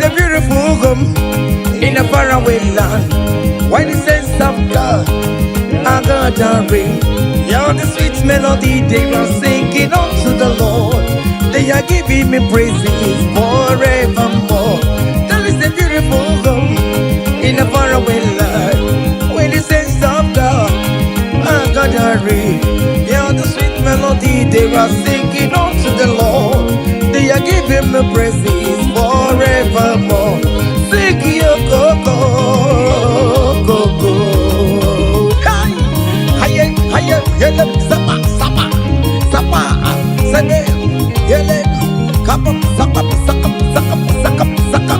a beautiful home in a faraway land where the saints of God are gathering. Yeah, the sweet melody they are singing unto the Lord. They are giving me praises forevermore. There is a beautiful home in a faraway land where the saints of God are gathering. Yeah, the sweet melody they are singing unto the Lord. They are giving me praises forevermore. Sing yo go go go go. Hi, hi, hi, yele, sapa, sapa, sapa, sene, yele, kapa, sapa, saka, saka, saka, saka.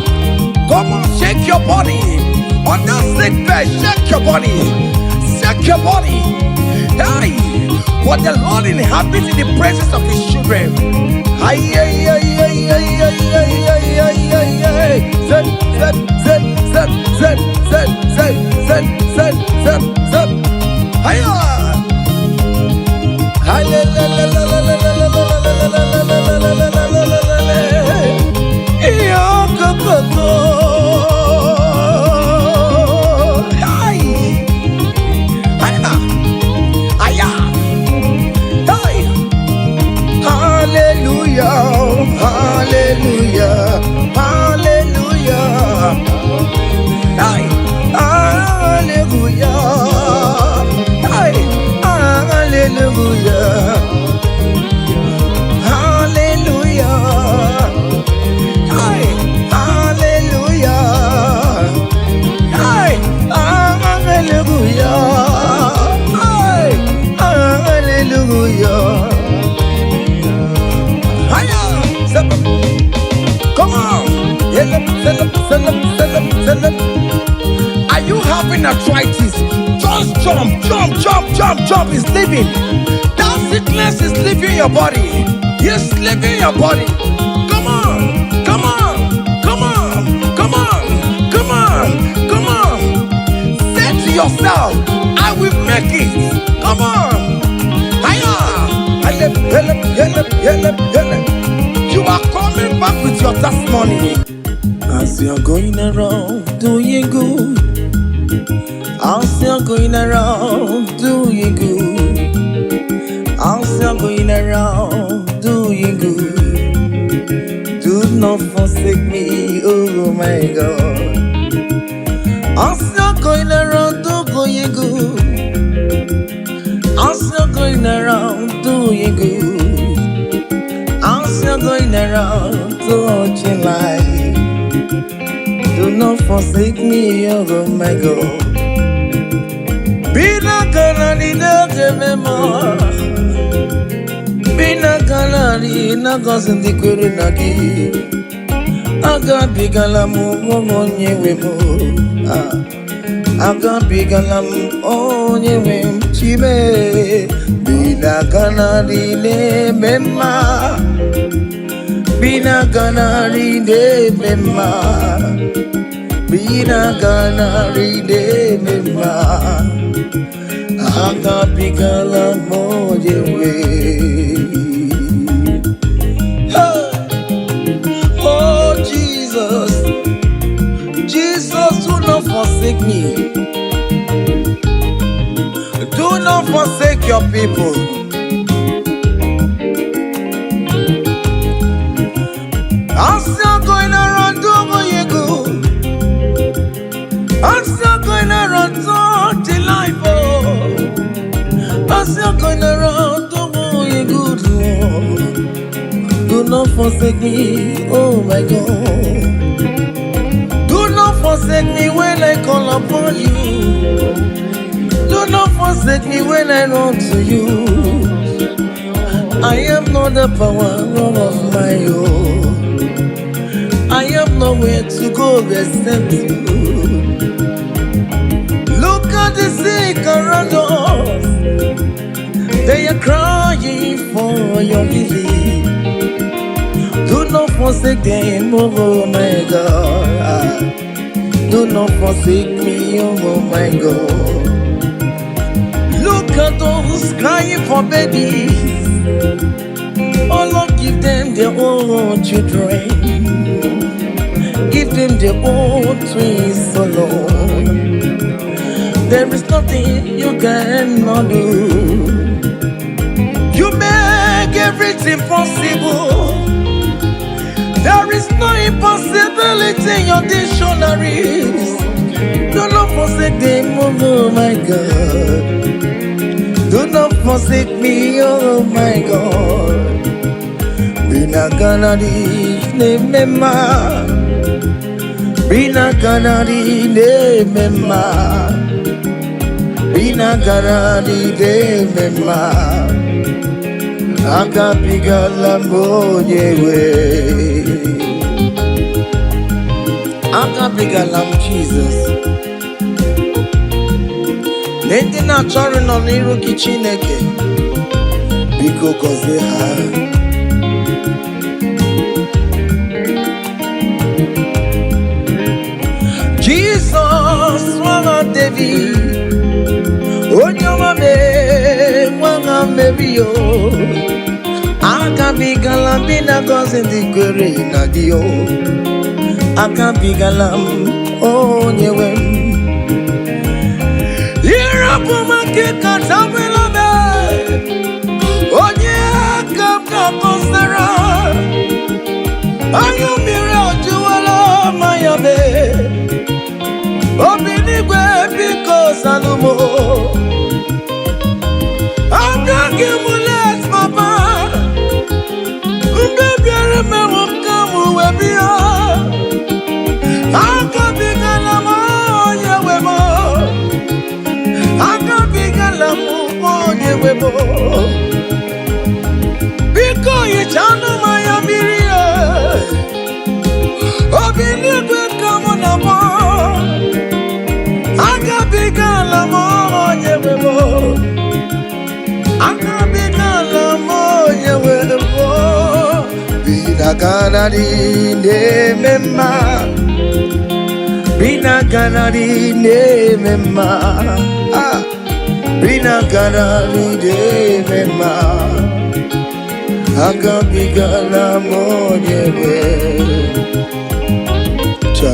Come on, shake your body. On that sick bed, shake your body. Shake your body. Hey, what the Lord inhabits in the presence of his children. Ay, ay, ay, ay, ay, ay, ay, ay, ay, ay, ay. Zep, zep, zep, zep, zep, zep, zep, zep, zep, zep, zep. Hiya! Hi, la, la, la, la, la, la, la, la, la, la, la, la, la, la, la, la, la, la, la. Iyo, go, go, go. Ay. Hiya. Hiya. Hey. Hallelujah, hallelujah, hallelujah. Ay, hallelujah. Ay, hallelujah. Hallelujah. Ay, hallelujah. Ay, hallelujah. Ay, hallelujah. Hiya! Come on! Yelep, selep, selep, selep, selep. Are you having arthritis? Just jump, jump, jump, jump, jump. It's leaving. That sickness is leaving your body. It's leaving your body. Come on, come on, come on, come on, come on, come on. Say to yourself, I will make it. Come on. Hiya! Helep, helep, helep, helep, helep. You are coming back with your testimony. As you're going around doing good, as you're going around doing good, as you're going around doing good, do not forsake me, oh my God. As you're going around doing good, as you're going around doing good, as you're going around touching life, do not forsake me, oh my God. Bina kanani na mema. Bina kanani na gosi ndị kwere na gị. Agabigala m onye nwe m. Ah. Agabigala m onye nwe m chime. Bina kanani na-eme mma. Bina kanani na-eme mma. Bina kanani na-eme mma. Agabigala m onye nwe. Hey! Oh Jesus, Jesus, do not forsake me. Do not forsake your people. I'm still going around doing good. I'm still going around touching life. Oh. I'm still going around doing good. Oh. Do not forsake me, oh my God. Do not forsake me when I call upon you. Do not forsake me when I run to you. I am not the power of my own. I have nowhere to go except you. Look at the sick around us. They are crying for your healing. Do not forsake them, oh my God. Do not forsake me, oh my God. Look at those crying for babies. Oh Lord, give them their own children. Give them their own twins alone. There is nothing you cannot do. You make everything possible. There is no impossibility in your dictionaries. Do not forsake them, oh my God. Do not forsake me, oh my God. Binaganadi nemema. Binaganadi nemema. Binaganadi nemema. Agabigala m onye nwe. Agabigala m Jizọs. Ndị na-achọrọ nọ n'iru gị, Chineke, biko gọzie ha. Jizọs nwa David, onye ọma mee nwa Meri o, agabigala m na gọzi ndị kwere na gị o. Agabigala m onye nwe m. Ịrapụ m aka katabela m, onye aka m ga-akọsara. Anya mmiri ajụwala manya mee. Obi n'igwe, biko zanụ m. Abịaghị m late, papa. Mgbe bịara mewo ka m wee bịa. Agabigala m onye nwe m. Agabigala m onye nwe m. Biko hichanụ m anya mmiri e. Obi n'igwe ka mụ na mụ. Agabigala m onye nwe m. Agabigala m onye nwe m. Binaganari na-eme mma. Binaganari na-eme mma. Ah. Binaganari na-eme mma. Agabigala m onye nwe. Cha.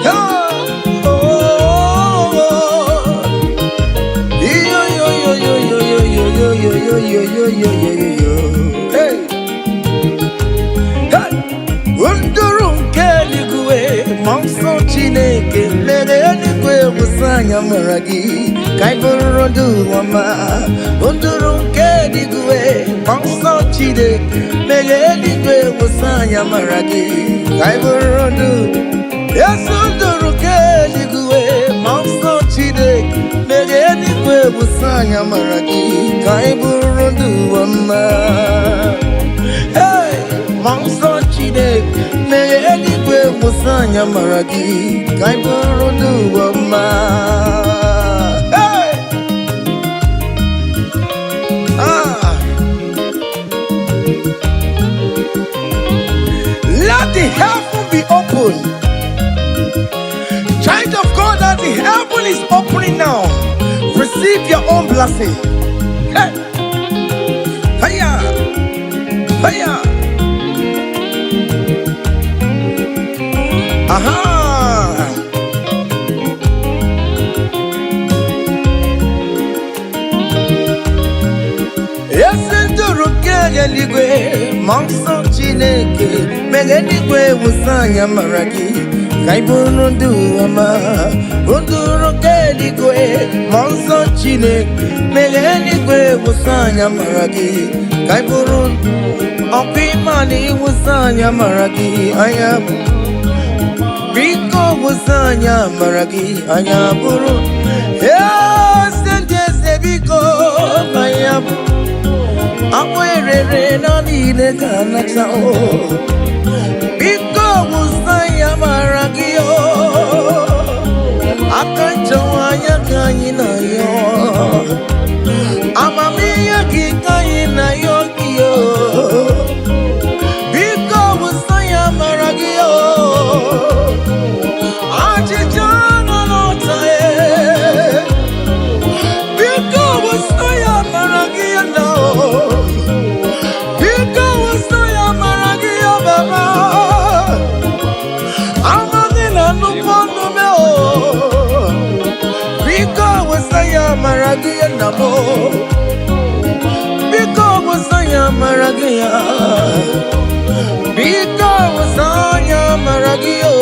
Oh, oh, oh. Yo, yo, yo, yo, yo, yo, yo, yo, yo, yo, yo, yo, yo, yo, yo. Hey, hey. Nduru nke eluigwe, ma nsọ Chineke mere eluigwe wụsa anya mara gị ka anyị bụrụ ndụ ọma. Nduru nke eluigwe, ma nsọ Chineke mere eluigwe wụsa anya mara gị ka anyị bụrụ ndụ. Yesu, nduru nke eluigwe, ma nsọ Chineke mere eluigwe wụsa anya mara gị ka anyị bụrụ ndụ ọma. Hey! Ma nsọ Chineke mere eluigwe wụsa anya mara gị ka anyị bụrụ ndụ ọma. Hey! Ah! Let the heaven be open. Child of God, as the heaven is opening now, receive your own blessing. Hey! Hiya! Hiya! Aha! Ezi nduru nke eluigwe, ma nsọ Chineke mere eluigwe wụsa anya mara gị ka ị bụrụ ndụ ọma. Nduru nke eluigwe, ma nsọ Chineke mere eluigwe wụsa anya mara gị ka ị bụrụ ọkwa ịma na ịwụsa anya mara gị anya. Biko wụsa anya mara gị anya bụrụ eze ndị eze. Biko anya bụ akpụ erere na niile ka nata o. Biko wụsa ya mara gị o. Aka nchewa anya ka anyị na-ayọ, amamihe gị ka anyị na-ayọ gị o. Biko wụsa ya mara gị o. Achịcha nọ n'ọta e. Biko wụsa ya mara gị na o. Biko wụsa na m. Biko wụsa ya amara gị ya. Biko wụsa ya amara gị o.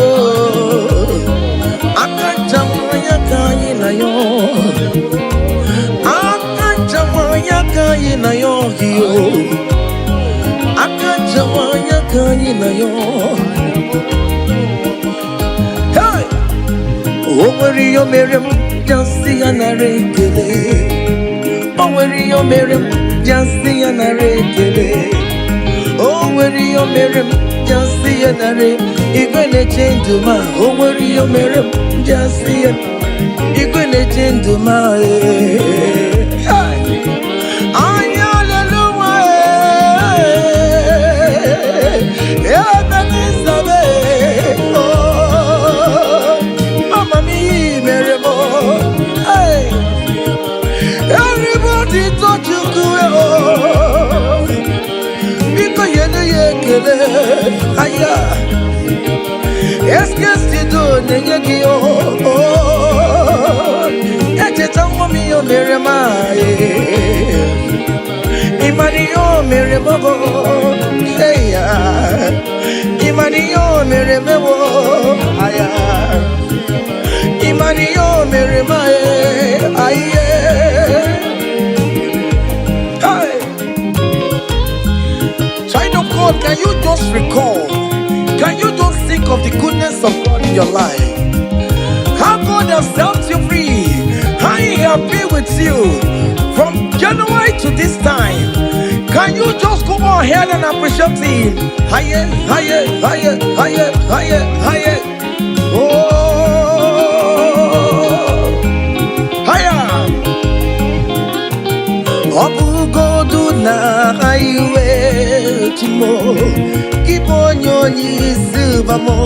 Aka nchawa ya ka anyị na ya. Aka nchawa ya ka anyị na ya gị o. Aka nchawa ya ka anyị na ya. Hey! O nwere ihe o mere m ji asị ya nara ekele. O nwere ihe o mere m ji asị ya nara ekele. O nwere ihe o mere m ji asị ya nara. Igwe na-eche ndụ ma o nwere ihe o mere m ji asị ya. Igwe na-eche ndụ ma ee. Hey! Anya leluwa ee. Ebe n'isabe oh. Amamihe mere m oh. Hey! Everybody touch Chukwu oh. Biko nyere ya ekele aya. Eskesido na-enye gị oh. Echeta nwa m ihe o mere m ịmara ihe o mere m bụ eya. Ịmara ihe o mere m bụ aya. Ịmara ihe o mere m aye. Hey! Child of God, can you just recall? Can you just think of the goodness of God in your life? How God has set you free, how He has been with you from January to this time. Can you just go ahead and appreciate Him? Higher, higher, higher, higher, higher, higher. Oh, higher. Ọ bụgodu na iwe chimo gị bụ onye onye isi ụbamo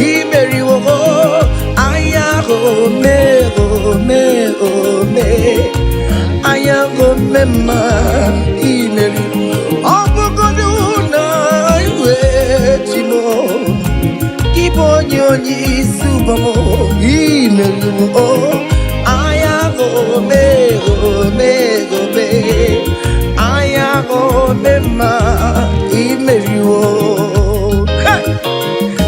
imeriwo anya ome ome ome anya ome mma imeri. Ọ bụgodu na iwe chimo gị bụ onye onye isi ụbamo imeriwo anya ome ome ome anya ome mma imeriwo. Hey!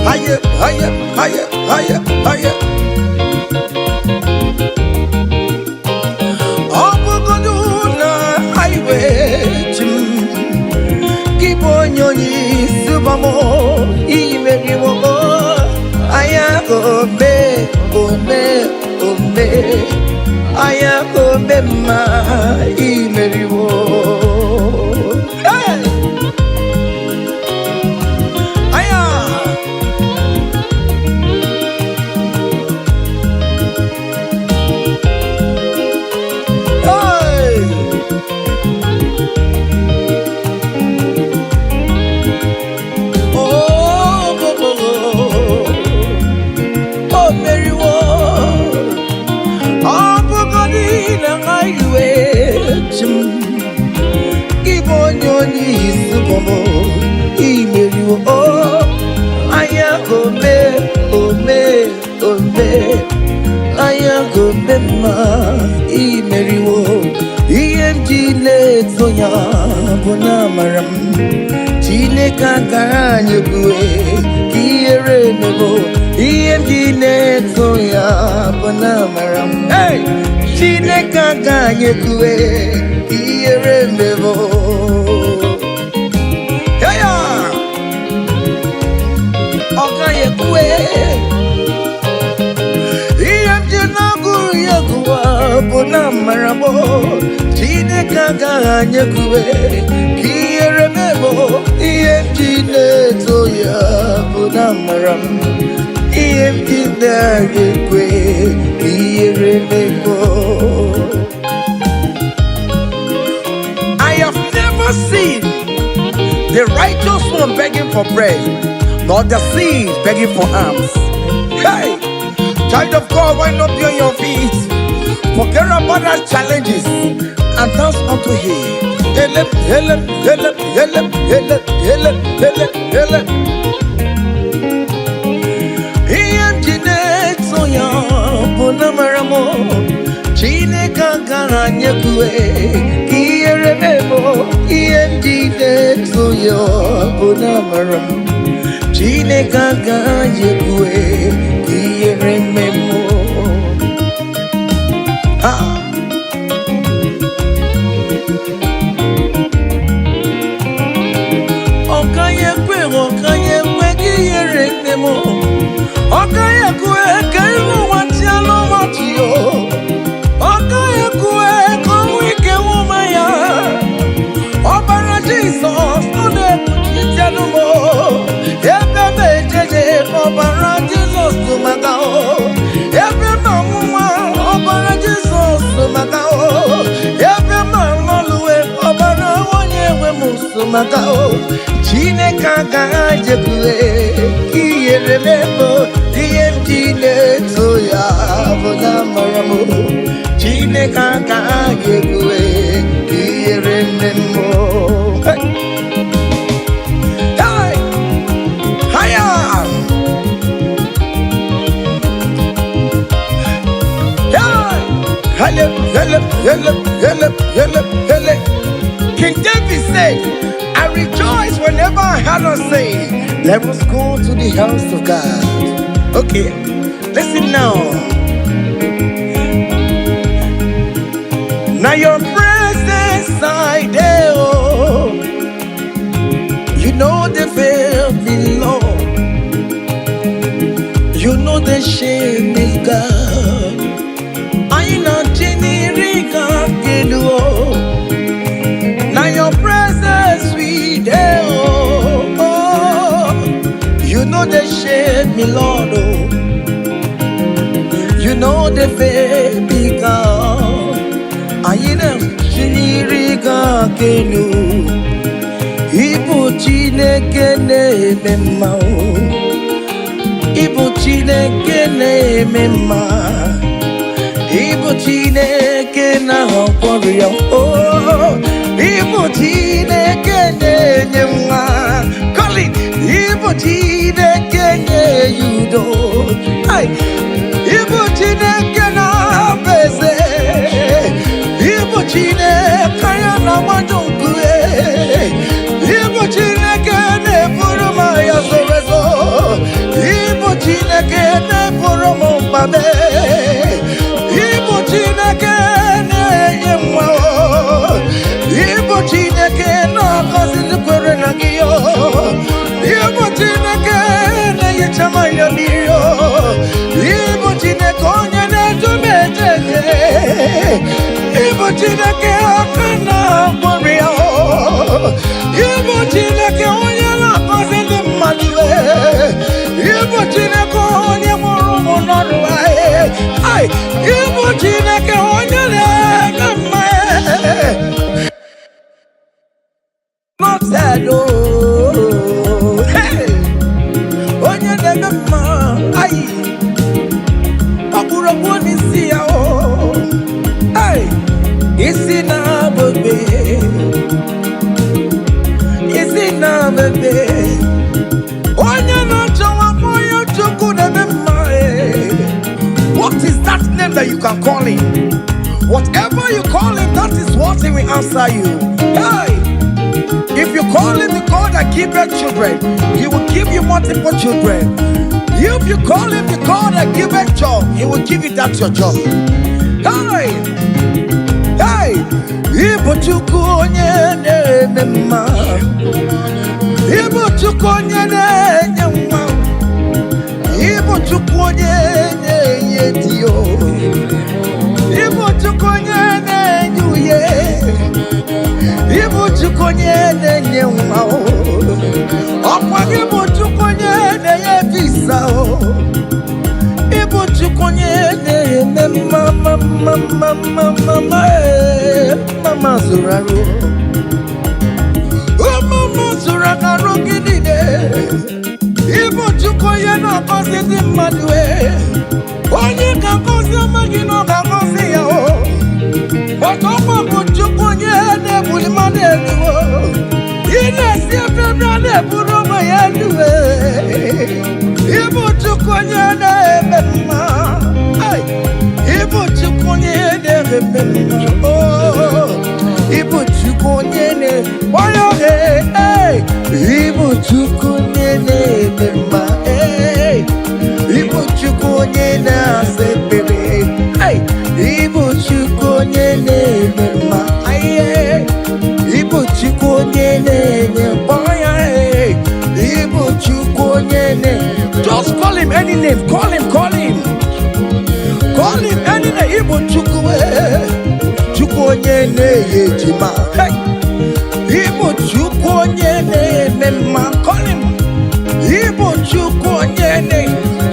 Haye, haye, haye, haye, haye. Ọ bụgodu na highway chi m gị bụ onye onye isi ụbamo imeriwo anya ome ome ome anya ome mma imeriwo. Hey! Aya! Hey! Oh, oh, oh, oh, oh, meriwo. Ọ bụgodị na highway chi m gị bụ onye onye isi bọmọ imeriwo o anya ome ome ome anya ome mma imeriwo. Ihe m ji na-eto ya bụ na amara m Chineke akara anyị ebue ka ihere emebo. Ihe m ji na-eto ya bụ na amara m. Hey! Chineke aka anyị ekue ka ihere emebo. Hey ya! Ọ gaghị ekwe. Ihe m ji na-agụrụ ya gụwa bụ na amara m Chineke agaghị anyị ekwe ka ihere mebo. Ihe m ji na-eto ya bụ na amara m. Ihe m ji na-agaghị ekwe ka ihere mebo. I have never seen the righteous one begging for bread, nor the seed begging for alms. Hey, child of God, why not be on your feet? Forget about our challenges and dance unto Him. Ele, ele, ele, ele, ele, ele, ele, ele. Ihe m ji na-eto ya bụ na mara m Chineke agaghị Agaghị ekwe ka ihere mee m. Ihe m ji na-eto ya bụ na amara m. Chineke agaghị ekwe ka ihere mee m. Ah! Ọ gaghị ekwe, ọ gaghị ekwe ka ihere mee m. Ọ gaghị ekwe ka iru ụwa chịa n'ọchị o. Ọ gaghị ekwe ka ọnwụ ike nwụma ya. Ọbara Jizọs, ọ na-ekpuchite m o. Ebe m ejeje, ọbara Jizọs tụ maka o. Ebe m anwụnwa, ọbara Jizọs tụ maka o. Ebe m alọluwe, ọbara onye nwe m so maka o. Chineke agaghị ekwe ka ihere mee m. Ihe m ji na-eto ya bụ na amara m. Chineke agaghị ekwe ka ihere mee m. Hey! Hey! Higher! Hey! Hele, hele, hele, hele, hele, hele. King David said, "I rejoice whenever I heard us say, 'Let us go to the house of God.'" Okay, listen now. Now your presence I dey, oh. You know they fail me, Lord. You know the shame is God. I know Chinirika Kedu. Now your presence we dey, oh, oh. You know the shame me, Lord, oh. You know the fail me, God. I know Chinirika Kenu. Ibu Chineke na-eme mma o. Ibu Chineke na-eme mma. Ibu Chineke na-agwọ ya o. Ibu Chineke na-enye nwa. Colin, Ibu Chineke na-enye udo. Ai! Ibu Chineke na-abụ eze. Ibu Chineke ya na-agbaju nkume. Ibu Chineke na-eburu m agha zoro ezo. Ibu Chineke na-eburu m mkpa m. Ibu Chineke na-enye nwa o. Ibu Chineke na-agọzi ndị kwere na gị o. Ibu Chineke na-ehicha m anya mmiri o. Ibu Chineke onye na-edu m eje eje. Ibu Chineke aka na-agwọrọ ya o. Ibu Chineke onye na-agọzi ndị mmadụ e. Ibu Chineke onye mụrụ ụmụ n'ọrụ e. Ai, Ibu Chineke onye na-eme mma e. Not sad, oh. Hey! Onye na-eme mma, ai, ọkpụrụkpụ n'isi ya o. Ai, isi na-abụbe, isi na-abụbe. Onye na-achọ nwa onye Chukwu na-eme mma e. What is that name that you can call him? Whatever you call him, that is what he will answer you. Hey! If you call him the God that giveth children, he will give you multiple children. If you call him the God that giveth job, he will give you that your job. Hey! Hey! Ibu Chukwu onye na-eme mma. Ibu Chukwu onye na-enye nwa. Ibu Chukwu onye na-enye di o. Ibu Chukwu onye na-enye uye. Ibu Chukwu onye na-enye nwa o. Ọkwa gị bụ Chukwu onye na-enye visa o. Ibu Chukwu onye na-eme mma mma mma mma mma mma mma ee. Mama zụrụ arụ. Mama zụrụ arụ gị niile. Ibu Chukwu onye na-agọzi ndị mmadụ e. Onye ga-agọzi ọma gị na ọ ga-agọzi ya o. Ọtọkwa bụ Chukwu onye na-ebuli mmadụ elu o. Ị na-esi ebe ebe a na-eburu onwe ya elu e. Ibu Chukwu onye na-eme mma. Ai! Ibu Chukwu onye na-eme mma. Oh, ịbụ Chukwu onye na-onye ee, ịbụ Chukwu onye na-eme mma. Ee, ịbụ Chukwu onye na-asa ekpere. Hey, ịbụ Chukwu onye na-eme mma. Aye, ịbụ Chukwu onye na-enye mkpọya. Ee, ịbụ Chukwu onye na. Just call him any name. Call him, call him. Call him any name. Ịbụ Chukwu, ee. Chukwu onye na-enye ejima. Hey, ịbụ Chukwu onye na-eme mma. Call him. Ịbụ Chukwu onye na.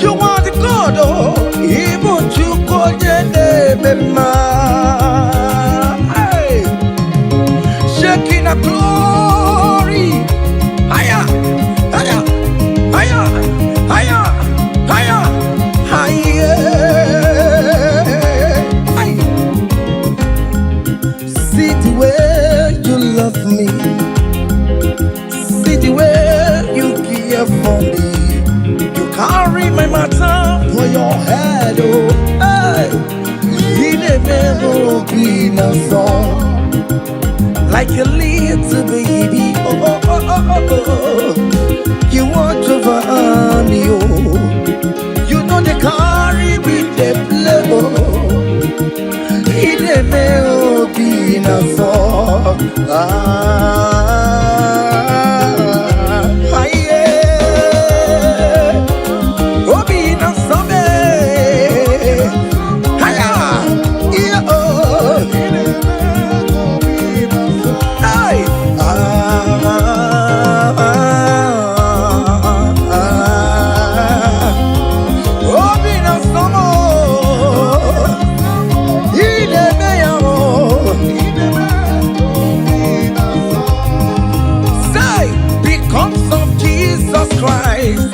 You are the God, oh. Ịbụ Chukwu onye na-eme mma. Hey. Shekinah glory. Higher, higher, higher, higher, higher, higher. Hey. See the way you love me. See the way you care for me. You carry my matter for your head, oh. Hey. You never be no song like a little baby. Oh, oh, oh, oh, oh, oh. You want over me, oh. You know they carry with the play, oh. Ị na-eme obi na-asọ. Ah, yeah. Obi na-asọ me. Haya, yeah, oh. Hey. Ah, ah, ah. Obi na-asọ m. Ị na-eme ya, oh. Say, because of Jesus Christ,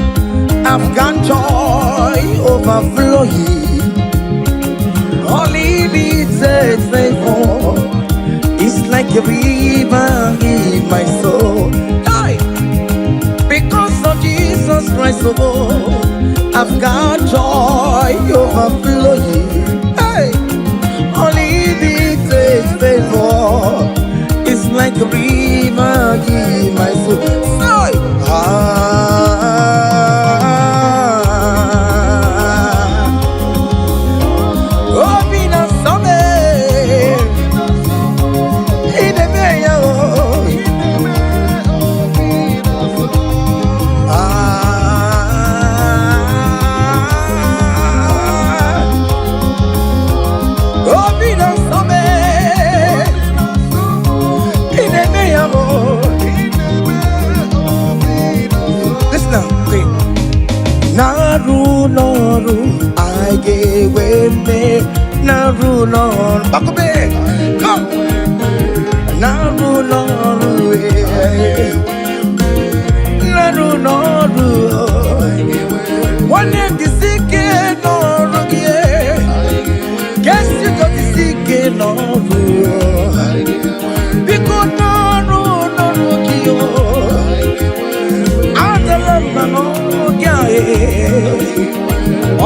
I've got joy overflowing. Unlimited favor. It's like a river in my soul. Hey! Because of Jesus Christ, oh, I've got joy overflowing. Hey! Unlimited favor. It's like a river in my soul. Say, ah, obi na-asọ m. Ị na-eme ya, oh. Ah, obi na-asọ m. Ị na-eme ya, oh. Listen now, okay. Na-arụ n'ọrụ anyị ga-enwe mmeri. Na-arụ n'ọrụ, Gbakọbe, come. Na-arụ n'ọrụ, eh. Na-arụ n'ọrụ, nwanne m, jisi ike n'ọrụ gị, eh. Kesi jisi ike n'ọrụ, biko, n'ọrụ n'ọrụ gị, oh. Adala mba n'ọrụ gị a, eh.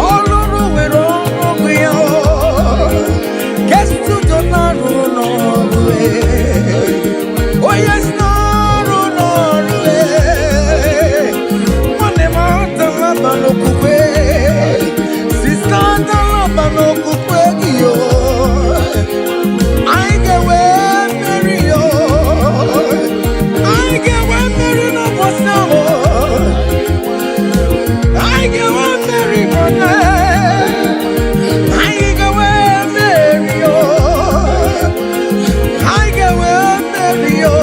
Ọlụrụ nwere ọrụ ya. Kestudo na-arụ n'ọrụ, eh. Onye si n'ọrụ n'ọrụ, eh. Nwanne m, adala mba n'okwukwe. Sister, adala mba n'okwukwe gị, o. Anyị ga-enwe mmeri, o. Anyị ga-enwe mmeri n'ụbọchị ahụ. Anyị ga-enwe mmeri, brother. Anyị ga-enwe mmeri, o. Anyị ga-enwe mmeri, o.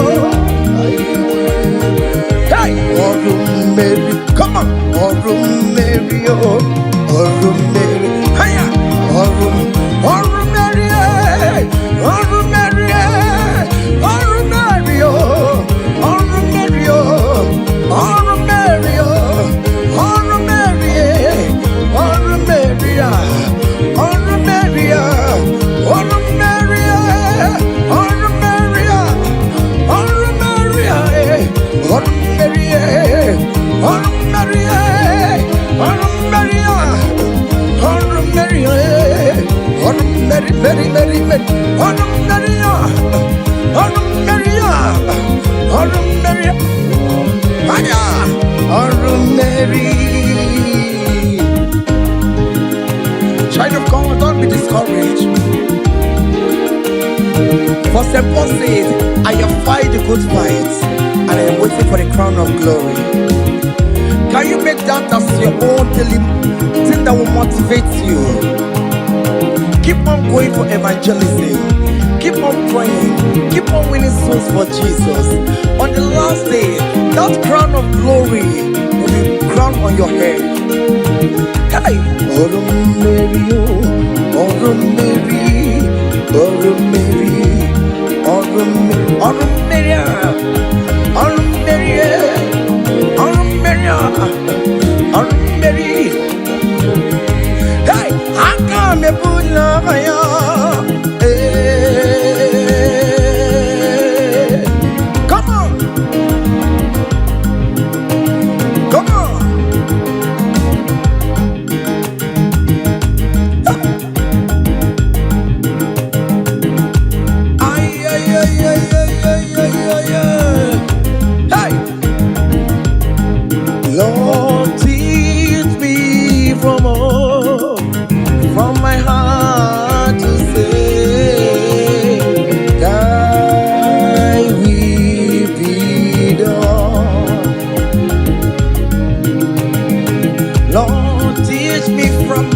Hey! Ọrụ mmeri, come on! Ọrụ mmeri, o. Ọrụ mmeri, haya! Ọrụ ọrụ mmeri, eh! Ọrụ mmeri, eh! Ọrụ mmeri, o. Ọrụ mmeri, o. Ọrụ mmeri, o. Ọrụ mmeri, eh! Ọrụ mmeri, ah! Ọrụ mmeri, ah! Ọrụ mmeri, eh! Ọrụ mmeri, ah! Ọrụ mmeri, ah, eh! Ọrụ mmeri, eh! Ọrụ mmeri, eh! Ọrụ mmeri, ah! Ọrụ mmeri, eh! Mmeri, ọrụ mmeri ya, ọrụ mmeri ya, ọrụ mmeri anya, ọrụ mmeri. Child of God, don't be discouraged. For St. Paul says, "I have fight the good fight, and I am waiting for the crown of glory." Can you make that as your own daily thing that will motivate you? Keep on going for evangelism. Keep on praying. Keep on winning souls for Jesus. On the last day, that crown of glory will be crowned on your head. Hey! Ọrụ mmeri, oh, ọrụ mmeri, ọrụ mmeri, ọrụ mmeri, ọrụ mmeri a, ọrụ mmeri, eh, ọrụ mmeri a, ọrụ mmeri. Hey! Aka m ebula ya. Hey! Come on, come on. Ay, ay, ay, ay, ay, ay, ay, ay, ay. Hey! Lord, teach me from my heart to say, Thy will be done. Lord, teach me from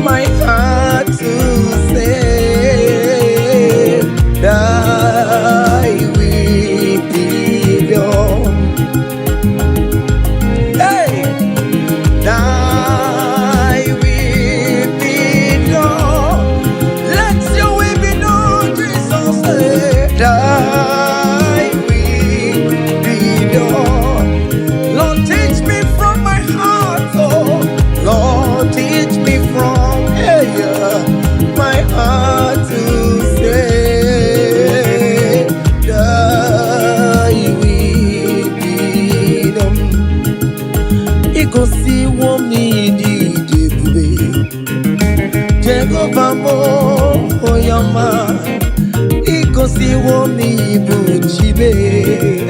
my heart to say, Thy will be done. Hey! Thy will be done. Let your will be done, Jesus. Hey. Thy will be done. Lord, teach me from my heart, oh. Lord, teach me from, hey, my heart to say, Thy will be done. Igosiwo m n'ịdị ebube, Jehova m, onye ọma. Igosiwo m n'ịbụ Chi m.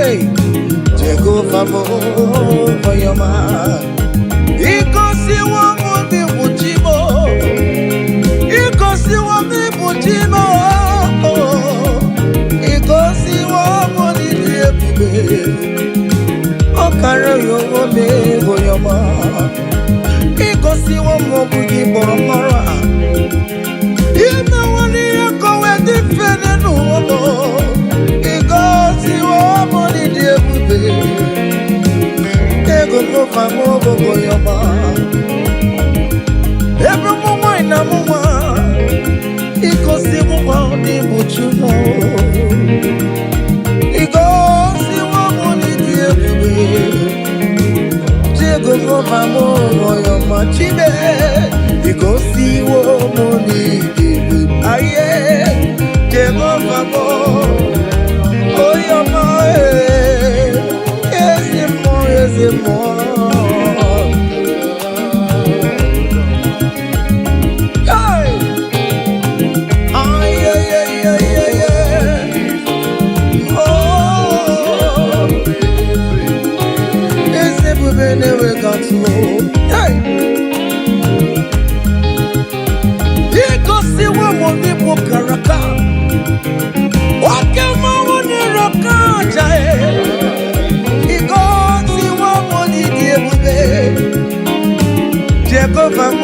Hey! Jehova m, onye ọma. Igosiwo m n'ịbụ Chi m. Igosiwo m n'ịbụ Chi m. Igosiwo m n'ịdị ebube. Ọ kara ya onwe m, onye ọma. Igosiwo m ọ bụ gị kpọrọ m ọrụ a. Imewo n'ihe ka o wee dị mfe n'ụwa m. Igosiwo m n'ịdị ebube. Jehova m, onye ọma. Ebe ụmụ nwanyị na mụ nwa, igosiwo m n'ịbụ Chukwu. Igosiwo m n'ịdị ebube. Jehova m, onye ọma, Chibe. Igosiwo m n'ịdị ebube. Aye, Jehova m, onye ọma, eh, ezi mmụọ, ezi mmụọ. Hey! Ay, ay, ay, ay, ay, ay. Oh, eze ebube na-enweghị atụ. Hey! Igosiwo m n'ịbụ karaka. Oke mmanwụ na-ere oke aja, e. Igosiwo m n'ịdị ebube. Jehova m,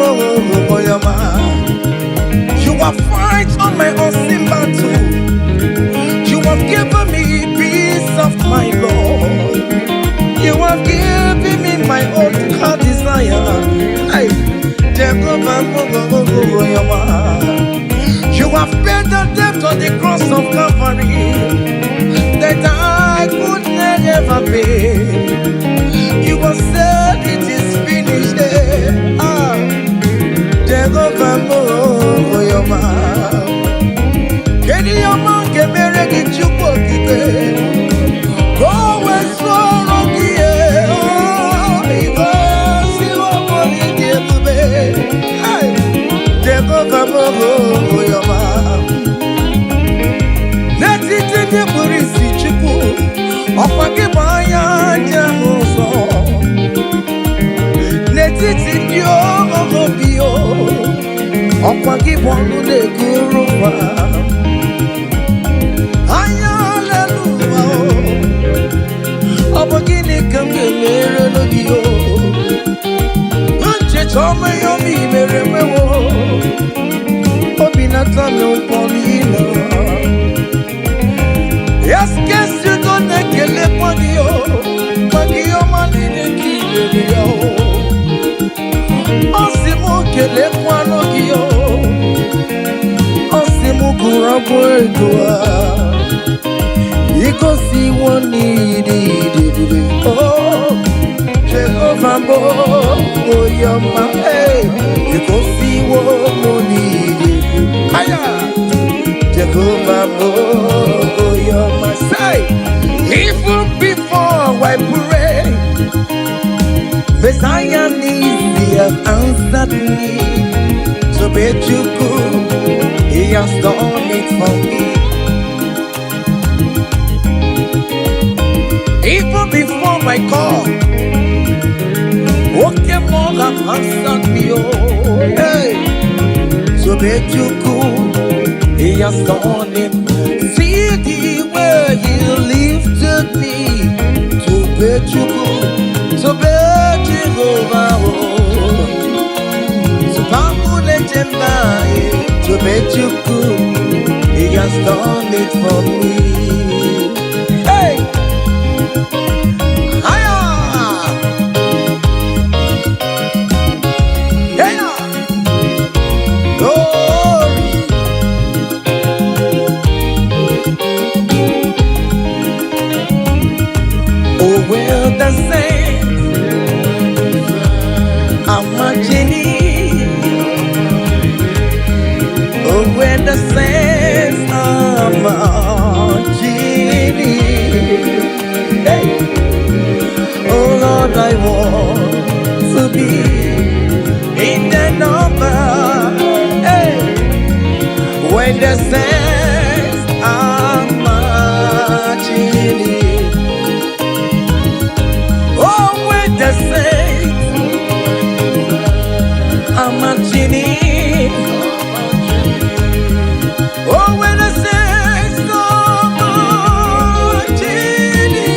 onye ọma. You have fight on my unseen battle. You have given me peace of my Lord. You have given me my own heart desire. Hey, Jehovah, onye ọma. You have paid the debt on the cross of Calvary that I could never pay. You have said it is finished. Eh. Ah, Jehovah, onye ọma. Kedu ihe ọma nke mere gị, Chukwu Okike? Ka o wee soro gị, eh, oh, igosiwo m n'ịdị ebube. Hey! Jehova m, onye ọma. Ndị obi o, ọkwa gị bụ ọnụ na-ekuru ụwa. Anya lelu ụwa o, ọ bụ gịnị ka m ga-emere gị o? Ncheta ọma ihe ọma i mere mewo, obi na-atọ m ụtọ n'ile. Yes, udo na-ekelekwa gị o, maka ihe ọma niile ka i mere ya o. Ọ sị m kelekwanụ gị o, ọ sị m gụrụ abụ ego a. Igosiwo n'ịdị ebube o, Jehova bụ onye ọma, ee, igosiwo m n'ịdị ebube. Aya! Jehova bụ onye ọma. Say, even before I pray, Messiah needs, he has answered me. Tobechukwu, he has done it for me. Even before my call, okay, more have answered me. Oh, hey, Tobechukwu, he has done it. See the way he lifted me. Tobechukwu, Tobechukwu, Tobechukwu, he has done it for me. Hey! Hiya! Hey! Glory! Oh, well, the saints are marching in. Oh, when the saints are marching in. Hey! Oh, Lord, I want to be in the number. Hey! When the saints are marching in. Oh, when the saints are marching in. Oh, when the saints are marching in.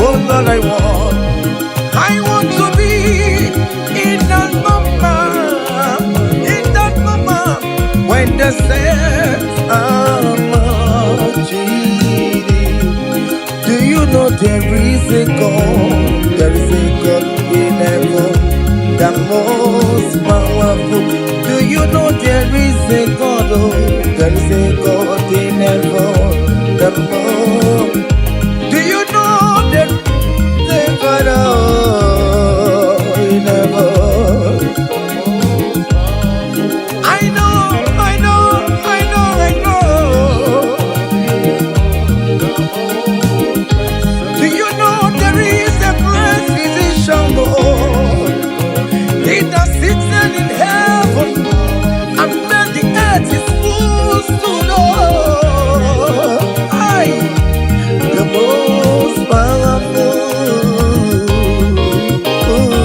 Oh, Lord, I want to be in that number, in that number, when the saints are marching in. Do you know there is a God? There is a God in heaven, the most powerful. Do you know there is a God? Oh, there is a God in heaven, the most. Do you know there is a God, oh, in heaven? I know, I know, I know, I know. Do you know there is a great physician, oh, he that sits in heaven and made the earth his footstool, oh, I, the most powerful. Ooh,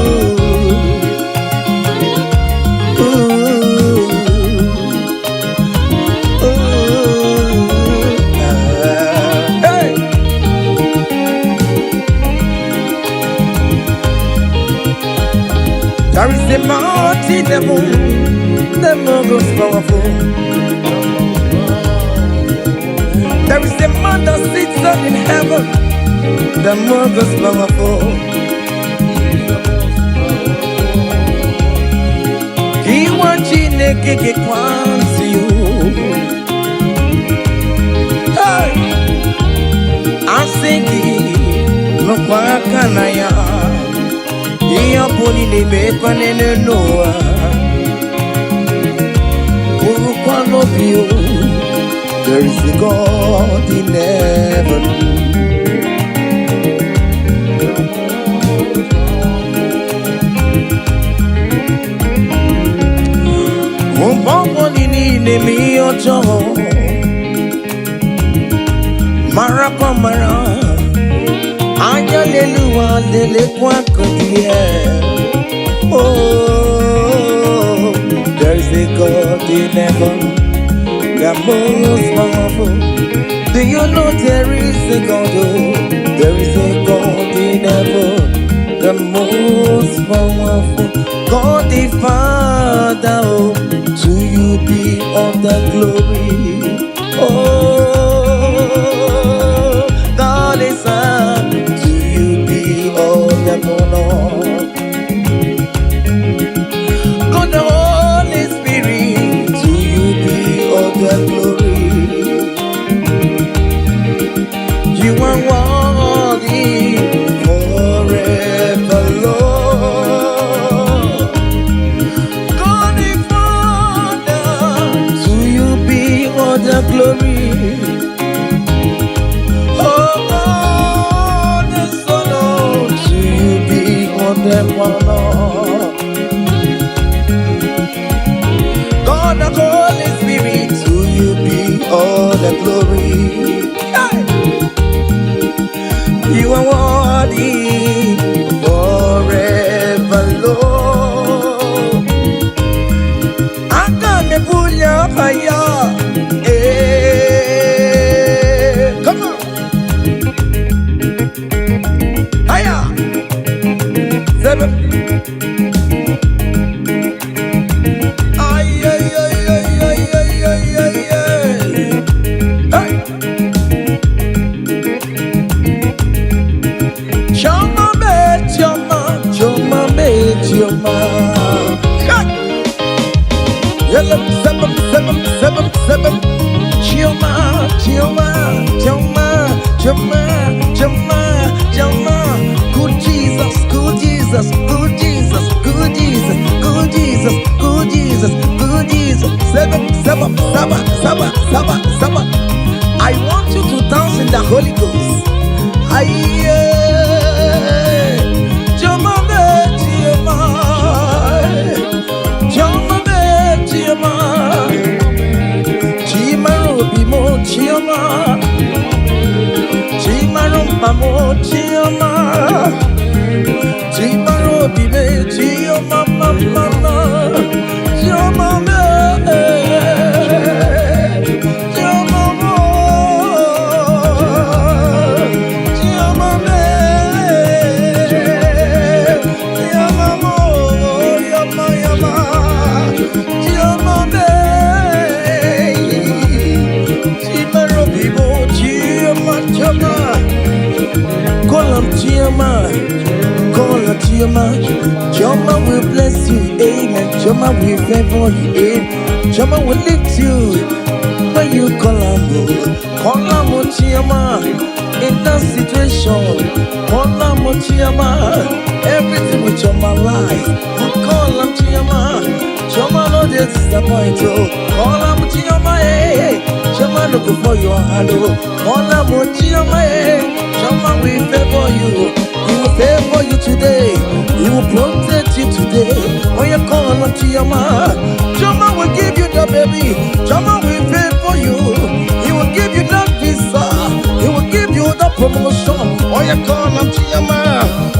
ooh, ooh, ah, hey. There is a mighty devil, the most powerful. There is a man that sits up in heaven, the most powerful. He wants Chineke ga-ekwansi you. Hey! Asị gị nụkwa aka na ya, ihe ọ bụla ị na-emekwa n'elu n'ụwa, bụrụkwa n'obi o, there is a God in heaven. Mgbe ọbụla ị na-eme ihe ọjọọ, marakwa mara, anya n'elu ụwa Lelekwa the. Oh, there is a God in heaven, the most powerful. Do you know there is a God? Oh, there is a God in heaven, the most powerful. God the Father, oh, to you be all the glory. Oh, God the Son, to you be all the honor. God the Holy Spirit, to you be all the glory. You are worthy forever, Lord. God the Father, to you be all the glory. Oh, God the Son, oh, to you be all the honor. God the Holy Spirit, to you be all the glory. Hey! You are worthy forever, Lord. Aga m ebuli afa ya. Ee, come on. Aya. Seven. Ay, ay, ay, ay, ay, ay, ay, ay, ay. Hey. Chioma me, Chioma, Chioma me, Chioma. Hey. Yellow, seven, seven, seven, seven. Chioma, Chioma, Chioma, Chioma, Chioma, Chioma. Good Jesus, good Jesus, good Jesus, good Jesus, good Jesus, good Jesus, good Jesus. Seven, seven, seven, seven, seven, seven. I want you to dance in the Holy Ghost. Aye. Chioma me, Chioma. Chioma me, Chioma. Chimara obi mo Chioma. Chimara mkpa mo Chioma. Chimara obi me Chioma mama. Chioma me. Chioma mo. Chioma me. Chioma mo. Yama yama. Chioma me. Chimara obi mo Chioma Chioma. Call am Chioma. Call her Chioma. Chioma will bless you, amen. Chioma will favor you, amen. Chioma will lift you when you call her. Call her Chioma. In that situation, call her Chioma. Everything with Chioma lies. Call her Chioma. Chioma no dey disappoint you. Call her Chioma, eh. Chioma no go for your hand, oh. Call her Chioma, eh. Chioma will favor you. He will favor you today. He will protect you today. When you call on Chioma, Chioma will give you the baby. Chioma will favor you. He will give you that visa. He will give you the promotion. When you call on Chioma,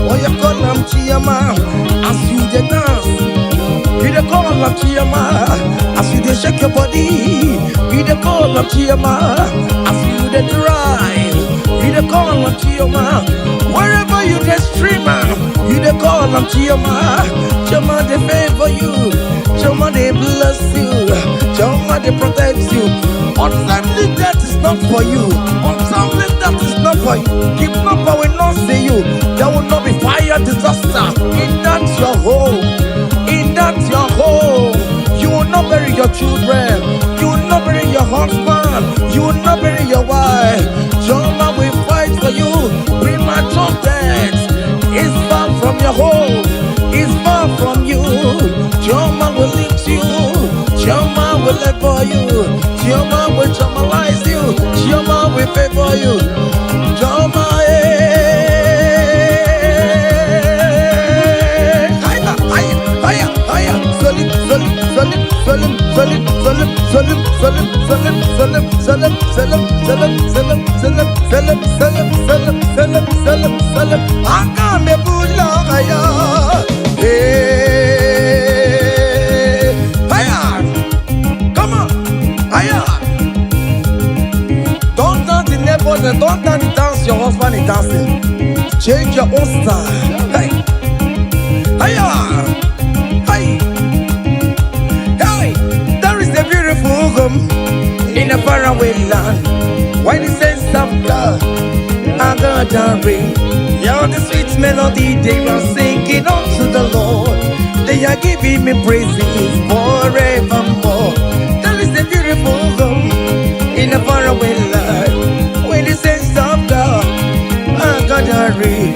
when you call on Chioma, as you dey dance, you dey call on Chioma. As you dey shake your body, you dey call on Chioma. As you dey drive, you dey call on Chioma. Wherever you dey stream, you dey call on Chioma. Chioma dey favor you. Chioma dey bless you. Chioma dey protect you. Untimely death is not for you. Untimely death is not for you. Kidnapper will not see you. There will not be fire disaster in that your home. In that your home. You will not bury your children. You will not bury your husband. You will not bury your wife. Chioma will fight for you. Premature death is far from your home. Is far from you. Chioma will lift you. Chioma will level you. Chioma will chamalize you. Chioma will favor you. Chioma, eh. Higher, higher, higher, higher. Solid, solid, solid, solid, solid, solid, solid, solid, solid, solid, solid, solid, solid, solid, solid, solid, solid, solid. selem, selem, selem. Aga m ebuli aha ya. Hey, higher. Come on, higher. Don't dance the neighbors and don't dance the dance your husband is dancing. Change your own style. Hey, higher. Hey, hey. There is a beautiful home in a faraway land. When the saints of God are gathering, hear the sweet melody they are singing unto the Lord. They are giving me praises forevermore. There is a beautiful home in a faraway land. When the saints of God are gathering,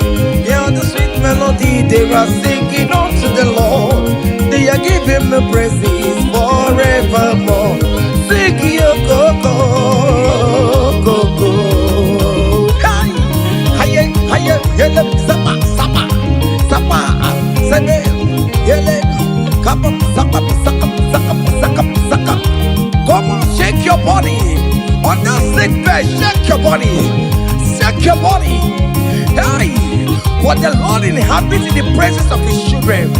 hear the sweet melody they are singing unto the Lord. They are giving me praises forevermore. Sing your go go go go. Hi, hi, hi, yele, sapa, sapa, sapa, sene, yele, kapa, sapa, saka, saka, saka, saka. Come on, shake your body. On that sick bed, shake your body. Shake your body. Hey, for the Lord inhabits in the praises of his children.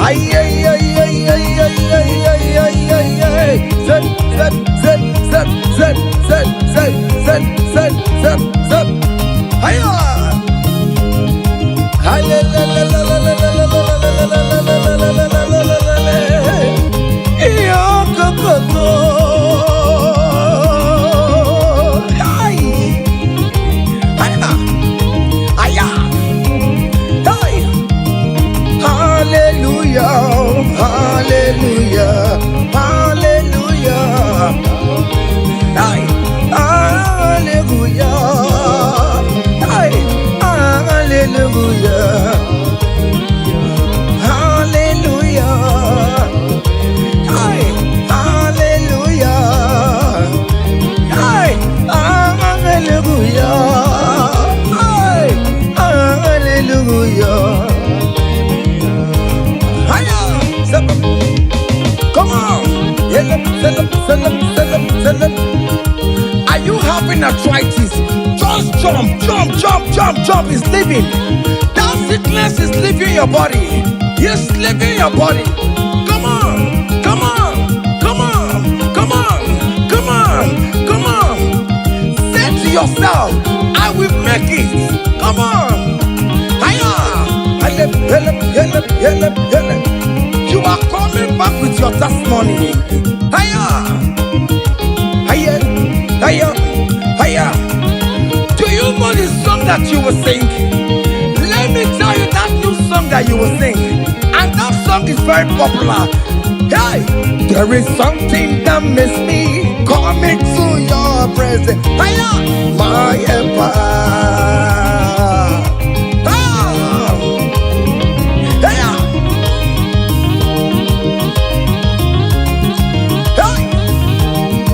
Ay, ay, ay, ay, ay, ay, ay, ay, ay, ay, ay. Zep, zep, zep, zep, zep, zep, zep, zep, zep, zep, zep. Hiya! Hi, la, la, la, la, la, la, la, la, la, la, la, la, la, la, la, la, la, la, la. Iyo, go, go, go. Ay. Hiya. Hiya. Hey. Hallelujah, hallelujah, hallelujah. Hey, hallelujah. Hey, hallelujah. Hallelujah. Hey, hallelujah. Hey, hallelujah. Hey, hallelujah. Hiya! Step up. Come on. Yellow, yellow, yellow, yellow, yellow. Are you having arthritis? Just jump, jump, jump, jump, jump. It's leaving. That sickness is leaving your body. It's leaving your body. Come on, come on, come on, come on, come on, come on. Say to yourself, "I will make it." Come on. Hiya. Help, help, help, help, help. You are coming back with your testimony. Hiya. Hiya. Hiya. Hiya. Do you know the song that you will sing? Let me tell you that new song that you will sing. And that song is very popular. Hey, there is something that makes me come into your presence. Hiya, my helper. Ah, hiya. Hey,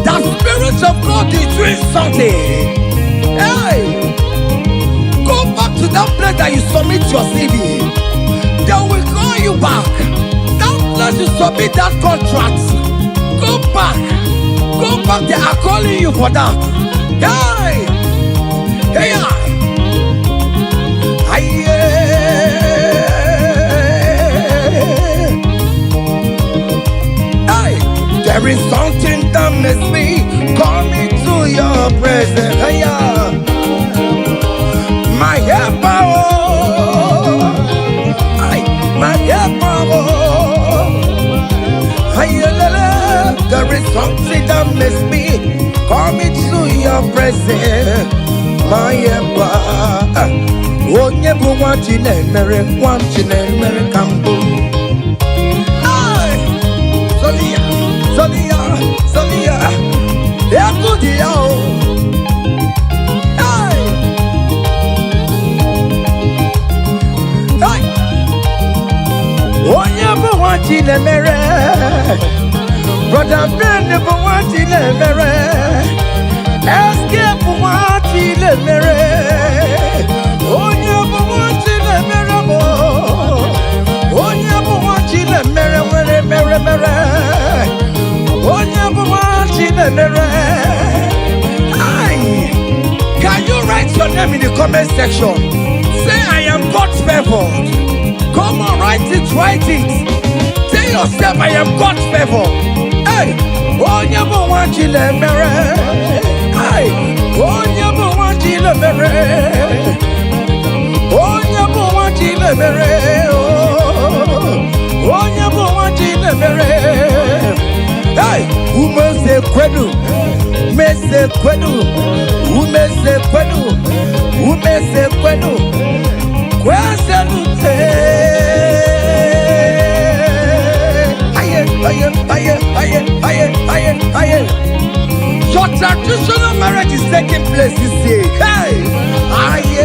the Spirit of God is doing something. Hey, go back to that place that you submit your CV. They will call you back. That place you submit that contract. Go back. Go back. They are calling you for that. Hey, hey, hey. Hey, there is something that makes me come into your presence. Hey, my helper, oh, ay, my helper, oh. Ay, la, la. There is something that makes me come into your presence. My helper. Onye bụ nwa Chinemere, nwa Chinemere ka mbụ. Ay, Solia, Solia, Solia, egwu dị ya o. Hey! Hey! Onye bụ nwa Chinemere, Brother Ben bụ nwa Chinemere, SK bụ nwa Chinemere, onye bụ nwa Chinemere bụ, onye bụ nwa Chinemere nwere mere mere, onye bụ nwa Chinemere. Aye. Can you write your name in in the comment section. Say, "I am God favored." Come on, write it, write it. Tell yourself, "I am God favored." Hey, onye bụ nwa Chinemere. Hey, onye bụ nwa Chinemere. Onye bụ nwa Chinemere. Oh, onye bụ nwa Chinemere. Hey, umeze kwenu, meze kwenu, umeze kwenu, umeze kwenu, kwezelute. Aye, aye, aye, aye, aye, aye, aye. Your traditional marriage is taking place this year. Hey, aye.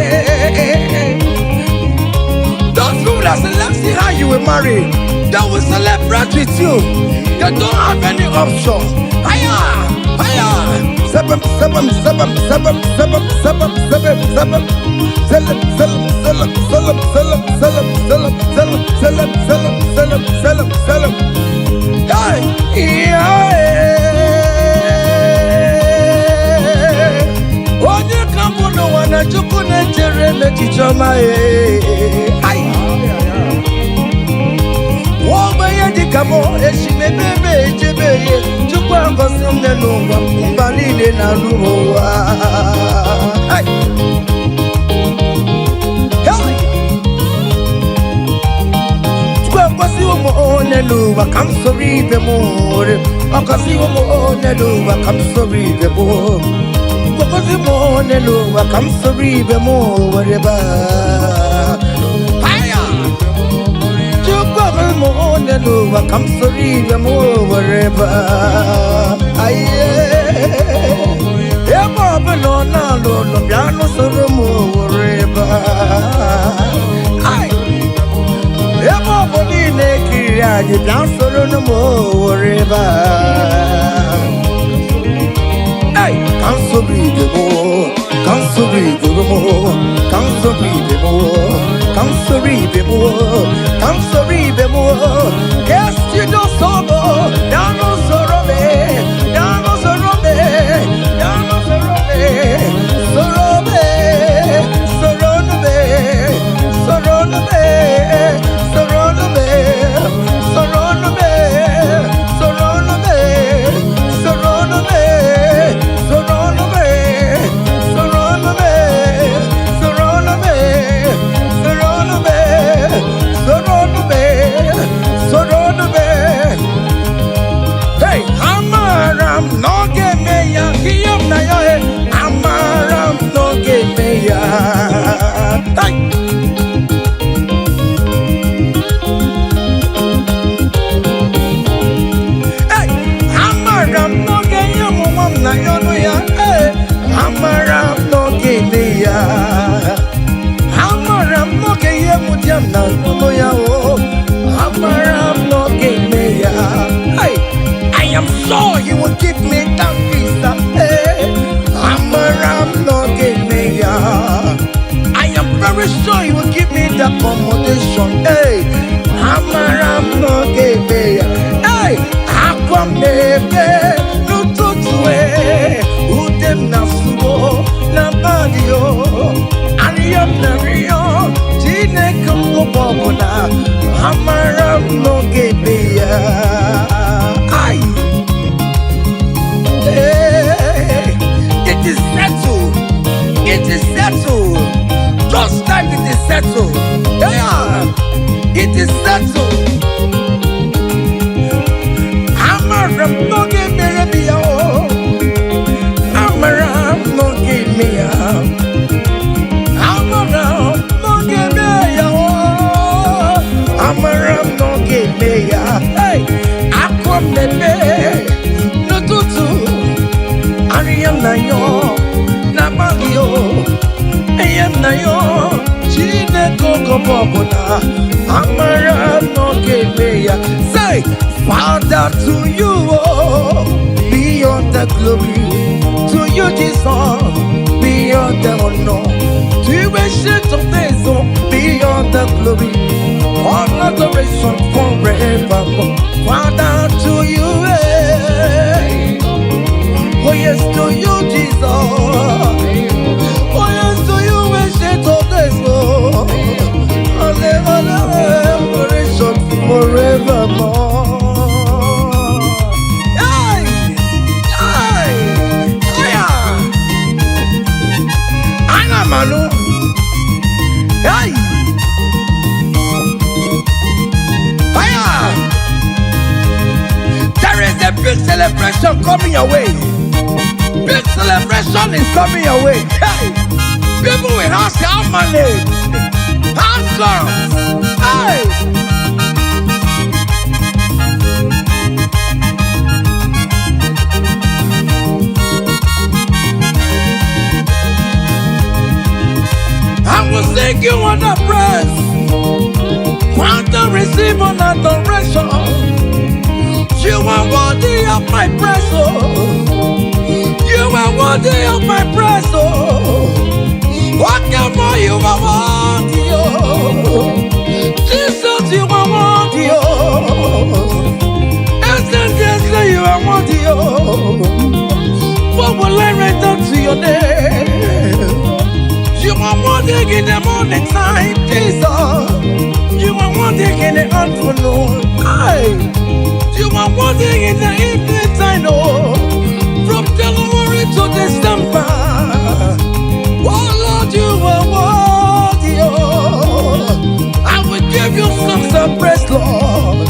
Those people that say, "Let's see how you will marry," they will celebrate with you. They don't have any option. Higher, higher. Seven, seven, seven, seven, seven, seven, seven, seven. Seven, seven, seven, seven, seven, seven, seven, seven, seven, seven, seven, seven, seven. Hey, yeah. Onye ka mbụ n'ụwa na Chukwu na-echere m echiche ọma ee. Ai. Nwa ogbenye dịka m eshimebe ebe echebe ihe Chukwu agọzi m n'ụwa mba niile na-anụ ụwa. Ai. Hey! Chukwu agọziwo m onye n'ụwa ka m soro ibe m nwere ọgọziwo m onye n'ụwa ka m soro ibe m gọzi m onye n'ụwa ka m soro ibe m were baa. Haya! Chukwu agọzi m onye n'ụwa ka m soro ibe m were baa. Aye. Ebe ọbụla ọ na-alụ ụlọ bịa nụsoro m were baa. Ai! Ebe ọ bụ niile ekiriri anyị bịa soro m were baa. Hey, ka m soro ibe m, ka m soro ibe m, ka m soro ibe m, ka m soro ibe m, ka m soro ibe m, ka esi n'osoro, ya n'usoro me, ya n'usoro me, ya n'usoro me, soro me, soro me, soro me, soro me, soro me, soro me, soro me, soro me, soro me, soro me, soro me, soro me, soro me. Hey, amara m na ọ ga-eme ya ihe m na ya he amara m na ọ ga-eme ya. Hey! Hey! Amara m na ọ ga-enye m nwa m na ya ọnụ ya. Hey! Amara m na ọ ga-eme ya. Amara m na ọ ga-enye m di m na ọnụ ya o. Amara m na ọ ga-eme ya. Hey! I am sure he will give me that visa. Hey! Amara m na ọ ga-eme ya. I am very sure he will give me the accommodation. Hey, amara m na ọ ga-eme ya. Hey, akwa m na-ebe n'ụtụtụ e, ude m na-asụwo n'abalị o. Arịọ m na-arịọ Chineke m oge ọbụla, amara m na ọ ga-eme ya. Ai. Hey, it is settled. It is settled. Just like it is settled. Yeah, it is settled. Amara m na ọ ga-emere m ya o. Amara m na ọ ga-eme ya. Amara m na ọ ga-eme ya o. Amara m na ọ ga-eme ya. Hey, akwa m na-eme n'ụtụtụ. Arịa m na yọ n'abalị o. Enye m na yọ Chineke oge ọbụla amara m na ọ ga-eme ya. Say, Father, to you, oh, be all the glory. To you, Jesus, be all the honor. To you, Ancient of Days, oh, be all the glory. All adoration forever. Father, to you, eh. Oh yes, to you, Jesus. Oh yes, to you, Hey! Fire! There is a big celebration coming your way. Big celebration is coming your way. Hey! People will ask how many. How come? Hey! I will sing you on the praise. Want to receive an adoration. You are worthy of my praise, oh. You are worthy of my praise, oh. What can more you are worthy, oh. Jesus, you are worthy, oh. Essentially, you are worthy, oh. What will I render to your name? You are worthy in the morning time, Jesus. You are worthy in the afternoon. Aye. You are worthy in the evening time, oh. From January to December. Oh Lord, you are worthy, oh. I will give you songs of praise, Lord.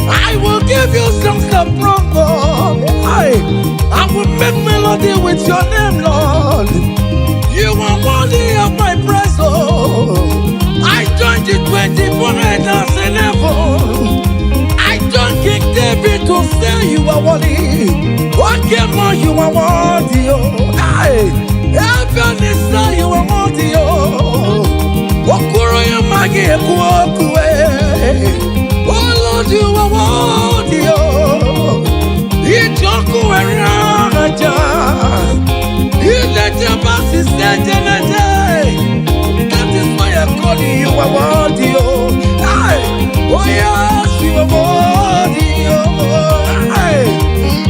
I will give you songs of praise, Lord. I will make melody with your name, Lord. You are worthy of my praise, oh. I joined the 24 elders in heaven. I joined King David to say you are worthy. What came on, you are worthy, oh. Hey, heaven is say you are worthy, oh. Okuro ya magi eku oku, eh. Oh Lord, you are worthy, oh. Ijoku eraja. That is why I call you, you are worthy, oh. Aye. Oh yes, you are worthy, oh. Aye.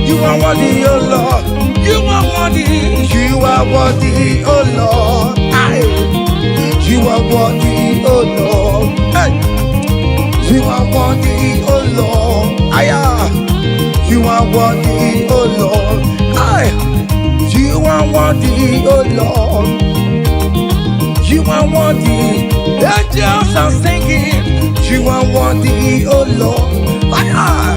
You are worthy, oh Lord. You are worthy, you are worthy, oh Lord. Aye. You are worthy, oh Lord. Aye. You are worthy, oh Lord. Aye. You are worthy, oh Lord. Aye. You are worthy, oh Lord. You are worthy. Angels are singing. You are worthy, oh Lord. Ah,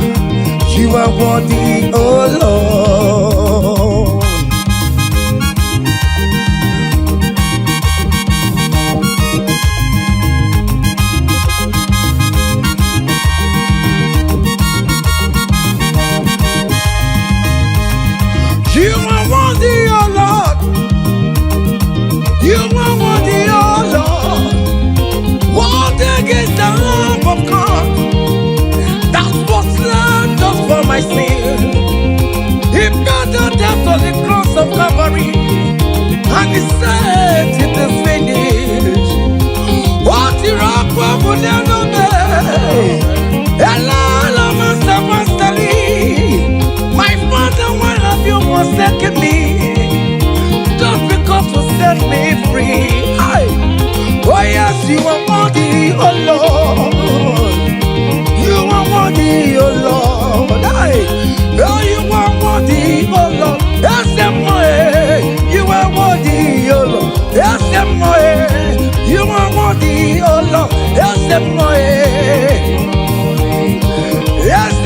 you are worthy, oh Lord. You are worthy, oh Lord. You are worthy, oh Lord. Worthy is the Lamb of God that was slain just for my sin. He paid the debt on the cross of Calvary, and he said, it is finished. What rock will never be? My father, why have you forsaken me? Just because you set me free. Aye. Oh yes, you are worthy, oh Lord. You are worthy, oh Lord. Aye. Oh, you are worthy, oh Lord. Yes, you are worthy, oh Lord. Yes, you are worthy, oh Lord. Yes, yes, aye. Yes,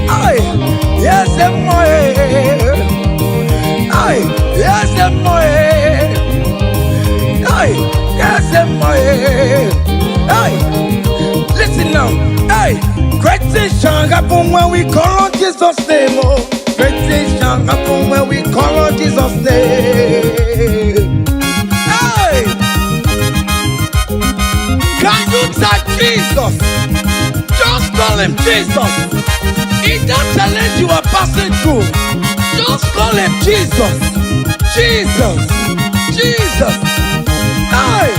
aye. Yes, aye. Yes, aye. Listen now. Hey, great things shall happen when we call on Jesus' name. Oh, great things shall happen when we call on Jesus' name. Hey, can you type Jesus? Just call him Jesus. In that challenge you are passing through, just call him Jesus. Jesus. Jesus. Hey.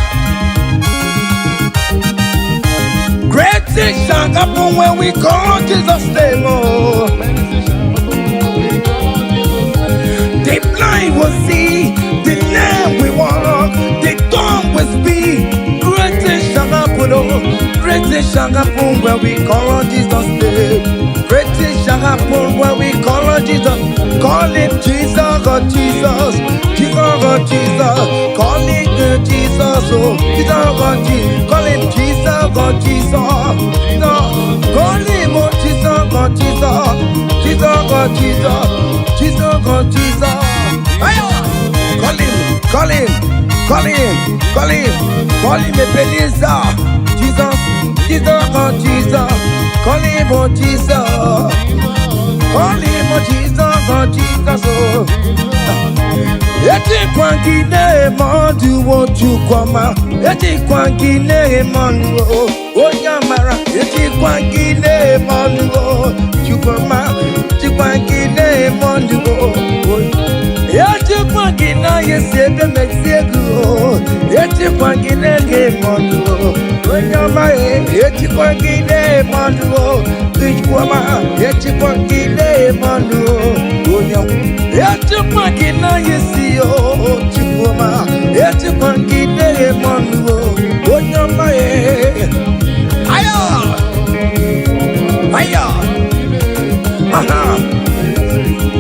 Great things shall happen when we call on Jesus' name. Oh. The blind will see, the lame will walk, the dumb will speak. Great things shall happen, oh. Great things shall happen when we call on Jesus' name. Great things shall happen when we call on Jesus. Call him Jesus, oh Jesus, Jesus, oh Jesus. Call him Jesus, Oh, Jesus, God, Jesus. Call him Jesus, God, Jesus. No, call him, oh, Jesus, God, Jesus. Jesus, God, Jesus. Jesus, God, Jesus. Ayo! Call him, call him, call him, call him, call him Ebenezer. Jesus, Jesus, God, Jesus. Call him, oh, Jesus. Call him, oh, Jesus, God, Jesus. Oh. Ejikwa gị na-eme ọdụwo Chukwuma, ejikwa gị na-eme ọnụ o, onye amara, ejikwa gị na-eme ọnụ o, Chukwuma, ejikwa gị na-eme ọnụ o. Ejikwa gị na esi ebe mesi ego o, ejikwa gị na-ege eme ọnụ o, onye ọma e, ejikwa gị na-eme ọnụ o, Chukwuma, ejikwa gị na-eme ọnụ o, onye ọma. Ejikwa gị na esi o, Chukwuma, ejikwa gị na-eme ọnụ o, onye ọma e. Ayo! Ayo! Aha!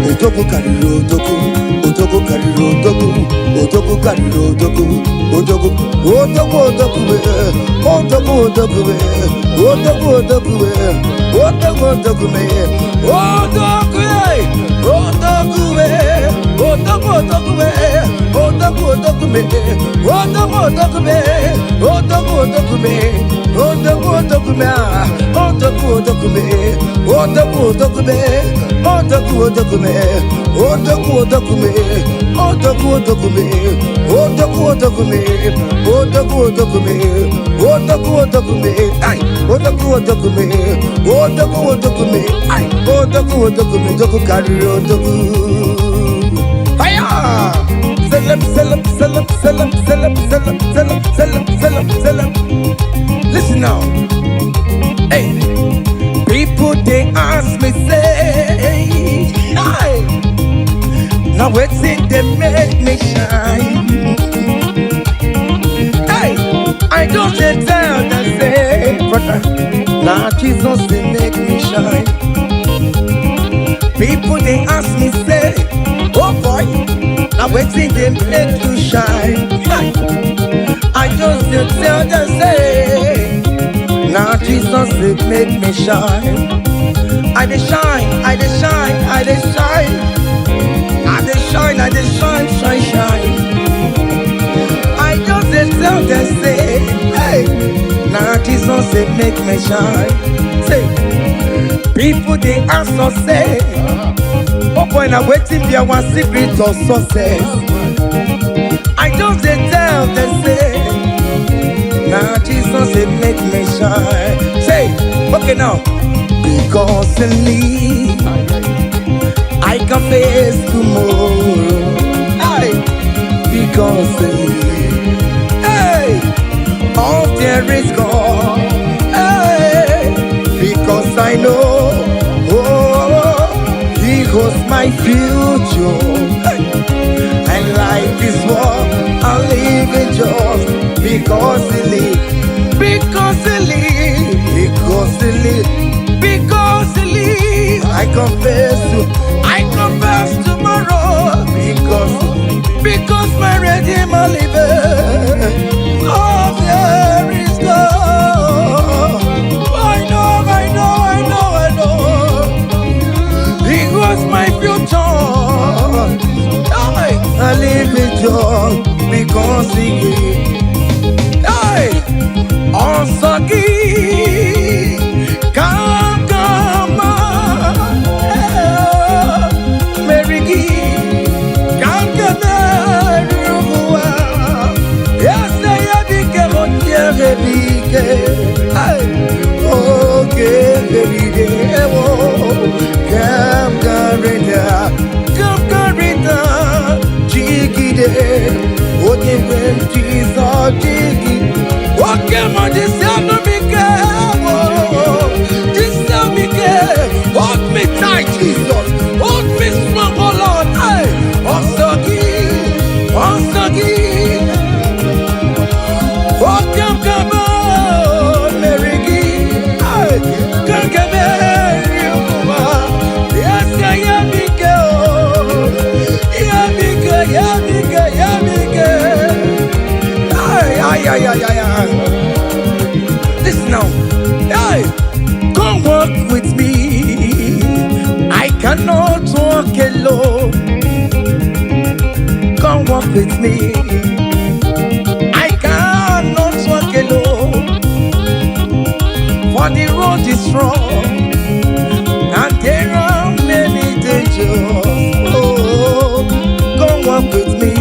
Odogwu karịrị odogwu, odogwu karịrị odogwu, odogwu karịrị odogwu, odogwu, odogwu, odogwu, eh, odogwu, odogwu, eh, odogwu, odogwu, eh, odogwu, odogwu, eh, odogwu, eh, odogwu, eh, odogwu, odogwu, eh, odogwu, odogwu, eh, odogwu, odogwu, eh, odogwu, odogwu, eh, odogwu, odogwu, ah, odogwu, odogwu, eh, odogwu, odogwu, eh, odogwu, odogwu, eh, odogwu, odogwu, eh, odogwu, odogwu, eh, odogwu, odogwu, eh, odogwu, odogwu, eh, odogwu, odogwu, eh, ai, odogwu, odogwu, eh, odogwu, odogwu, eh, ai, odogwu, odogwu, odogwu karịrị odogwu. Hiya! Selem, selem, selem, selem, selem, selem, selem, selem, selem, selem. Listen now. Hey, people they ask me say, hey, now wetin dey make me shine? Hey, I just dey tell them say, brother, na Jesus dey make me shine. People they ask me say, oh boy, now wetin dey make you shine? Hey, I just dey tell them say, na Jesus dey make me shine. I dey shine, I dey shine, I dey shine, I dey shine, I dey shine, shine, shine. I just dey tell them say, hey, na Jesus dey make me shine. Say, people dey ask us say, oh boy, na wetin be our secret of success? I just dey tell them say, na Jesus dey make me shine. Say, okay now, because in me I can face tomorrow. Hey, because in me, hey, all there is God. Hey, because I know, oh, He holds my future. Hey, and life is what I live in just because He lives. Because He lives. Because He lives. Because He lives. I confess tomorrow. Because my Redeemer liveth. Oh, there is God. I know, I know, I know, I know. He was my future. I live in joy because He gave. Hey, ọsọ gị ka aga meri gị ka m ga-emeri ụwa ese ya bike onye bike. Hey, oge merire ewo ka m garịda ka m garịda jigide onye nwe m Jizọs jigide oke ma jisi anụ m ike ewo jisi m ike. Hold me tight, Jesus, hold me strong, oh Lord. Hey, ọsọ gị ọsọ gị oke m ka m meri gị. Hey, ka m ga-emeri ụwa ese ya m ike o ya m ike ya m ike ya m ike. Ay, ay, Ay, ay, ay, ay. Listen now. Hey, come walk with me. I cannot walk alone. Come walk with me. I cannot walk alone. For the road is wrong, and there are many dangers. Oh, come walk with me.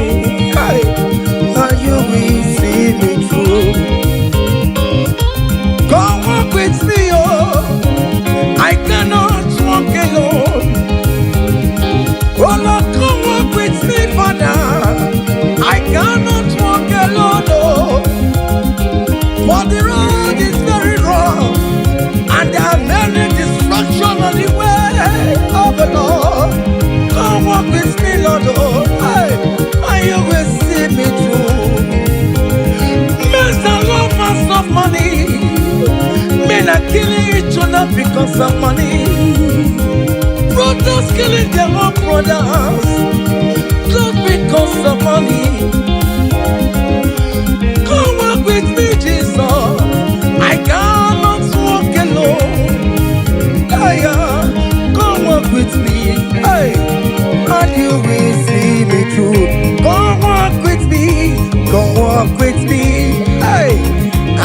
Hey, and you will see me through. Come walk with me, oh. I cannot walk alone. Oh Lord, come walk with me, Father. I cannot walk alone, oh. For the road is very rough, and there are many destruction on the way of the Lord. Come walk with me, Lord, oh, hey, and you will see me through. Men are lovers of money. Men are killing each other because of money. Brothers killing their own brothers just because of money. Come walk with me, Jesus. I cannot walk alone. Hey, come walk with me. Hey, and you will see me through. Come walk with me. Come walk with me. Hey,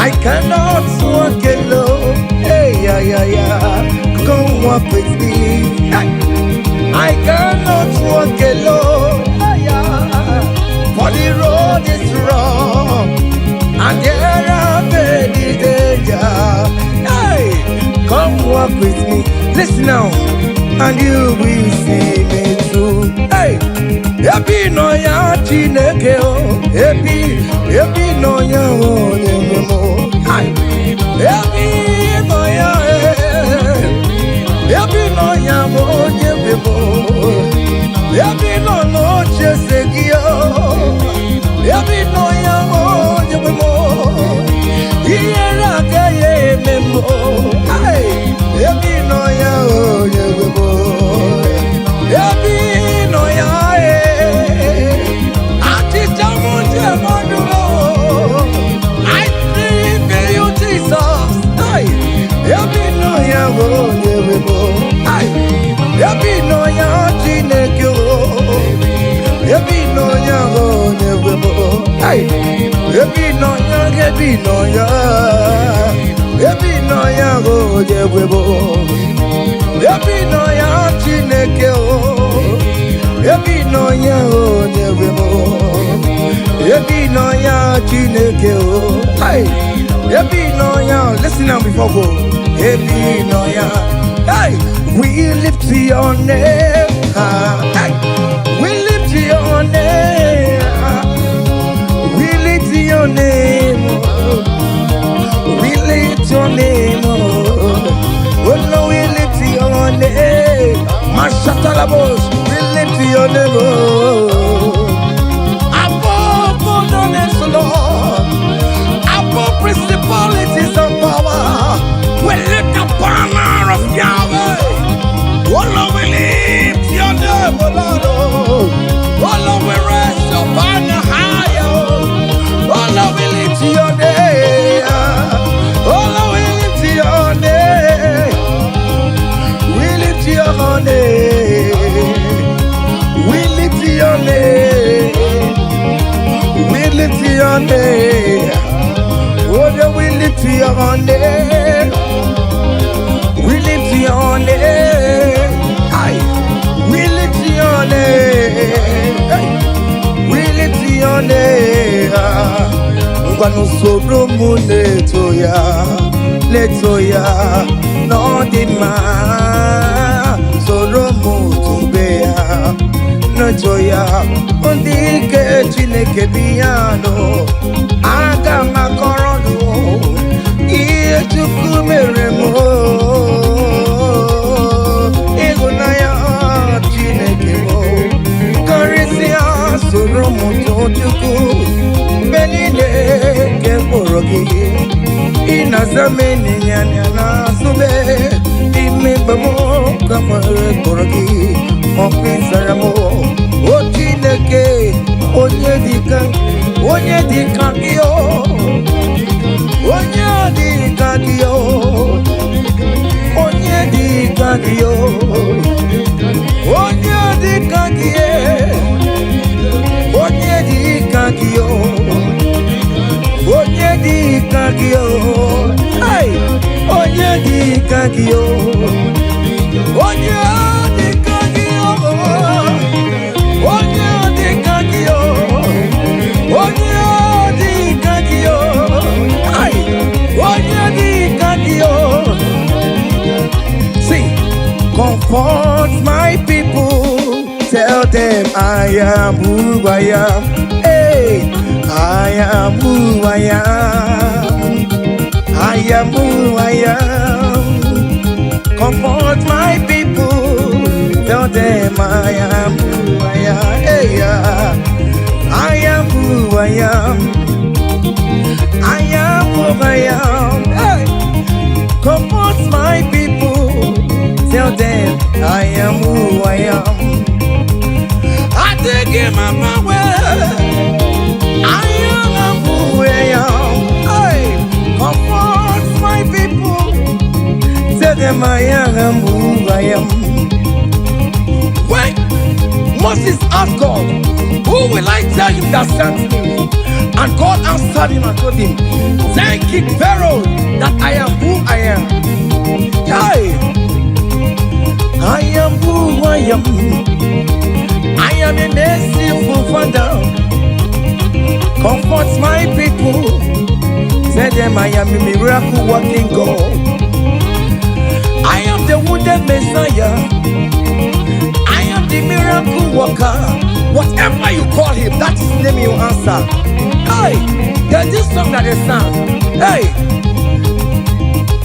I cannot walk alone. Hey, yeah, yeah, yeah. Come walk with me. Hey, I cannot walk alone. Hey, yeah. For the road is rough, and there are many danger. Hey, come walk with me. Listen now, and you will see me through. Hey, ebe ị nọ ya Chineke o, ebe ị nọ ya onye nwe m o. Hey, ebe ị nọ ya, eh, ebe ị nọ ya bụ onye nwe m o. Ebe ị nọ n'oche eze gị o, ebe ị nọ ya bụ onye nwe m o. Ihere agaghị eme m o. Hey, ebe ị nọ ya onye nwe m o. Ebe ị nọ ya eh, achịcha m ji eme ọnụ o. I believe in you, Jesus. Hey, ebe ị nọ ya bụ onye nwe m o. Hey, ebe ị nọ ya Chineke o. Ebe ị nọ ya bụ onye nwe m o. Hey, ebe ị nọ ya, ebe ị nọ ya, ebe ị nọ ya bụ onye nwe m o. Ebe ị nọ ya Chineke o. Ebe ị nọ ya onye nwe m o. Ebe ị nọ ya Chineke o. Hey, ebe ị nọ ya, listen now before go. Ebe ị nọ ya. Hey, we lift your name high. Hey, we lift your name high. We lift your name, oh. We lift your name, oh. Oh no, we lift your name. Mashatalabos, we lift your name, oh. Above all the names, Lord. Above principalities and power. We lift the banner of Yahweh. Oh Lord, we lift your name, oh Lord. Oh, oh Lord, we raise your banner higher. Oh Lord, we lift your name. Oh Lord, we lift your name. We lift your name. We lift your name. We lift your name. Oh, yeah, we lift your name. We lift your name. Aye. We lift your name. Hey. We lift your name. Ngwanụ soro m na-eto ya, na-eto ya n'ọ dị mma. Soro m tobe ya, na-eto ya. Ndị ike Chineke bi ya nụ. Aga m akọrọ nụ ihe Chukwu mere m. Ịhụnanya Chineke m karịsịa, soro m too Chukwu mgbe niile nke mkpụrụ gị. Ị na-aza m ịnyịnya n'azụ m n'ime mgbe m ka nwere kpọrọ gị ọkụ ịzara m. O Chineke, onye dịka, onye dịka gị o. Onye dị ka gị o. Onye dị ka gị o. Onye dị ka gị e. Onye dị ka gị o. Onye dị ka gị o. Hey! Onye dị ka gị o. Onye dị ka gị o. Onye dị ka gị o. Onye dị ka gị o. Hey! Onye dị ka gị o. See, comfort my people. Tell them I am who I am. Hey, I am who I am. I am who I am. Comfort my people. Tell them I am who I am. Hey, yeah. I am who I am. I am who I am. Hey. Comfort my people. Tell them I am who I am. I take him on my way. I am who I am. Hey, comfort my people. Tell them I am who I am. When Moses asked God, "Who will I tell him that sent me?" And God answered him and told him, "Tell King Pharaoh that I am who I am." Hey, I am who I am. I am a merciful Father. Comfort my people. Tell them I am a miracle working God. I am the wounded Messiah. I am the miracle worker. Whatever you call him, that is the name you answer. Hey, there's this song that they sang. Hey,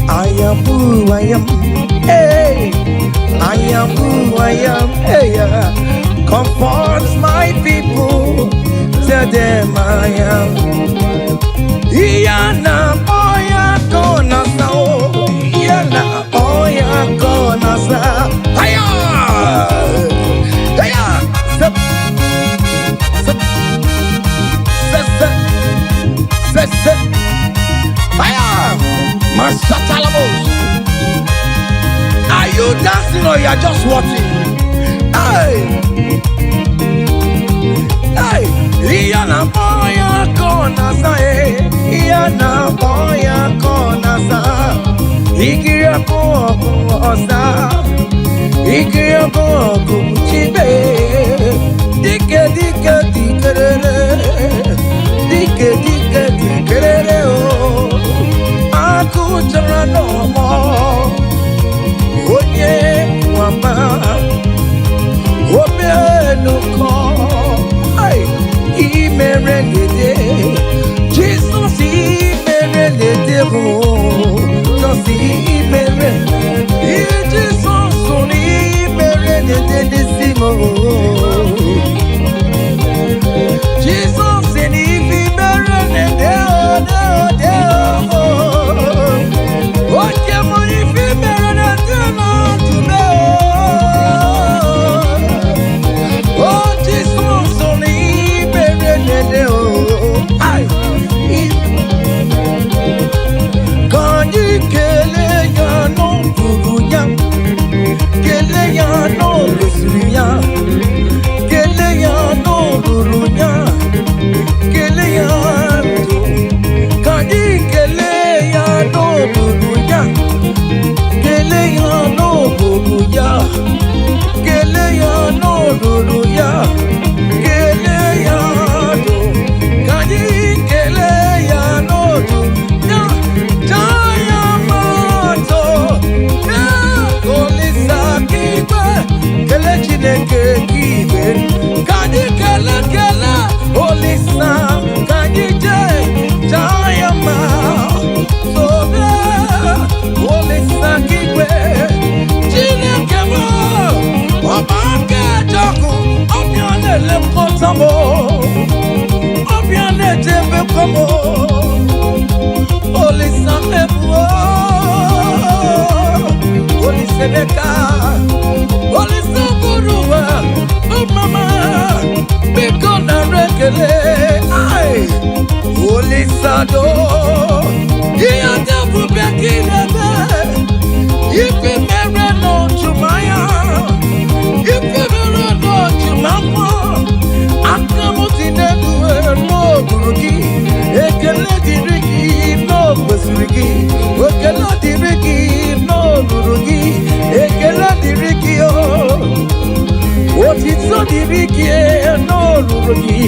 I am who I am. Hey, I am who I am. Hey, yeah. Comfort my people. Tell them I am. Iyana oya kona sa o. Iyana oya kona sa. Hiya! Hiya! Step, step, step, step, step, step. Hiya! Masatalamos. Are you dancing or you are just watching? Hey! Hey! Iyana oya kona sa eh. Iyana oya kona sa. Ikiri ọkụ ọkụ ọsa. Ikiri ọkụ ọkụ chibe. Dike dike dikerere. Dike dike dikerere o. Akụ chọrọ n'ọmọ. Onye nwama. Omenụkọ. Ai, imere lede. Jesus imere lede o. Jesus imere. Jesus imere lede n'isi m o. Jesus imere lede o de o de o. Oke m ife mere lede na ndụ o. Oh, Jesus, imere lede o. Ai, ka anyị kelee ya n'ọbụrụ ya, kelee ya n'olosiri ya, kelee ya n'olulu ya, kelee ya ndụ. Ka anyị kelee ya n'olulu ya, kelee ya n'olulu ya, kelee ya n'olulu ya, kelee ya ndụ. Ka anyị kelee ya n'olulu ya, jaa ya mma ya Olisa k'igwe, kelee Chineke k'igwe. Ka anyị kelee kelee Olisa, ka anyị jee jaa ya mma. Sobe Olisa k'igwe, Chineke m, ọba aka ejọkụ, ọbịa na-elekọta m, ọbịa na-echebekwa m. Olisa mebuo, Olisa Emeka, Olisa bụrụ ụwa, mama, biko nara ekele. Ai, Olisa do. Ihe ndị ebube ka ị na-eme. Ife mere n'ojumanya, ife mere n'ojumafọ, aka m dị n'elu n'okpuru gị. Ekele dịrị gị n'okwesịrị gị. Ekele dịrị gị n'olulu gị. Ekele dịrị gị o. Otito dịrị gị n'olulu gị.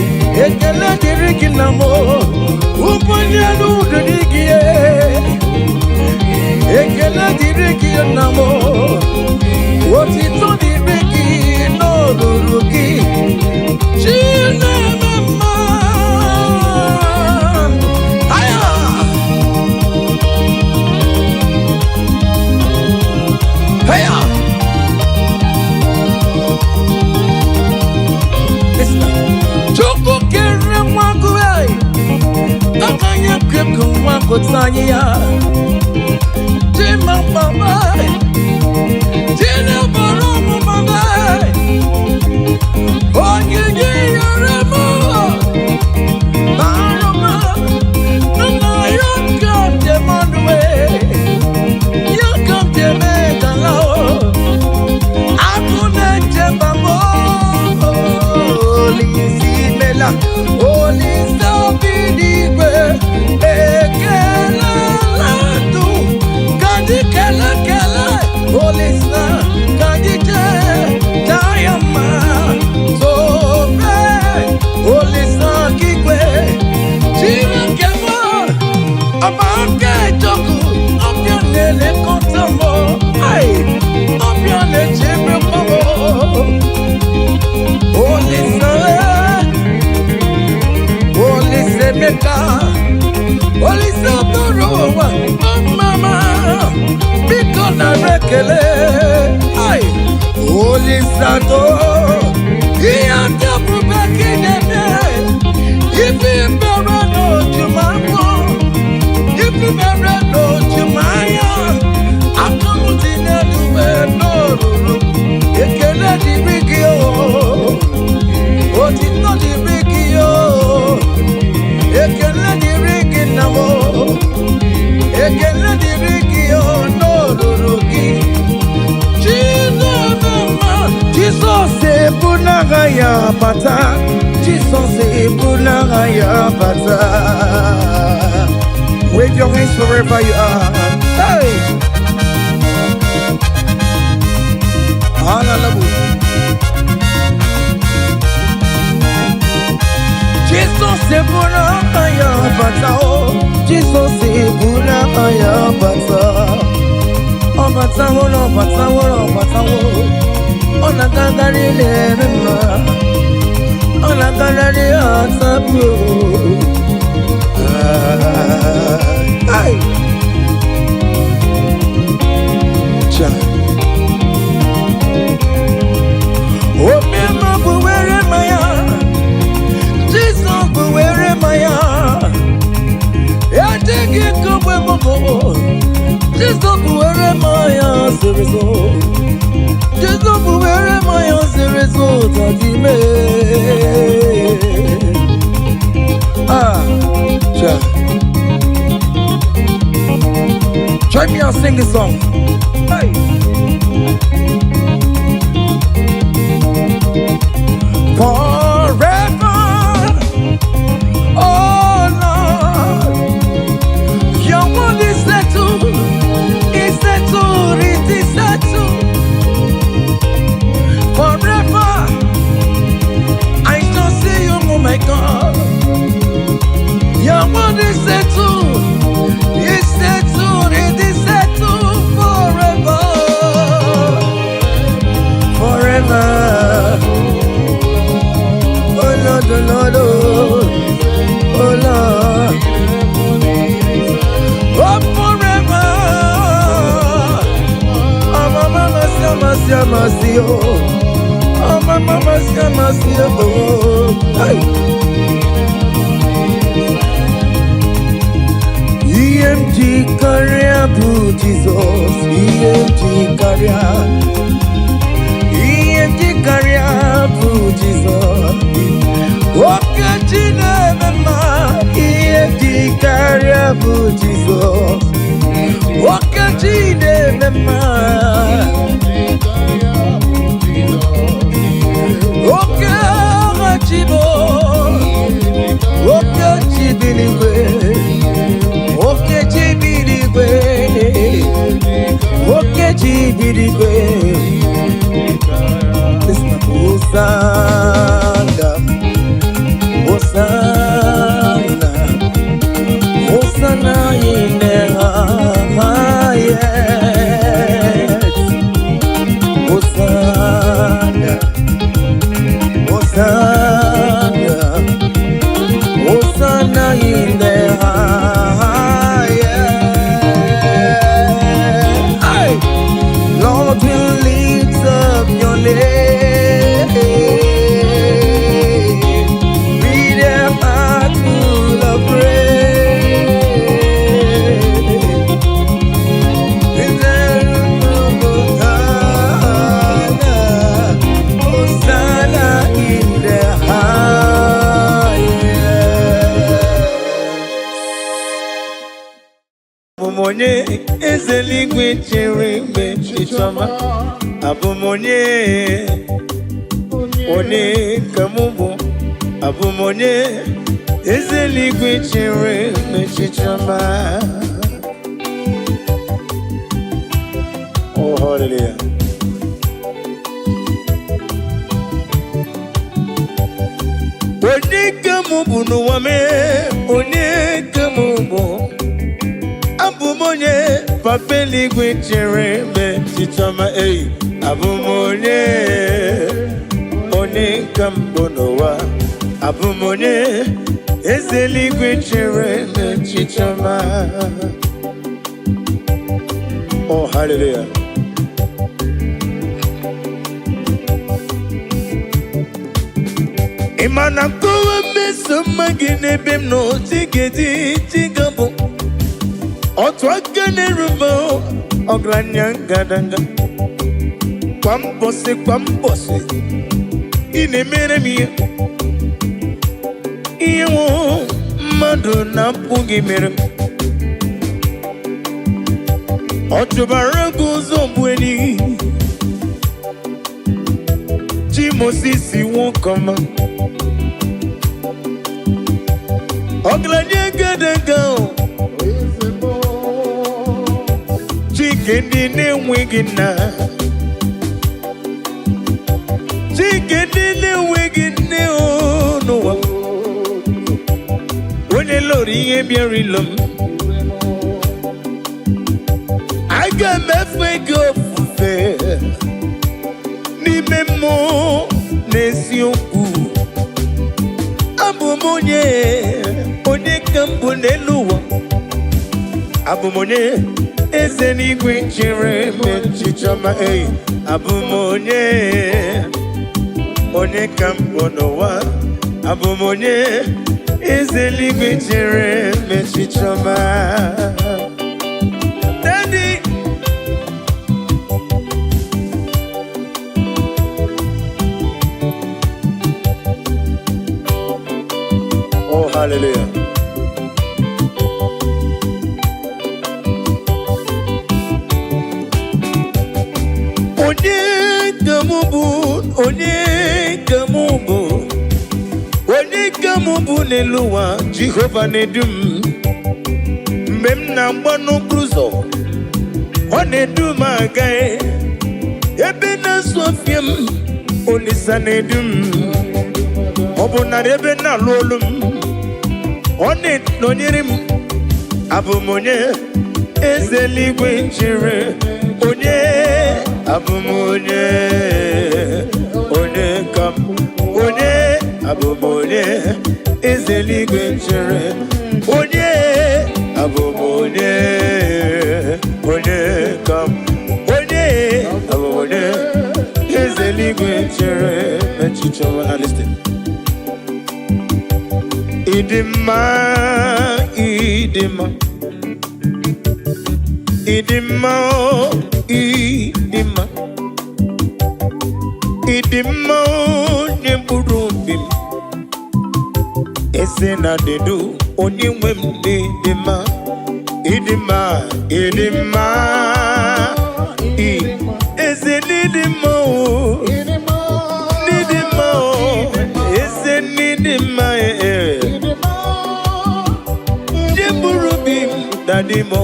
Ekele dịrị gị na m. Ụbọchị elu dịrị gị. Ekele dịrị gị na m. Otito dịrị gị n'olulu gị. Chineme mma. Aya! Aya! Listen. Chukwu kere nwa gị, aka ya kekụ nwa gụta anyị ya. Chima mama, Chinebara ọmụma m, onyinye yere m, bara m, nna ya ka m dị mmanụ, ya ka m dị eme gala o. Agụ na-eche mba m, Olise imela, Olise obi n'igwe, ekelela ndụ, ka anyị kele kele, Olise, ka anyị jee taa ya mma, tobe, Olise okigwe, Chineke m, ọba aka ejọkụ, ọbịa na-elekọta m, ai, ọbịa na-echebekwa m. Olise, Olise Emeka, Olise bụrụ ụwa, ọmama, biko nara ekele. Ai, Olise atọ, ihe ndị ebube ka ị na-eme, ife mere n'ojumafọ, ife mere n'ojumanya, aka m dị n'elu wee n'olulu, ekele dịrị gị o. Otito dịrị gị o, ekele dịrị gị nna m o, ekele dịrị gị o n'olulu gị. Chineke mma, Jizọs ebu n'agha ya bata, Jizọs ebu n'agha ya bata. Wave your hands wherever you are. Hey! Hallelujah. Jizọs ebu n'agha ya bata o, Jizọs ebu n'agha ya bata. Ọ batawo na ọ batawo na ọ batawo, ọ na-agagharị na-eme mma, ọ na-agagharị atapụ. Ai! Cha. Omema bụ were mmanya, Jizọs bụ were mmanya. Ejighị kogbe mbụ, Jizọs bụ were mmanya zoro ezo. Jizọs bụ were mmanya zoro ezo tadime. Ah, cha. Join me and sing this song. Hey. Forever, oh Lord, your word is settled, is settled, it is settled. Forever, I shall see you, oh my God. Your word is settled, it is settled forever, forever. Oh Lord, oh Lord, oh, oh Lord, oh forever. Oh mama, mama, mama, oh, oh mama, mama, mama, oh. Hey. Ihe m ji karịa bụ Jizọs, ihe m ji karịa, ihe m ji karịa bụ Jizọs. Oke chi na-eme mma, ihe m ji karịa bụ Jizọs. Oke chi na-eme mma. Oke agha chi bụ, oke chi bi n'igwe, oke chi bi n'igwe, oke chi bi n'igwe. Listen, Hosanna, Hosanna, Hosanna in the highest. Hosanna, Hosanna, Hosanna in the highest. Hey! Lord, we lift up your name with a heart full of praise. Hosanna, Hosanna in the highest. Abụ m onye eze eluigwe chere mgbe chichọma. Abụ m onye, onye ka mụ bụ. Abụ m onye eze eluigwe chere mgbe chichọma. Oh, hallelujah. Onye ka mụ bụ n'ụwa mee, onye ka mụ bụ. Abụ m onye papa eluigwe chere mgbe chichọma ei. Abụ m onye, onye ka m bụ n'ụwa. Abụ m onye eze eluigwe chere mgbe chichọma. Oh, hallelujah. Ị ma na nkọwa mmeso mma gị n'ebe m nọ chigedi chigabụ otu aka na-erube ọgaranya ngadanga kwa mbọsị kwa mbọsị ị na-emere m ihe ihe nwụ mmadụ na-apụghị mere m. Ọ chụbara gị ụzọ bụ enyi chi Mosisi nwoke ọma ọgaranya ngadanga o. Chike ndị na-enweghị nna, Chike ndị na-enweghị nne o n'ụwa, onye lụrụ ihe bịara ilo m, aga m efe gị ofufe n'ime mmụọ na eziokwu. Abụ m onye, onye ka m bụ n'elu ụwa. Abụ m onye eze n'igwe chere m echiche ọma ei. Abụ m onye, onye ka m bụ n'ụwa. Abụ m onye eze n'igwe chere m echiche ọma. Daddy. Oh, hallelujah. Onye ka mụ bụ, onye ka mụ bụ, onye ka mụ bụ n'elu ụwa, Jehova na-edu m. Mgbe m na-agba n'okporo ụzọ, ọ na-edu m aga. Ebe na-asụ ọfịa m, Olisa na-edu m. Ọ bụ narị ebe na-alụ olu m, ọ na-enọnyere m. Abụ m onye eze eluigwe chere, onye abụ m onye, onye ka m, onye abụ m onye eze eluigwe chere, onye abụ m onye, onye ka m, onye abụ m onye eze eluigwe chere echiche ọma. Na listen. Ịdị mma, ịdị mma, ịdị mma, o, ịdị mma, ịdị mma, onye mkpụrụ obi m, eze na dedu onye nwe m dị mma. Ịdị mma, ịdị mma, eze n'ịdị mma o, n'ịdị mma o, eze n'ịdị mma ee. Ndị mkpụrụ obi m daddy m o.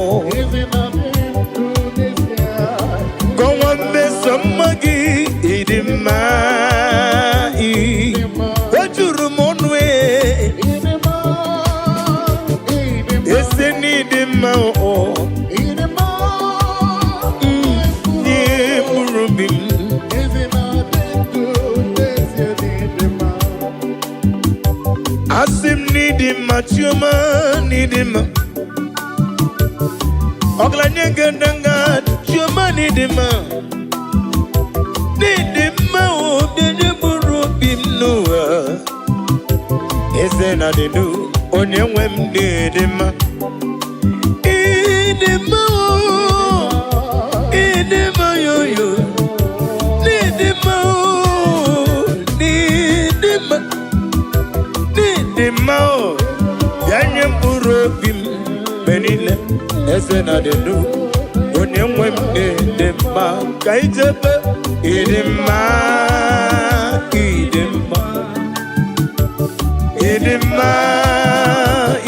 Kọwa mmeso mma gị, ịdị mma ị. O juru m ọnụ ee. Eze n'ịdị mma o. Ndị mkpụrụ obi m. Asị m n'ịdị mma, Chioma, n'ịdị mma. Ọgaranya ngandanga, Chioma, n'ịdị mma. N'ịdị mma o, bịa mkpụrụ obi m n'ụwa. Eze na dịdu, onye nwe m, n'ịdị mma. Ịdị mma o, ịdị mma yoyo. N'ịdị mma o, n'ịdị mma. N'ịdị mma o, bịa nye mkpụrụ obi m mgbe niile. Eze na dịdu, onye nwe m, n'ịdị mma. Ka ijebe ịdị mma, ịdị mma. Ịdị mma,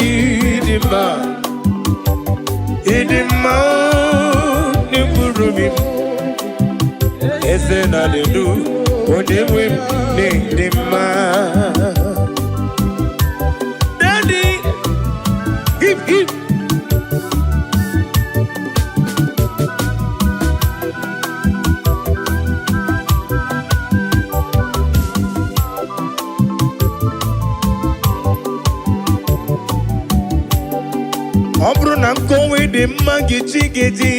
ịdị mma, ịdị mma o, n'mkpụrụ obi m. Eze na dịdu, onye nwe m, n'ịdị mma. Daddy, hip hip. Ọ bụrụ na nkọwa dị mma gị, chi ga-eji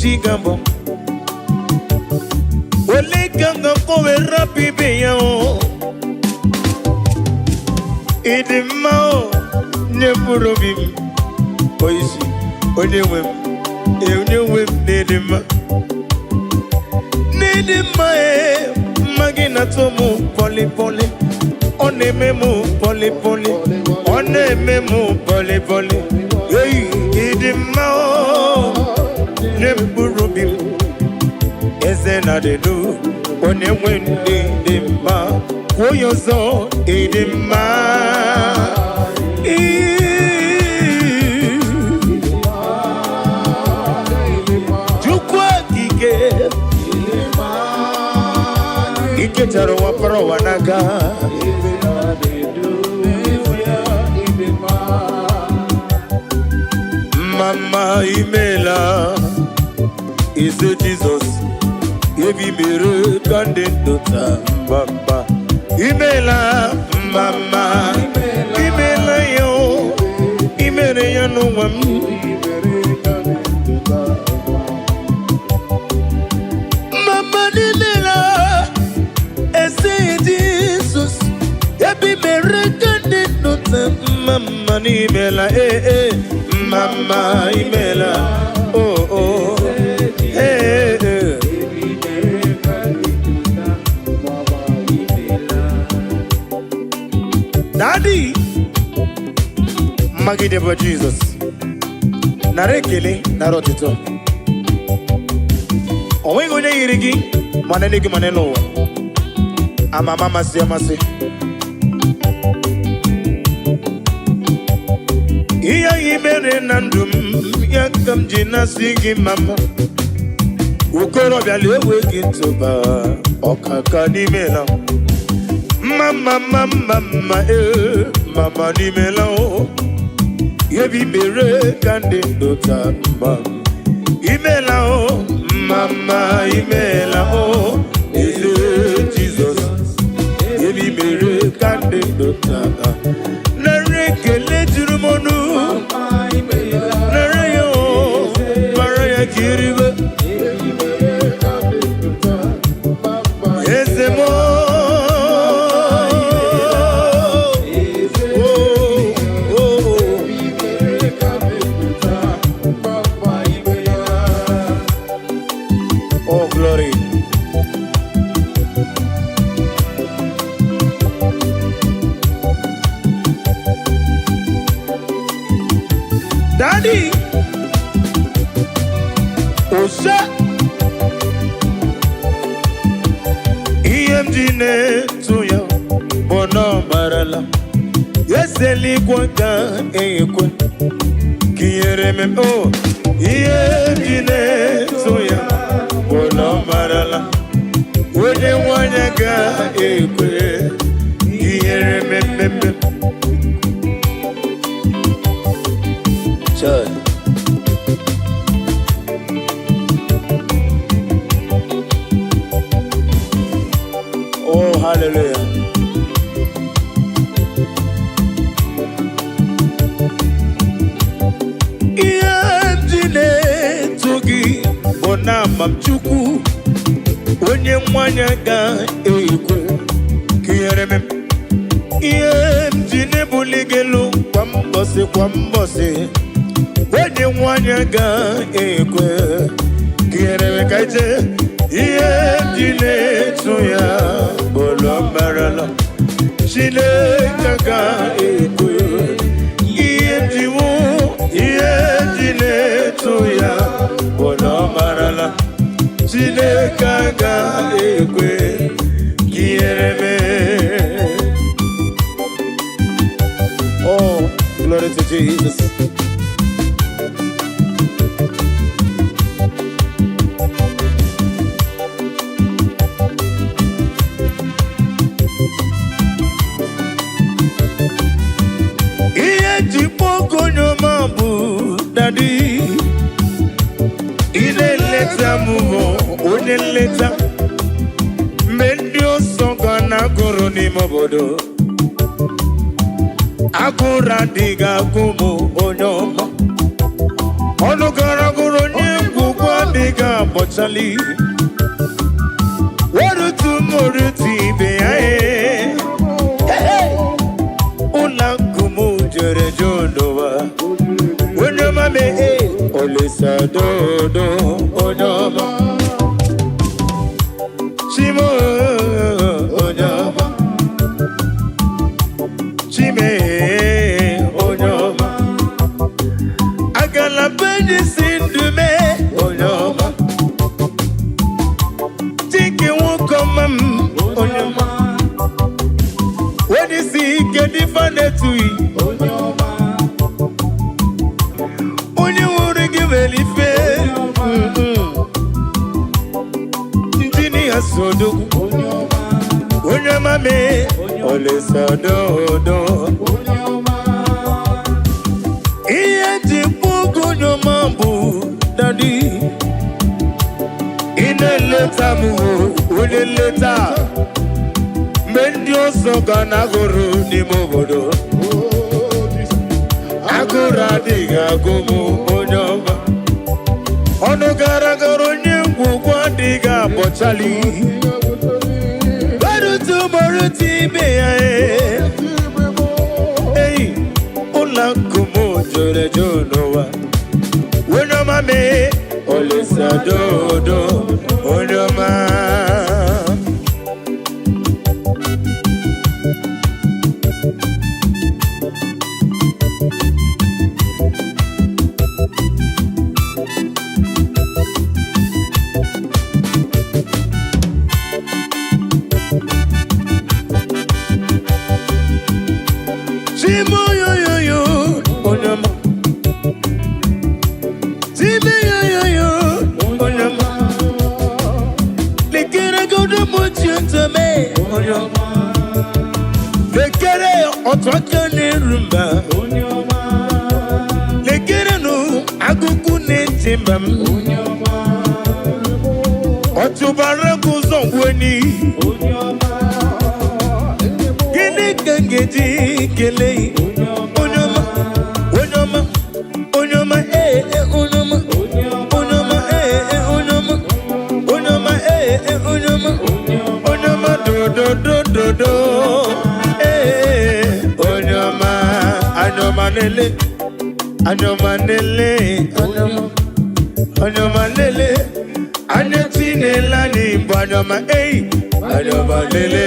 chi ga-abụ ole ka m ga-akọwe rapụ ibe ya o. Ịdị mma o, nye mkpụrụ obi m oisi, onye nwe m ee, onye nwe m, n'ịdị mma, n'ịdị mma ee. Mma gị na-atọ m pọlị pọlị, ọ na-eme m pọlị pọlị, ọ na-eme m pọlị pọlị. Ei, ịdị mma o, nye mkpụrụ obi m. Eze na dịdu, onye nwe ndị dị mma. Kwuo ya ọzọ, ịdị mma. Ii. Chukwu okike ikechara ụwa kpọrọ ụwa n'aka. Mama, imela. Eze Jizọs, ebi mere ka ndị ndụ taa. Mama, imela. Mama, imela ya o, imere ya n'ụwa m. Mama, imela. Eze Jizọs, ebi mere ka ndị ndụ taa. Mama, imela ee ee. Mama, imela oh oh ee ee. Daddy, mmagide bụ Jizọs, nara ekele, nara ọtụtụ. O nweghị onye yiri gị, ma n'eluigwe ma n'elu ụwa. Ama ama, amasị amasị. Ihe anyị mere na ndụ m ya ka m ji na-asị gị mama. Okorobịa na-ewe gị ntụba ọkaka n'ime na mma mma mma mma mma ee. Mama, n'imela o, ebi mere ka ndị ndụ taa. Mma, imela o. Mama, imela o. Eze Jizọs, ebi mere ka ndị ndụ taa. Nara ekele juru m ọnụ, nara ya o, mara ya ka iribe. Eze m o, o, o. Oh, glory. Daddy. Ose ihe m ji na-etu ya bụ na ọ marala eze eluigwe ga-ekwe ka ihere m o. Ihe m ji na-etu ya bụ na ọ marala onye nwanyị ga-ekwe ka ihere mmemme. Child. Oh, hallelujah. Ihe m ji na-eto gị bụ na ama m Chukwu onye nwanyị ga-ekwe ka ihere m. Ihe m ji na-ebuli gị elu kwa mbọsị kwa mbọsị, onye nwanyị ga-ekwe ka ihere m ka ije. Ihe m ji na-eto ya bụ na ọ marala Chineke ga-ekwe. Ihe m ji wụ ihe m ji na-eto ya bụ na ọ marala Chineke ga-ekwe ka ihere mee. Oh, glory to Jesus. Ihe ji kpọọ onye ọma bụ Daddy. Ị na-eleta m bụ onye nleta. Mgbe ndị ọsọ ga na-agụrụ n'ime obodo, agụrụ adịghị agụ m, onye ọma. Ọnụ gara gụrụ onye ngwugwu adịghị agbọchali. Werutu m orutu ibe ya ee. Ụlọ akụ m jere jụ n'ụwa. Onye ọma mee Olisa dodo, onye ọma. Chimo, onye ọma. Chime, onye ọma. Agala benyi si ndụ mee, onye ọma. Chike nwoke ọma m, onye ọma. Onye isi ike dịfa na-etughị. Onye nwụrụ gị nwere ife. Injinia Sodogwu, onye ọma mee Olisa dodo. Ihe ji kpọọ onye ọma bụ Daddy. Ị na-eleta m o, onye nleta. Mgbe ndị ọzọ ga na-agụrụ n'ime obodo, agụrụ adịghị agụ m, onye ọma. Ọnụ gara gara onye ngwugwu adịghị abọchali. Gbarutu gbarutu ibe ya ee. Ei, ụlọ akụ m jụrụ eju n'ụwa. Onye ọma mee Olisa dodo, onye ọma. Chimoyoyoyo, onye ọma. Chimeyoyoyo, onye ọma. Lekere godo mochi ntome, onye ọma. Lekere otu aka na-eru mba. Lekere nụ agụkụ na-eti mba m. Ọtụbara gị ụzọ ngweni. Gịnị ka m ga-eji kelee onye ọma, onye ọma, onye ọma, ee ee, onye ọma, onye ọma, ee ee, onye ọma, onye ọma, ee ee, onye ọma, onye ọma, dododododo, ee, onye ọma, anya ọma lele, anya ọma lele, anya ọma, anya ọma lele, anya tinela anyị bụ anya ọma, ei, anya ọma lele,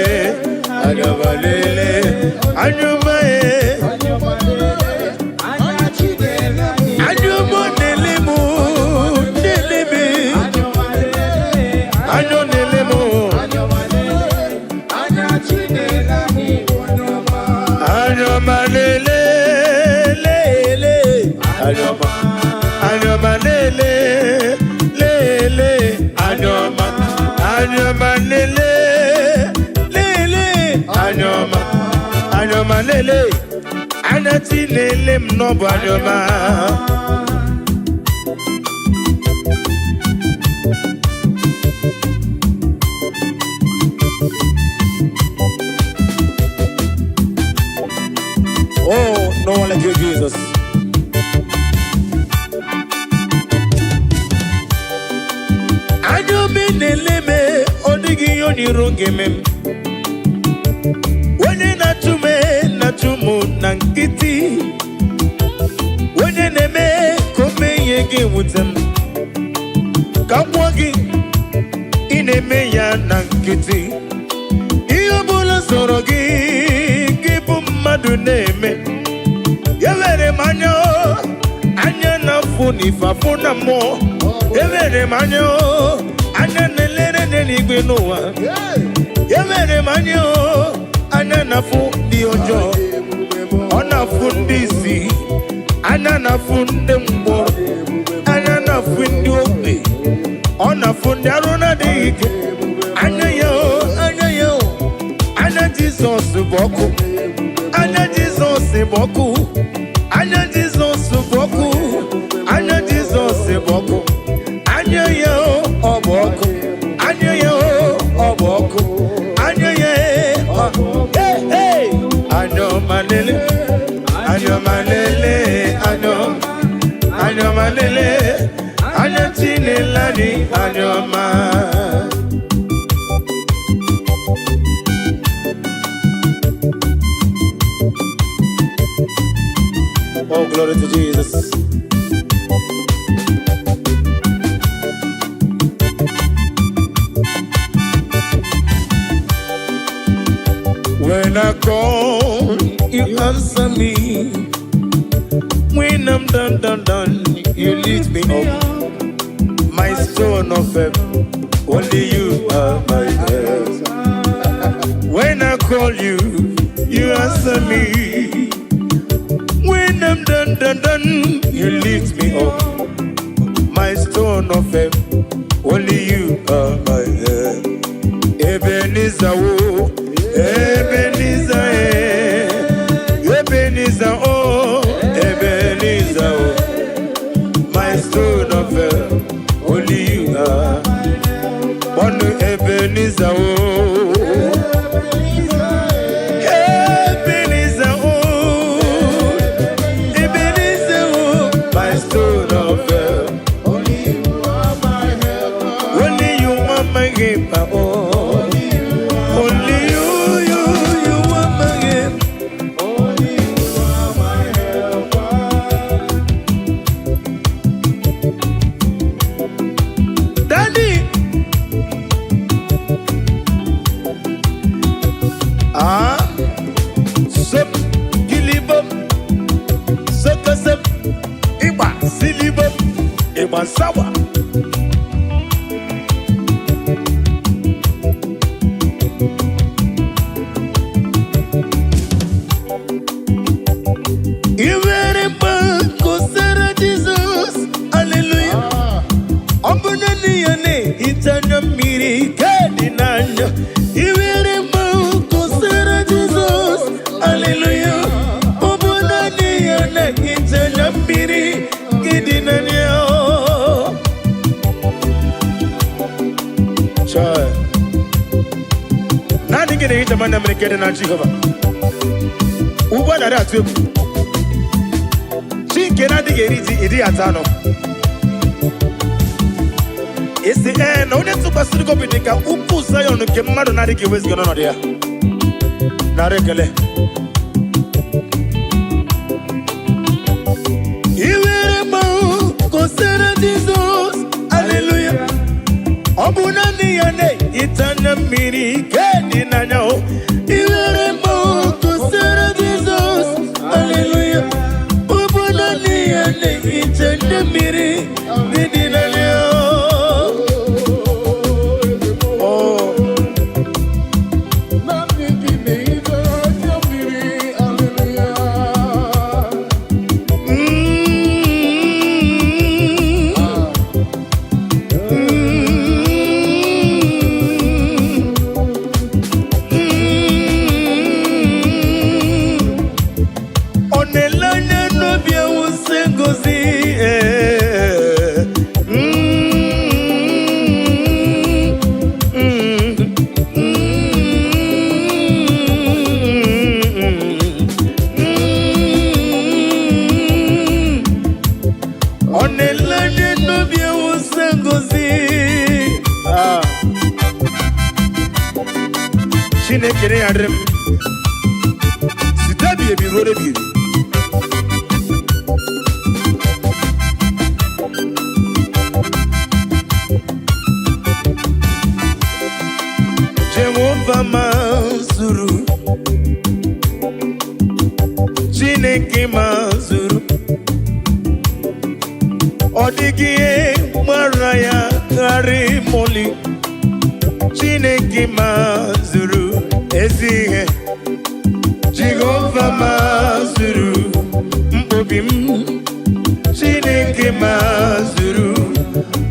anya ọma lele, anya ọma, ee. Anya ọma lele mụ, lele me. Anyọma, anyọma lele, lele, anyọma, anyọma lele, lele, anyọma, anyọma lele, anya chi lele m n'ọbụ anyọma. Oh, no one like you, Jesus. Anya obi na-ele m, ọ dịghị ihe onyiro ga-eme m. Onye na-achụ m na-achụ m na nkịtị. Onye na-eme ka o mee ihe ga-ewute m. Ka m gwụọ gị, ị na-eme ya na nkịtị. Ihe ọ bụla sọrọ gị, gị bụ mmadụ na-eme. Ewere m anya o, anya na-afụ n'ife afụ na mmụọ. Ewere m anya o, anya na-elere n'eluigwe n'ụwa. Ewere m anya o, anya na-afụ ndị ọjọọ. Ọ na-afụ ndị isi, anya na-afụ ndị mkpọrọ, anya na-afụ ndị ogbi, ọ na-afụ ndị arụ na-adịghị ike. Anya ya o, anya ya o, anya Jizọs bụ ọkụ. Anya Jizọs bụ ọkụ. Anya Jizọs bụ ọkụ. Anya Jizọs bụ ọkụ. Anya ya o, ọ bụ ọkụ. Anya ya o, ọ bụ ọkụ. Anya ya e, ọ. Hey, hey! Anya ọma lele, anya ọma lele, anya ọma, anya ọma lele, anya Chinele anyị, anya ọma. Oh, glory to Jesus. When I call, you answer me. When I'm done, done, done, you lift me up. My stone of help, only you are my help. When I call you, you answer me. When I'm done, done, done, you lift me up. My stone of help, only you are my help. Ebenezer, oh, Ebenezer, eh. Ebenezer, oh, Ebenezer, oh. My stone of help, only you are. One Ebenezer, oh, Ebenezer, oh, Ebenezer, oh, my stone of help. Only you are my helper. Only you are my helper, oh. Only you, you are my helper. Only you are my helper. Daddy. Ah, sop, kilibom, sokosop, ịgba silibom, ịgba sawa. I nwere mgbe kosara Jizọs, haleluya. Ọ bụ naanị ya na-ehicha anya mmiri ke dị n'anya. I nwere mgbe kosara Jizọs, haleluya. Ọ bụ naanị ya na-ehicha anya mmiri ke dị n'anya. Chai. Naanị gị na-ehicha m anya mmiri ke dị na Jehova. Ugbu a narị atụ egwu. Chi nke na-adịghị eri ji ịdịghị ata anụ. Isi ee na onye tụkwasịrị gị obi dị ka ugwu Zayọn nke mmadụ na-adịghị eweziga n'ọnọdụ ya. Nara ekele. I were mmanwụ kosara Jizọs, aleluya. Ọ bụ naanị ya na-ehicha anya mmiri ke dị n'anya o. I were mmanwụ kosara Jizọs, aleluya. Ọ bụ naanị ya na-ehicha anya mmiri dị n'anya o. Oh. Naanị gị na-ehicha anya mmiri, hallelujah. Chineke ya dịrị m site ebighị ebi ruo ebighị ebi. Jehova mazuru, Chineke mazuru, ọ dịghị ihe gbara ya gharị moli. Chineke mazuru ezi ihe, Jehova mazuru mkpobi m, Chineke mazuru,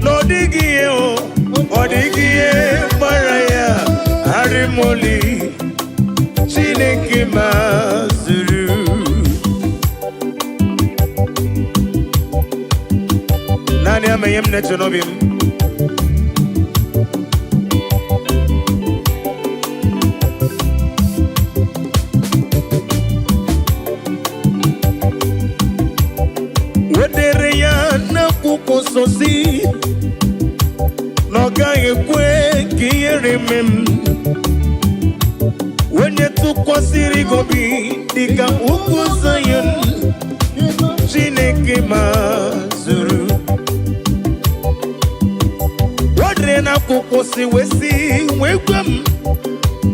na ọ dịghị ihe o, ọ dịghị ihe gbara ya gharị moli. Chineke mazuru. Naanị ama ihe m na-eche n'obi m. Wedere ya n'akwụkwọ nsọ si na ọ gaghị ekwe ka ihere mee m. Onye tụkwasịrị gị obi dịka ugwu Zayọn, Chineke mazuru. Wedere n'akwụkwọ si wee sị wee gwa m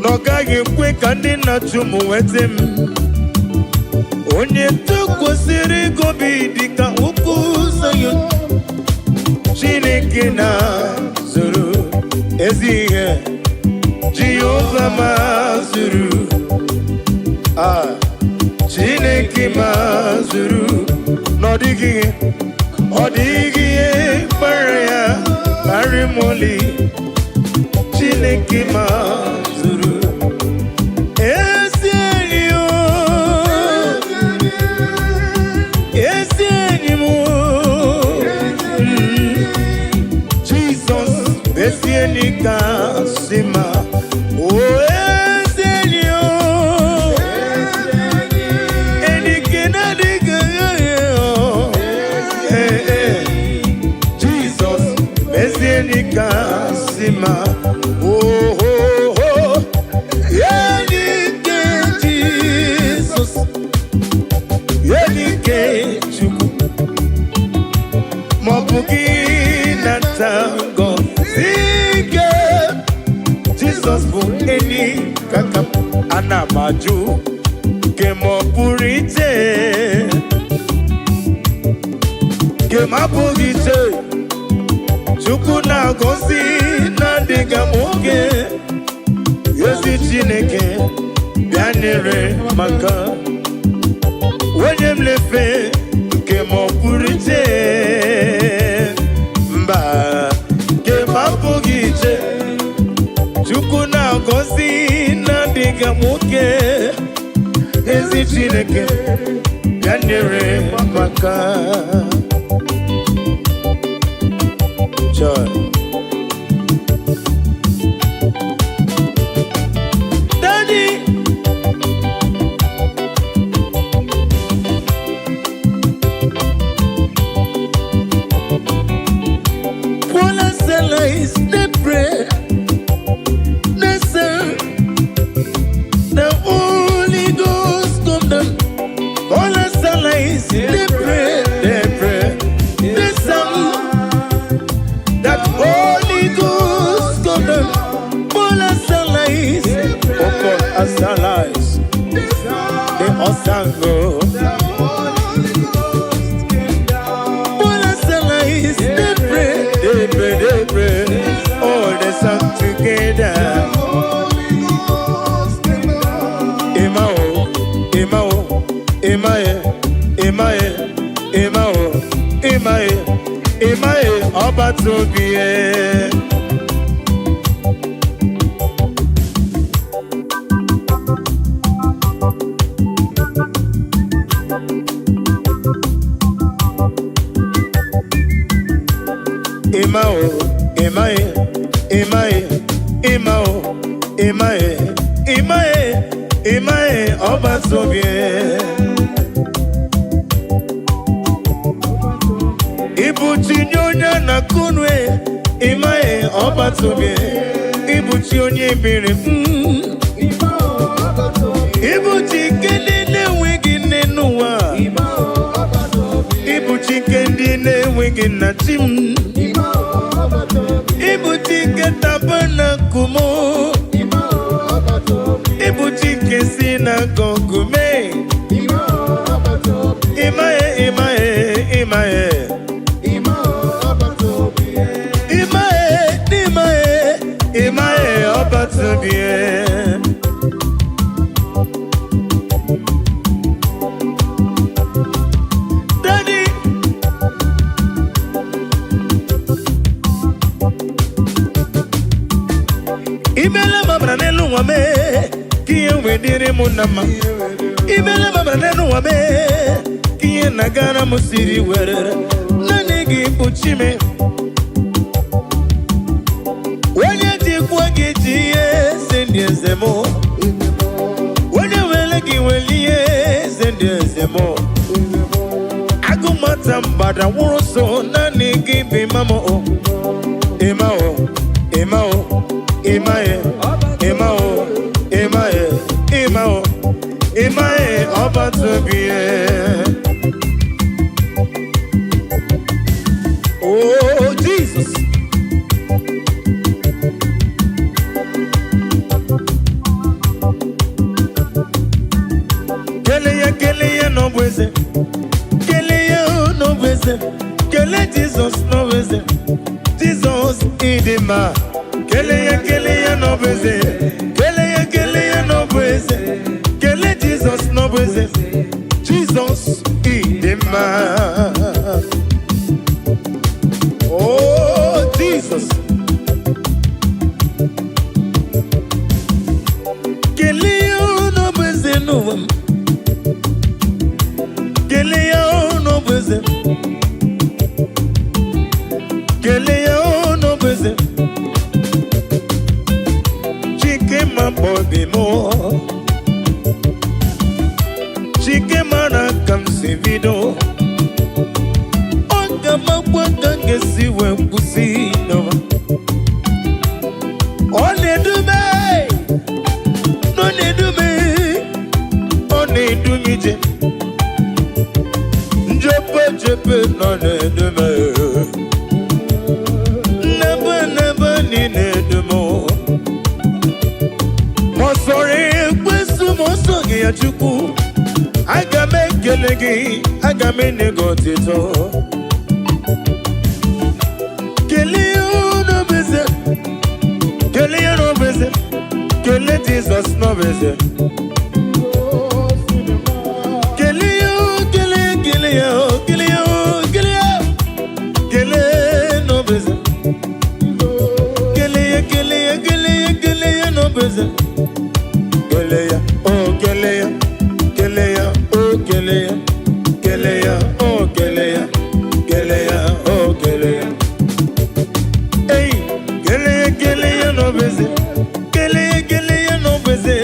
na ọ gaghị ekwe ka ndị na-achụ m nweta m. Onye tụkwasịrị gị obi dịka ugwu Zayọn, Chineke na-zuru ezi ihe, Jehova mazuru. Ah, Chineke mazuru, na ọ dịghị ihe, ọ dịghị ihe kpara ya karị moli. Chineke mazuru ezi enyi o, ezi enyi m o. Jizọs ezi enyi kasị mma. O ezi enyi o, enyi nke na-adịghị aghaghị o. Ee, ee. Jizọs ezi enyi kasị mma. Oh, oh, oh. Enyi nke Jizọs, enyi nke Chukwu, ma ọ bụ gị nata ngọzi nke Jizọs bụ enyi kaka m. Ana m ajụ nke ma ọ pụrụ iche, nke m abụghị iche. Chukwu na-agọzi na-adịghị m oge, ezi Chineke bịa nyere maka onye m lefe nke ma ọ pụrụ iche, mba, nke m abụghị iche. Chukwu na-agọzi na-adịghị m oke, ezi Chineke bịa nyere maka. Joy. Daddy. Paul and Silas, they pray, they say, the Holy Ghost come down. Paul and Silas, they pray, they sang that Holy Ghost come down. Paul and Silas, oh Paul and Silas, they all sang, oh. Paul and Silas, they pray, they pray, they pray. Oh, they sang together. Emma oh, Emma oh, Emma eh, Emma eh, Emma oh, Emma eh, Emma eh, ọba tóbi eh. Emma oh, Emma eh, Emma eh, Emma oh, Emma eh, Emma eh, Emma eh, ọba tóbi eh. Ibuchi nye onye na-akụnwe, ịmaghị ọba tóbi, ibuchi onye biri. Nke ndị na-enweghị nna, chi m. Ịbụ Chike tabernacle m. Ịbụ Chike synagogue mee. Ịmaghị, ịmaghị, ịmaghị. Ịmaghị, n'ịmaghị, ịmaghị ọbatụbie. Daddy. Imele mabara n'elu ụwa mee ka ihe wee dịrị m na mma. Imele mabara n'elu ụwa mee ka ihe na-agara m siri were. Naanị gị bụ chi m. Onye jikwa gị ji ihe eze ndị eze m. Onye were gị were ihe eze ndị eze m. Agụmata mgbada nwụrụ so, naanị gị bụ ịma m o. Ịma o, ịma o, ịma e, ịma o, ịma e, ịma o, ịma e, ọba tobi e. Oh, Jesus. Kele ya, kele ya n'ọbụ eze. Kele ya n'ọbụ eze. Kele Jizọs n'ọbụ eze. Jizọs, ịdị mma. Kele ya, kele ya n'ọbụ eze. Kele ya, kele ya n'ọbụ eze. Kele Jizọs n'ọbụ eze. Jizọs, ịdị mma. Oh, Jesus. Kele ya n'ọbụ eze n'ụwa m. Kele ya n'ọbụ eze. Kele ya n'ọbụ eze. Chike ma obi m. Chike mara ka m si bido. Ọ ga-amakwa ka m ga-esi wee kwụsị n'ụwa. Ọ na-edume, ọ na-edume, ọ na-edu m ije. Njepe jepe nọ na-edume. Nnebe nnebe niile edu m. Ma ọ sọrọ ekwesu, ma ọ sọghị ya, Chukwu, aga m ekele gị, aga m enye gị otito. Kelee ya n'obeze, kelee ya n'obeze, kelee Jizọs n'obeze. Kelee ya, kelee, kelee ya, kelee ya, kelee ya, kelee n'obeze. Kelee ya, kelee ya, kelee ya, kelee ya n'obeze. Kelee ya, oh, kelee ya, kelee ya, oh, kelee ya, kelee ya, oh, kelee ya, kelee ya, oh, kelee ya. Hey, kelee ya, kelee ya n'obeze. Kelee ya, kelee ya n'obeze.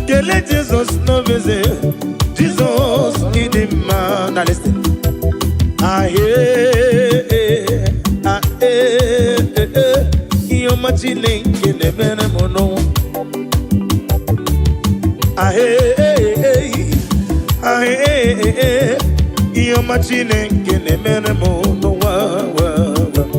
Kelee Jizọs n'obeze. Jizọs, ịdị mma. Now listen. Ah, eh, ah, eh, eh, eh. Ihe ọma Chineke na-emere m n'ụwa. Ah, eh, eh, eh. Ah, eh, eh, eh. Ihe ọma Chineke na-emere m n'ụwa. Wa, wa.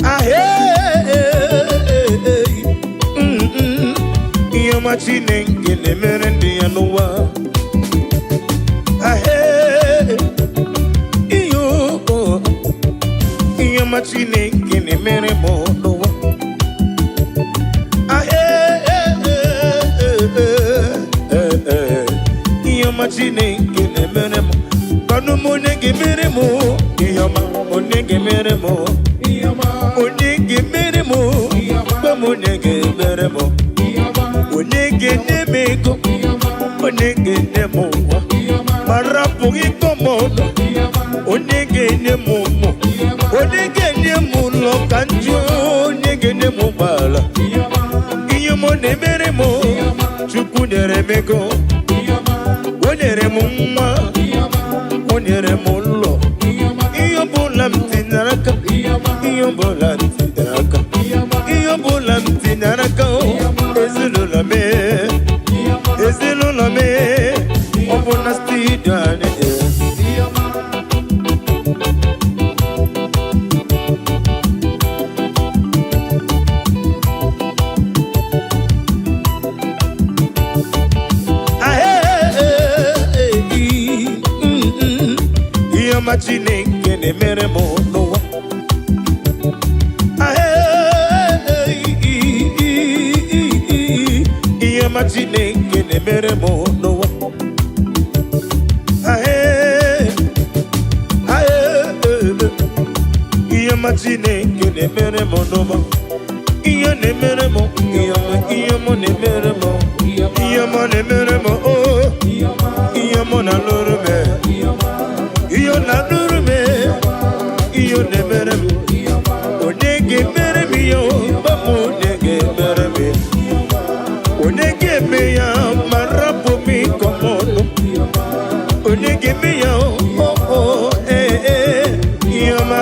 Ah, eh, eh, eh, eh. Ihe ọma Chineke na-emere ndị ya n'ụwa. Ah, eh, ihe o- ihe ọma Chineke na-emere m n'ụwa. Ah, eh, eh, eh, eh, eh, eh. Ihe ọma Chineke na-emere m. Gwanụ m onye ga-emere m ihe ọma, onye ga-emere m, onye ga-emere m, gwa m onye ga-emere m, onye ga-enye m ego, onye ga-enye m ụwa ma rapụghị ịkọ m ọnụ, onye ga-enye m ụmụ, onye ga-enye m ụlọ ka njụ, onye ga-enye m ụgbọala. Ihe m na-emere m, Chukwu nyere m ego, o nyere m nwa, o nyere m ụlọ. Ihe ọbụla m tinyere aka, ihe ọbụla m tinyere aka o, ezinụlọ m, ezinụlọ m, ọ bụ na studio anyị. Ihe ọma Chineke na-emere m n'ụwa. Ihe ọma Chineke na-emere m n'ụwa. Ahee, ahee, ihe ọma Chineke na-emere m n'ụwa. Ihe na-emere m, ihe ọma, ihe ọma na-emere m, ihe ọma na-emere m, oh, ihe ọma na-alụrụ m, ihe ọ na-alụrụ m, ihe ọ na-emere m. Onye ga-emere m ihe o, papa, onye ga-emere m ya? Onye ga-eme ya ma rapụ m ịkọ m ọnụ? Onye ga-eme ya o, o, ee, ee, ihe ọma.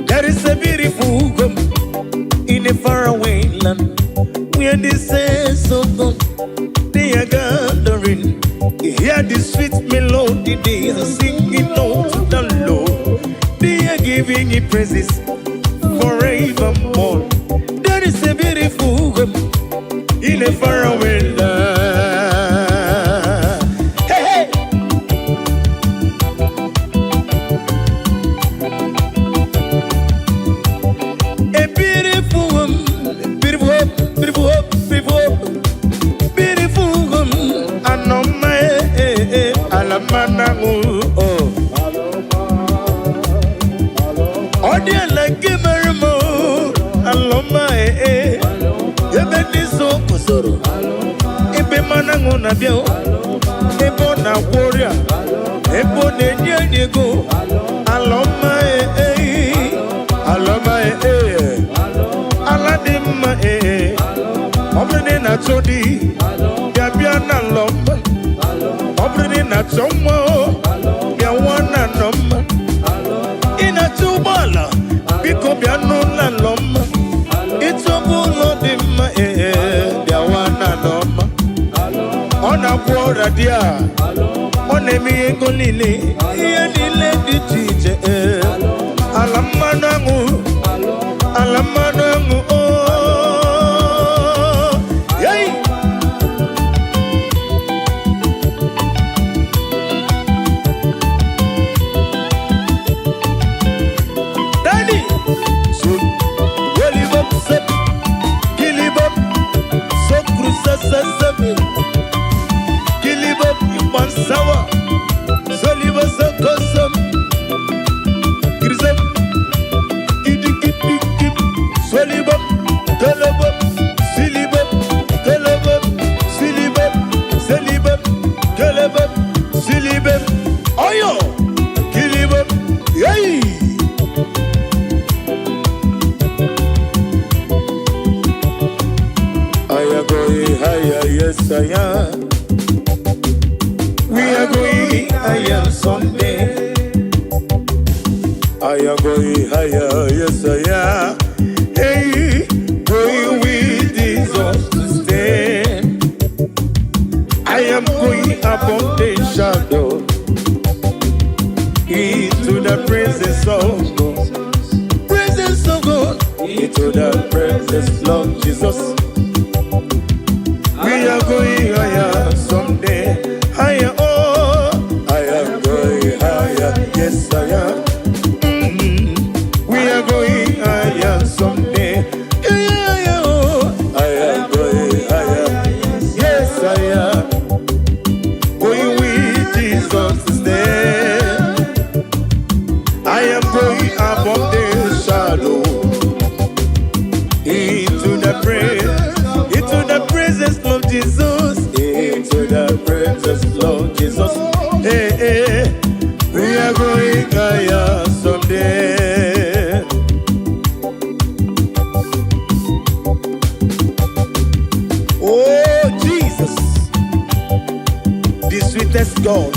There is a beautiful home in a faraway land where the saints of God, they are gathering. Hear the sweet melody they are singing out to the Lord. They are giving Him praises forevermore. There is a beautiful home in a faraway land. Hey, hey! A beautiful woman, beautiful hope, beautiful hope, beautiful hope, beautiful woman. Anoma, eh, eh, alamana, oh. Ọ dị ala nke mere m, oh, alọma, eh, eh. Ebe ndị so guzoro, ebe mmanụ aṅụ na-abịa, oh. Ebe ọ na-agwọ ọrịa, ebe ọ na-enye enyi ego. Alọma, eh, eh, alọma, eh, eh. Ala dị mma, ee. Ọ bụrụ na ị na-achọ di, bịa, bịa na alọma. Ọ bụrụ na ị na-achọ nwa o, bịa nwa na alọma. Ị na-achọ ụgbọala, biko bịa n'ụlọ alọma. Ịchọba ụlọ dị mma, ee, bịa nwa na alọma. Ọ na-agwọ ọrịa dị a, ọ na-eme ihe ego niile, ihe niile dị iche iche, ee. Ala mmanụ aṅụ, ala mmanụ aṅụ, oh. Hey! Daddy! So, welibop, sep, kilibop, so cruza, sasame, kilibop, ipansawa, soliba, sokosam, grisam, kidikidikip, solibop, kelebop, silibop, kelebop, silibop, selibop, kelebop, silibop, oyo, kilibop, yay! I am going higher, yes I am. We are going higher someday. I am going higher, yes I am. Hey, going with Jesus to stay. I am going above the shadow into the presence of God. Presence of God. Into the presence of Jesus. We are going higher someday. Higher, oh, I am going higher. Yes, I am. We are going higher someday. Yeah, oh, I am going higher. Yes, I am. Going with Jesus to stay. I am going above the shadow into the presence of Jesus, into the presence of Jesus. Hey, hey. Sweetest God.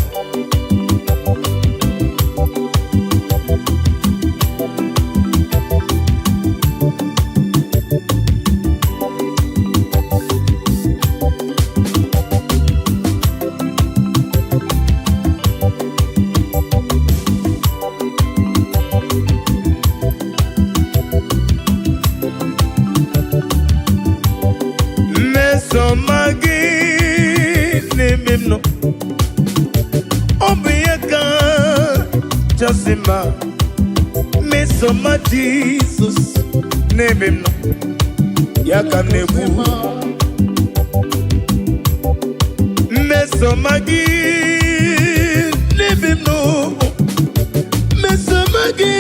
Mmesoma gị n'ebe m nọ, ọ bụ ihe kachasị mma. Mmesoma Jizọs n'ebe m nọ, ya ka m na-ekwu. Mmesoma gị n'ebe m nọ, mmesoma gị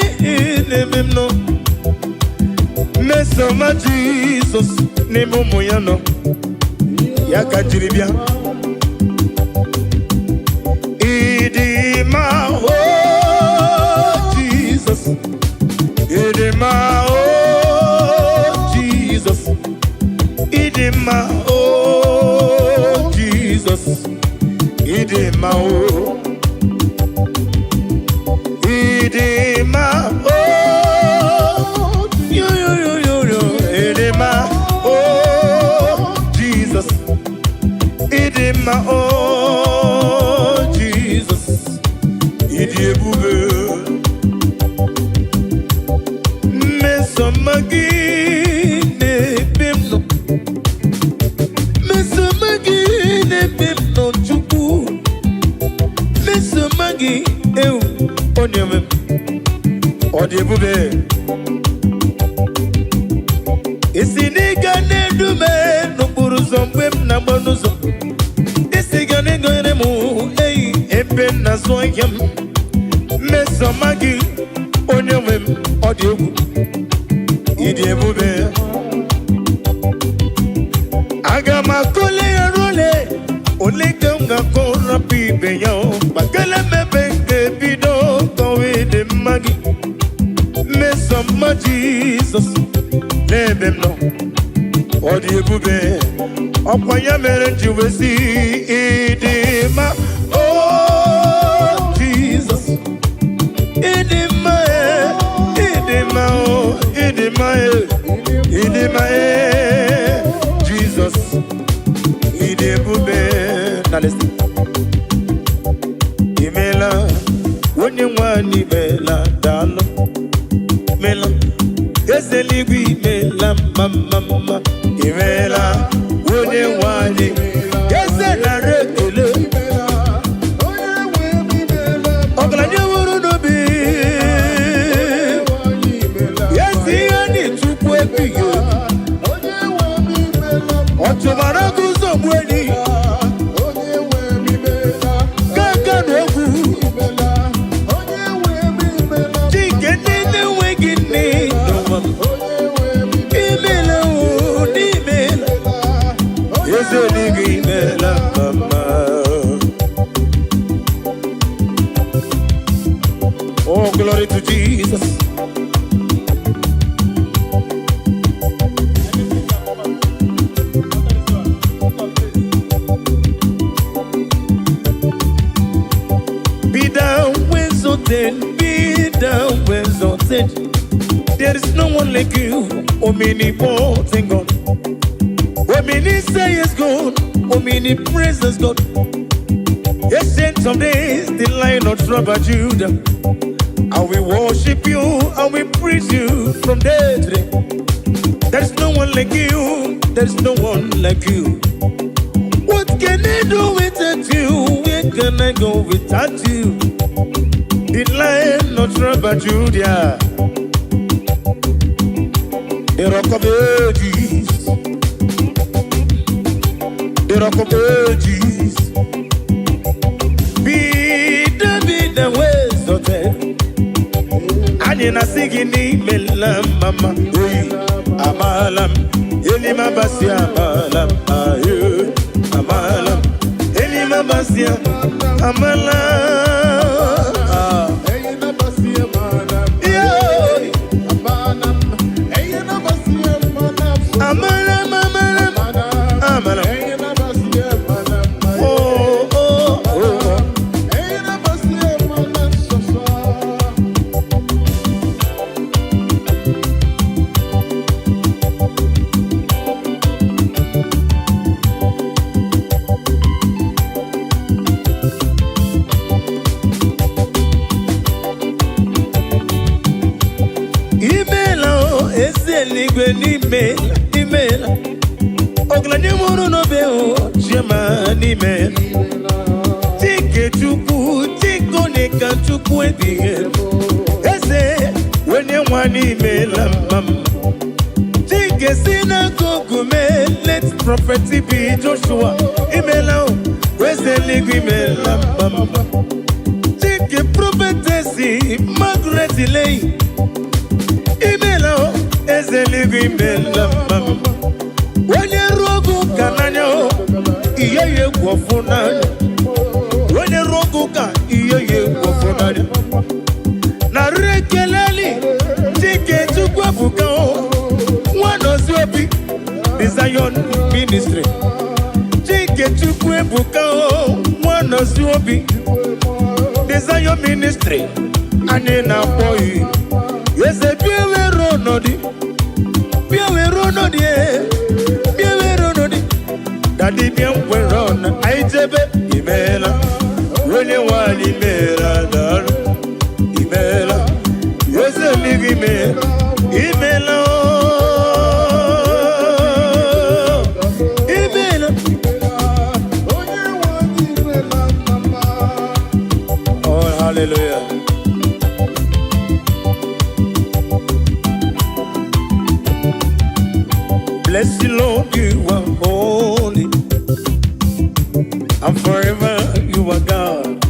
n'ebe m nọ, mmesoma Jizọs n'ebe ụmụ ya nọ, ya ka m jiri bịa. Ịdị mma, o Jizọs, ịdị mma, o Jizọs, ịdị mma, o Jizọs, ịdị mma, o ịdị mma, o yo yo yo yo yo, ịdị mma, o Jizọs, ịdị mma, o Jizọs, ịdị ebube. Mmesoma gị na-ebe m nọ, mmesoma gị na-ebe m nọ, Chukwu, mmesoma gị ewu onye nwe m, ọ dị ebube. Isi n'ịga na-edu m n'okporo ụzọ mgbe m na-agba n'ụzọ, isi ga na-egonyere m eyi ebe m na-azụ ahịa m. Mmesoma gị, onye nwe m, ọ dị egwu, ịdị ebube. Aga m akọle ya role ole ka m ga-akọ rapụ ibe ya o gbakele mebe nke bido kọwa ịdị mma gị. Mmesoma Jizọs n'ebe m nọ, ọ dị ebube. Ọkwa ya mere m ji wee sị ịdị mma, o Jizọs, ịdị mma e, ịdị mma o, ịdị mma e, ịdị mma e, Jizọs, ịdị ebube. Na listen. Imela, onye nwanyị, imela, daalụ, imela, eze eluigwe, imela, mma mma mma, imela, onye nwanyị, eze, nara ekele. Ọgaranya nwere n'obi ezi ihe anyị, Chukwu ebighị obi, ọ chụbara gị ụzọ gbuo enyi gaga na ogwu chike ndị na-enweghị nne n'ụwa. Imela o, n'imela, eze eluigwe, imela mama. Oh, glory to Jesus. Be thou exalted, be thou exalted. There is no one like you, omnipotent God. Omniscient God, omnipresent God. Ancient of days, the Lion of tribe of Judah. And we worship you and we praise you from day to day. There is no one like you, there is no one like you. What can I do without you? Where can I go without you? The Lion of tribe of Judah, the Rock of Ages, the Rock of Ages. Be thou exalted. Anyị na-asị gị n'imela mama oyi, amaala m elimabasi, amaala m ayo, amaala m elimabasi, amala. Ah. Yeah. Amala m, amala m, amala m. Oh, oh, oh. Eluigwe n'ime imeela. Ọgaranya mụrụ n'obe o, chioma n'ime. Chike Chukwu, Chike onye ka Chukwu ebighị ebi. Eze onye nwa n'imela mma m. Chike si n'akụkụ mee, late Prophet B. Joshua, imela o, eze eluigwe imela mma m. Chike Prophetess Margaret Leyi, imela o, eze eluigwe imela mma m. Onye ruo oge ụka n'anya o, ihe ya egwu ọfụ n'anya. Onye ruo oge ụka, ihe ya egwu ọfụ n'anya. Narị ekeleli Chike Chukwu Ebuka o, Nwanọzi Obi, The Zion Ministry. Chike Chukwu Ebuka o, Nwanọzi Obi, The Zion Ministry. Anyị na-akpọ ya eze, bịa were ọnọdụ, bịa were ọnọdụ e, bịa were ọnọdụ. Daddy, bịa nwere ọnụ anyị jebe. Imeela, onye nwanyị, imeela, daalụ, imeela, eze eluigwe, imeela, imeela ooo, imeela. Onye nwe anyị imela mama. Oh, hallelujah. Bless you, Lord, you are holy, and forever you are God.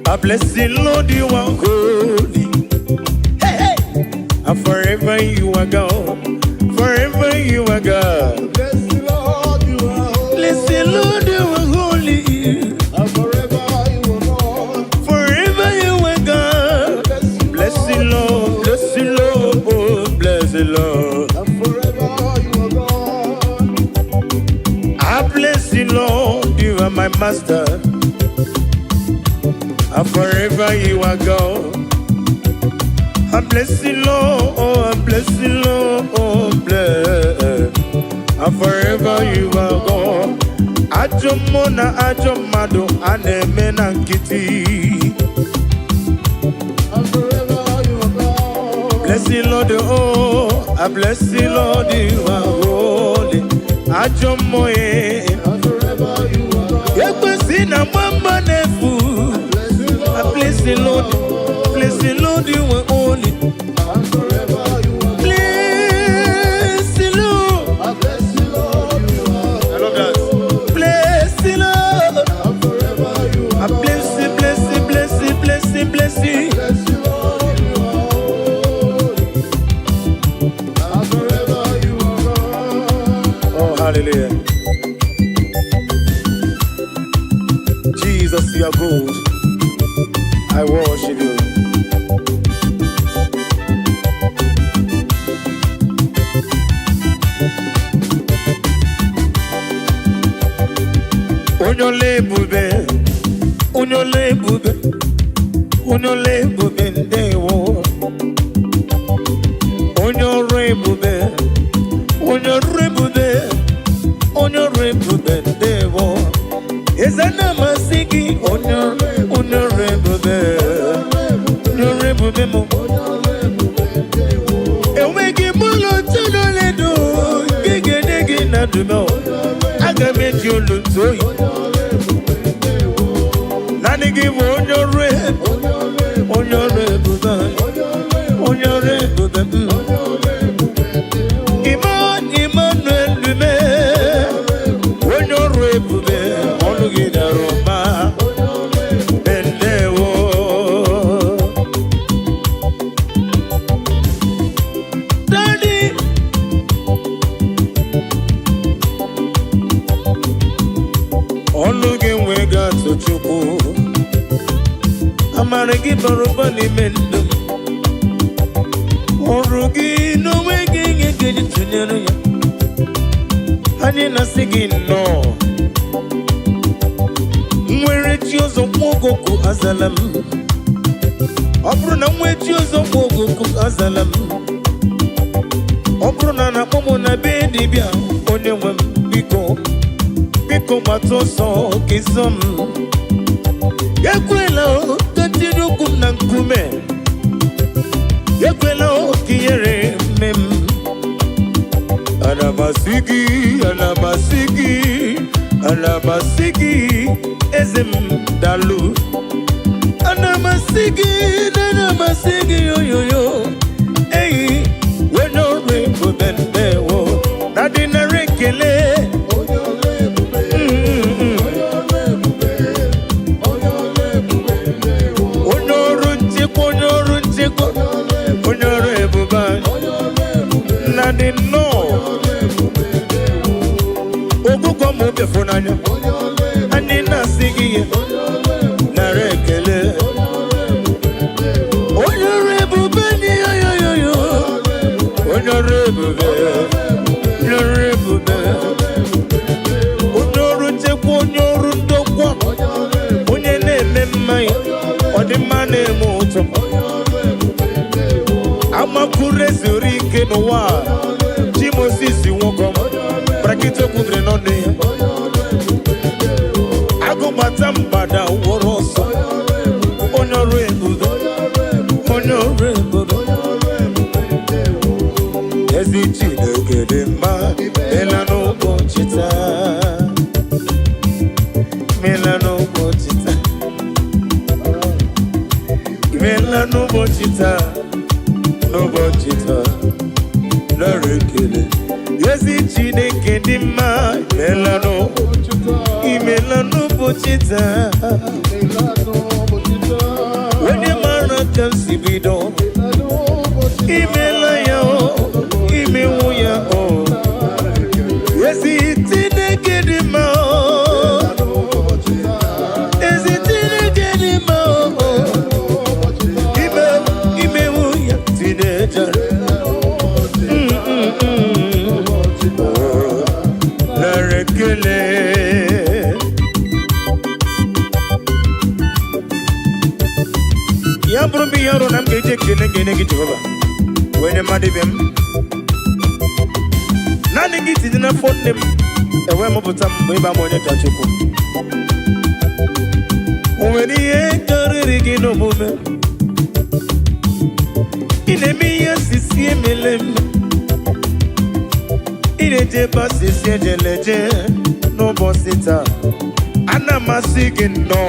I bless you, Lord, you are holy. Hey, hey. And forever you are God. Forever you are God. Bless the Lord, you are holy. Bless you, Lord, you are holy. And forever you are God. Forever you are God. Bless you, Bless you, Lord. Bless you, Lord. Oh, bless you, Lord. And forever you are God. I bless you, Lord. You are my master. And forever you are God. I bless you, Lord. Oh, I bless you, Lord. Oh, bless. And forever you are God. Ajọ mmụọ na ajọ mmadụ a na-eme na nkịtị. And forever you are God. Bless you, Lord, oh, I bless you, Lord, you are holy. Ajọ mmụọ eh. And forever you are God. Ekwesị na mama na-efu. Bless you, I Lord. bless you, Lord. Bless you, Lord, you are holy. And forever you are God. Bless you, Lord. I bless you, Lord, you are I love that. Bless you, Lord. And forever you I are God. bless you, bless you, bless you, bless you, bless you. Bless you, Lord, you are holy. And forever you are God. Oh, hallelujah. Jesus, you are good. I worship you. Onye ọla ebube, onye ọla ebube, onye ọla ebube, ndewo. Onye ọrụ ebube, onye ọrụ ebube, onye ọrụ ebube, ndewo. Eze na-amasị gị, onye ọrụ ebube, onye ọrụ ebube m. Enweghị m ụlọ tụlụledo nke ga-enye gị na ndụmọ. Aga m eji olu ntụ oyi. Naanị gị bụ onye ọrụ ebube, onye ọrụ ebube, onye ọrụ ebube m. Emmanuel Lume, onye ọrụ ebube, ọnụ gị dara ụba. Ndewo. Daddy, ọnụ gị nwee ga-atụ Chukwu. Amara gị bara ụba n'ime ndụ m. Ọrụ gị n'onwe gị ihe ga-eji tụnyere ya. Anyị na-asị gị nnọọ. Nwere chi ọzọ nwa ogogo azala m. Ọ bụrụ na nwee chi ọzọ nwa ogogo azala m. Ọ bụrụ na na-akpọ m na be dibịa, onye nwe m, biko, biko, gbata ọsọ ka ịzọ m. Ekwela o, ka tinye ụkwụ m na nkume. Ekwela o, ka ihere. m asị gị, ana m asị gị, ana m asị gị, eze m, dalụ. Ana m asị gị, ana m asị gị, oyoyo eyi onye ọrụ ebube, ndewo na dị nara ekele. Onye ọrụ ebube, onye ọrụ ebube, onye ọrụ ebube, ndewo. Onye ọrụ nchekwa, onye ọrụ nchekwa, onye ọrụ ebube anyị. Onye ọrụ ebube, Nna dị nnọọ. ọrụ ebube, ndewo. Ogụgọ ma obi n'anya. Onye ọrụ ebube, Anyị na-asị gị ihe onye ọrụ ebube, nara ekele. onye ọrụ ebube, ndewo. Onye ọrụ ebube dị, yoyoyoyo. Onye ọrụ ebube, onye ọrụ ebube, onye ọrụ nchekwa, onye ọrụ ndokwa, Onye ọrụ ebube, onye na-eme mmanya ọdịmma na-eme ụtọ. Onye ọrụ ebube, ndewo. Amakwuru ezuru ike n'ụwa a. Chi Moses nwoke brakịta okwubiri n'ọnụ ya. Onye ọrụ ebube, ndewo. Agụgbata mgbada wụrụ ọsọ. Onye ọrụ ebube, Onye ọrụ ebube, onye ọrụ ebube, onye ọrụ ebube. Onye ọrụ ebube, ndewo. Ezi Chineke dị mma, mela n'ụbọchị taa, mela n'ụbọchị taa, mela n'ụbọchị taa, n'ụbọchị taa, nara ekele. Ezi Chineke dị mma, mela n'ụbọchị, imela n'ụbọchị taa. Onye mara ka m si bido, imela ya o, imewu ya o. Ezi Chineke dị mma o, ezi Chineke dị mma o. Ime imewu ya tinejara. Nara ekele. Ya bụrụ m ihe ọrụ na m ga-eji ekele ga-enye gị, Jehova, wee nye mmadụ ibe m. Naanị gị tinye n'afọ nne m ewee mụpụta m mgbe ịba m onye ka Chukwu. O nwere ihe karịrị gị n'omume? Ị na-eme ihe asịsị emele m, ị na-eje ebe asịsị ejeleje. N'ụbọchị taa, ana m asị gị nnọọ,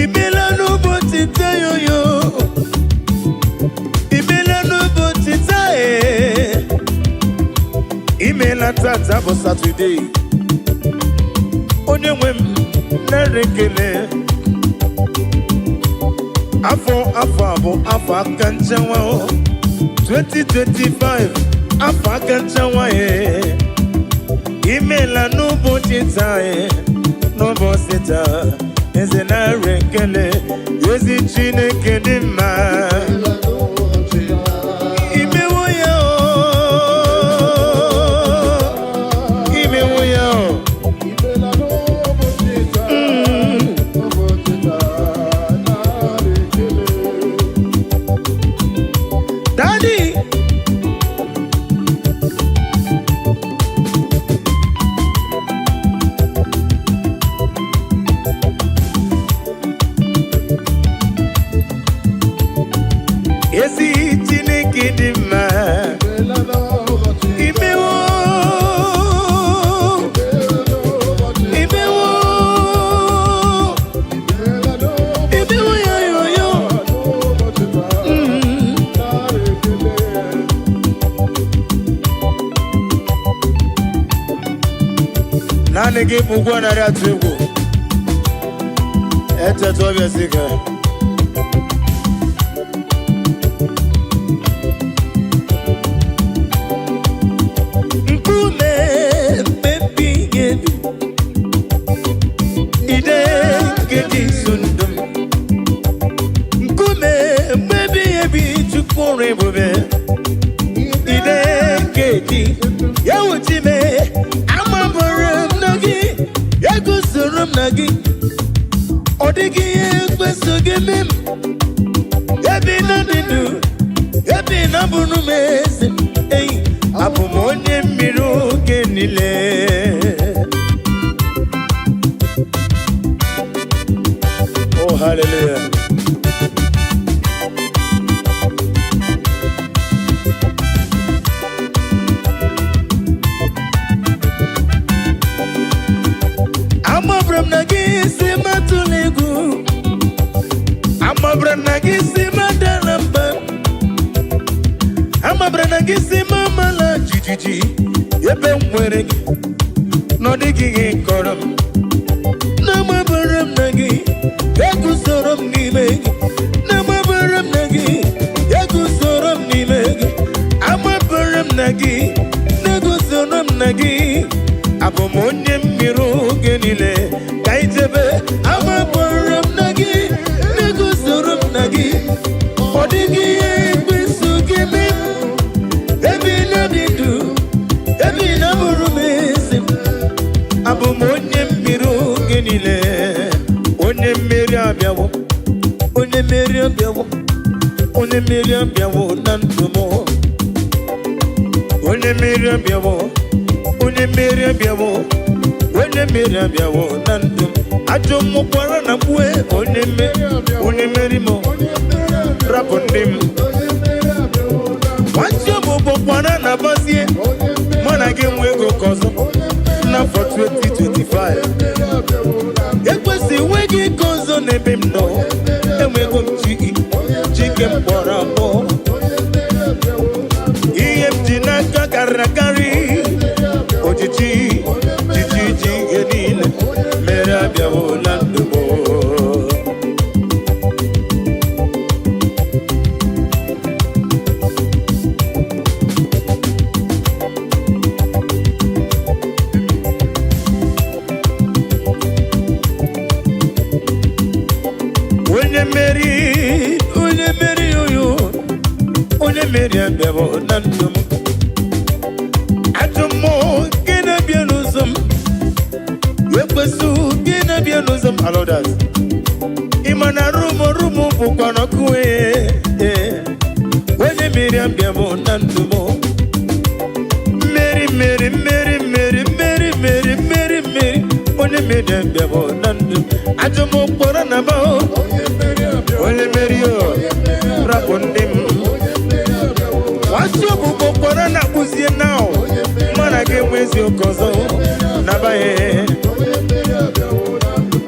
imela n'ụbọchị taa, yoyo, imela n'ụbọchị taa, ee, imela. Tata bụ Satọde. Onye nwe m, nara ekele. Afọ afọ a bụ afọ aka nchewa o. 2025, afọ aka nchewa e. Imela n'ụbọchị taa e, n'ụbọchị taa, eze, nara ekele. Ezi Chineke dị mma, imewo ya o, imewo ya o. Daddy. Ezi Chineke dị mma, imewo, imewo, imewo ya yo yo. Naanị gị bụ ụgwọ narị atụ egwu echeta ọbịa si ka nkume mmebi ebi ide nke dị nso ndụ m, nkume mmebi ebi, Chukwu ọrụ ebube, ide nke dị ya wuchime. Amabara m na gị, eguzoro m na gị, ọ dịghị ihe ekweso gị eme m. Ebe na dị ndụ, ebe na bụrụ m eze eyi, abụ m onye mmiri oge niile. Oh, hallelujah. Gị si m amala jijiji ebe m nwere gị na ọ dịghị ihe kọrọ m. Na-amabara m na gị eguzoro m n'ime gị. Na-amabara m na gị eguzoro m n'ime gị. Amabara m na gị na-eguzoro m na gị. Abụ m onye mmiri oge niile ka ijebe. Amabara m na gị na-eguzoro m na gị. Ọ dịghị ihe ekwensu ga-eme m. Ebe ị na-adị ndụ, ebe ị na-abụrụ m eze m. Abụ m onye mmiri oge niile. Onye mmeri abịawo, onye mmeri abịawo, onye mmeri abịawo na ndụ m. Onye mmeri abịawo, onye mmeri abịawo, onye mmeri abịawo na ndụ m. Ajọ mmụkwara na mkpue onye mmeri, onye mmeri m rapụ ndị m. Nwachi ọbụbọ kwara na bazie mụ na gị nwe ego ka ọzọ n'afọ 2025. Ekwesị enweghị ike ọzọ n'ebe m nọ. Enwego m chi, chike m kpọrọ akpọ. Ihe m ji n'aka karịrị akarị. Ojiji jiji ji ihe niile mere abịawo na ndụ m. Onye mmeri, onye mmeri, oyo, onye mmeri abịawo na ndụ m. Ajọ mmụọ nke na-abịa n'ụzọ m, ekwesị gị na-abịa n'ụzọ m, alodas. Ị ma na rumo rumo bụkwa n'ọkụ. Ee, onye mmeri abịawo na ndụ m. Mmeri, mmeri, mmeri, mmeri, mmeri, mmeri, mmeri, mmeri, onye mmeri abịawo na ndụ m. Ajọ mmụọ kpọrọ na ba onye mmeri o rapụ ndị m. Nwatị ọbụbọ kpọrọ na akpụzie na mana gị enwe eziokwu ọzọ nabaghị.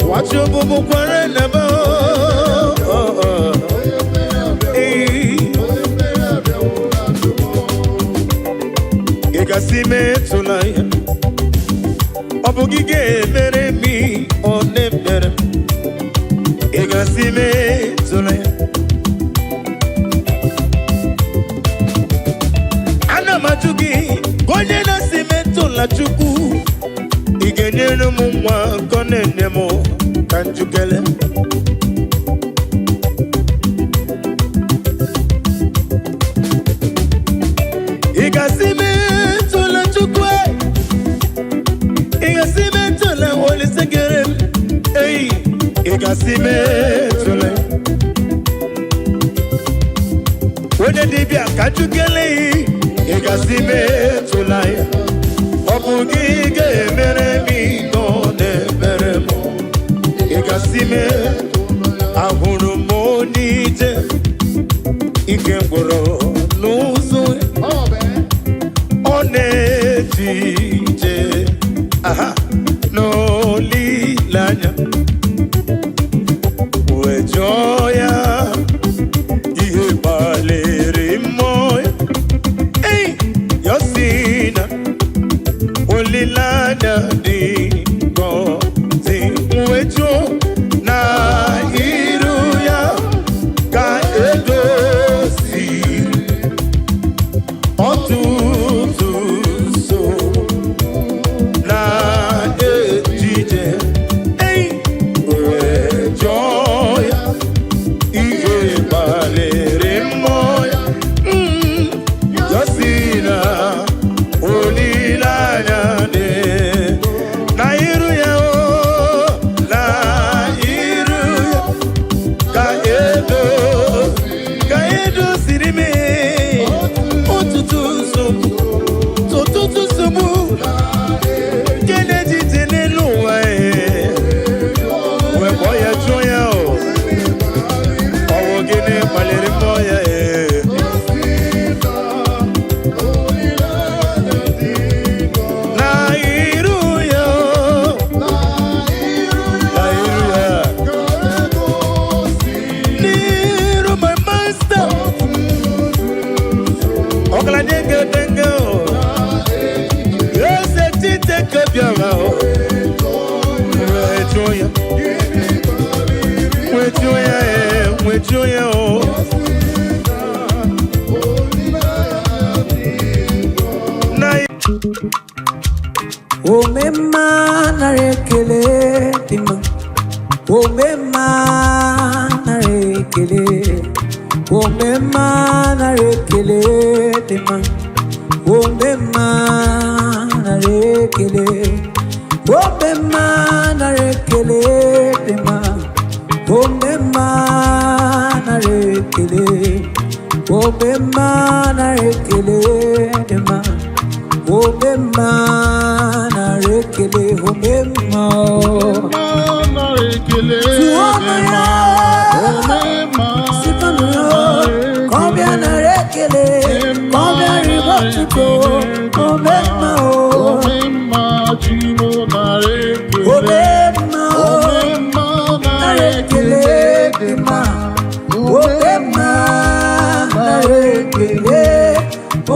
Nwatị ọbụbọ kwara na ba. Ee, ị gasị metụla ya. Ọ bụ gị ga-emere m ihe ọ na-emere m. Ị gasị metụla ya. Ana m ajụ gị ka onye na-asị metụla Chukwu, ị ga-enyere m nwa nke ọ na-enye m ka njukele. Ị ga-asị metụla Chukwu e. Ị ga-asị metụla Olise kere m ei. Ị ga-asị metụla onye dibịa ka njukele. Ị ga-asị metụla ya. Ọ bụ gị ga-emere m ihe ọ na-emere m. Ị ga-asị mee. Ahụrụ m onye ije ike gwụrụ n'ụzọ. Ọ na-eje ije aha n'olileanya wee jụọ ya ihe gbalịrị mmụọ ya. Ei, ya sị na olileanya dị ngọzi wee jụọ na iru ya ka edoziri ọtụtụ nsogbu na ejije. Ei, Nwejuo ya, nwejuo ya, ee, nwejuo ya o. Na Omemma, nara ekele dị mma. Omemma, nara ekele. Omemma, nara ekele dị mma. Omemma, nara ekele. Omemma, nara ekele dị mma. Omemma, nara ekele. Omemma, nara ekele dị mma. Omemma, nara ekele. Omemma o. Tụọnụ ya, sikọnụ ya, ka ọ bịa nara ekele, ka ọ bịa ribe otuto. Omemma o, omemma o, nara ekele dị mma. Omemma, nara ekele.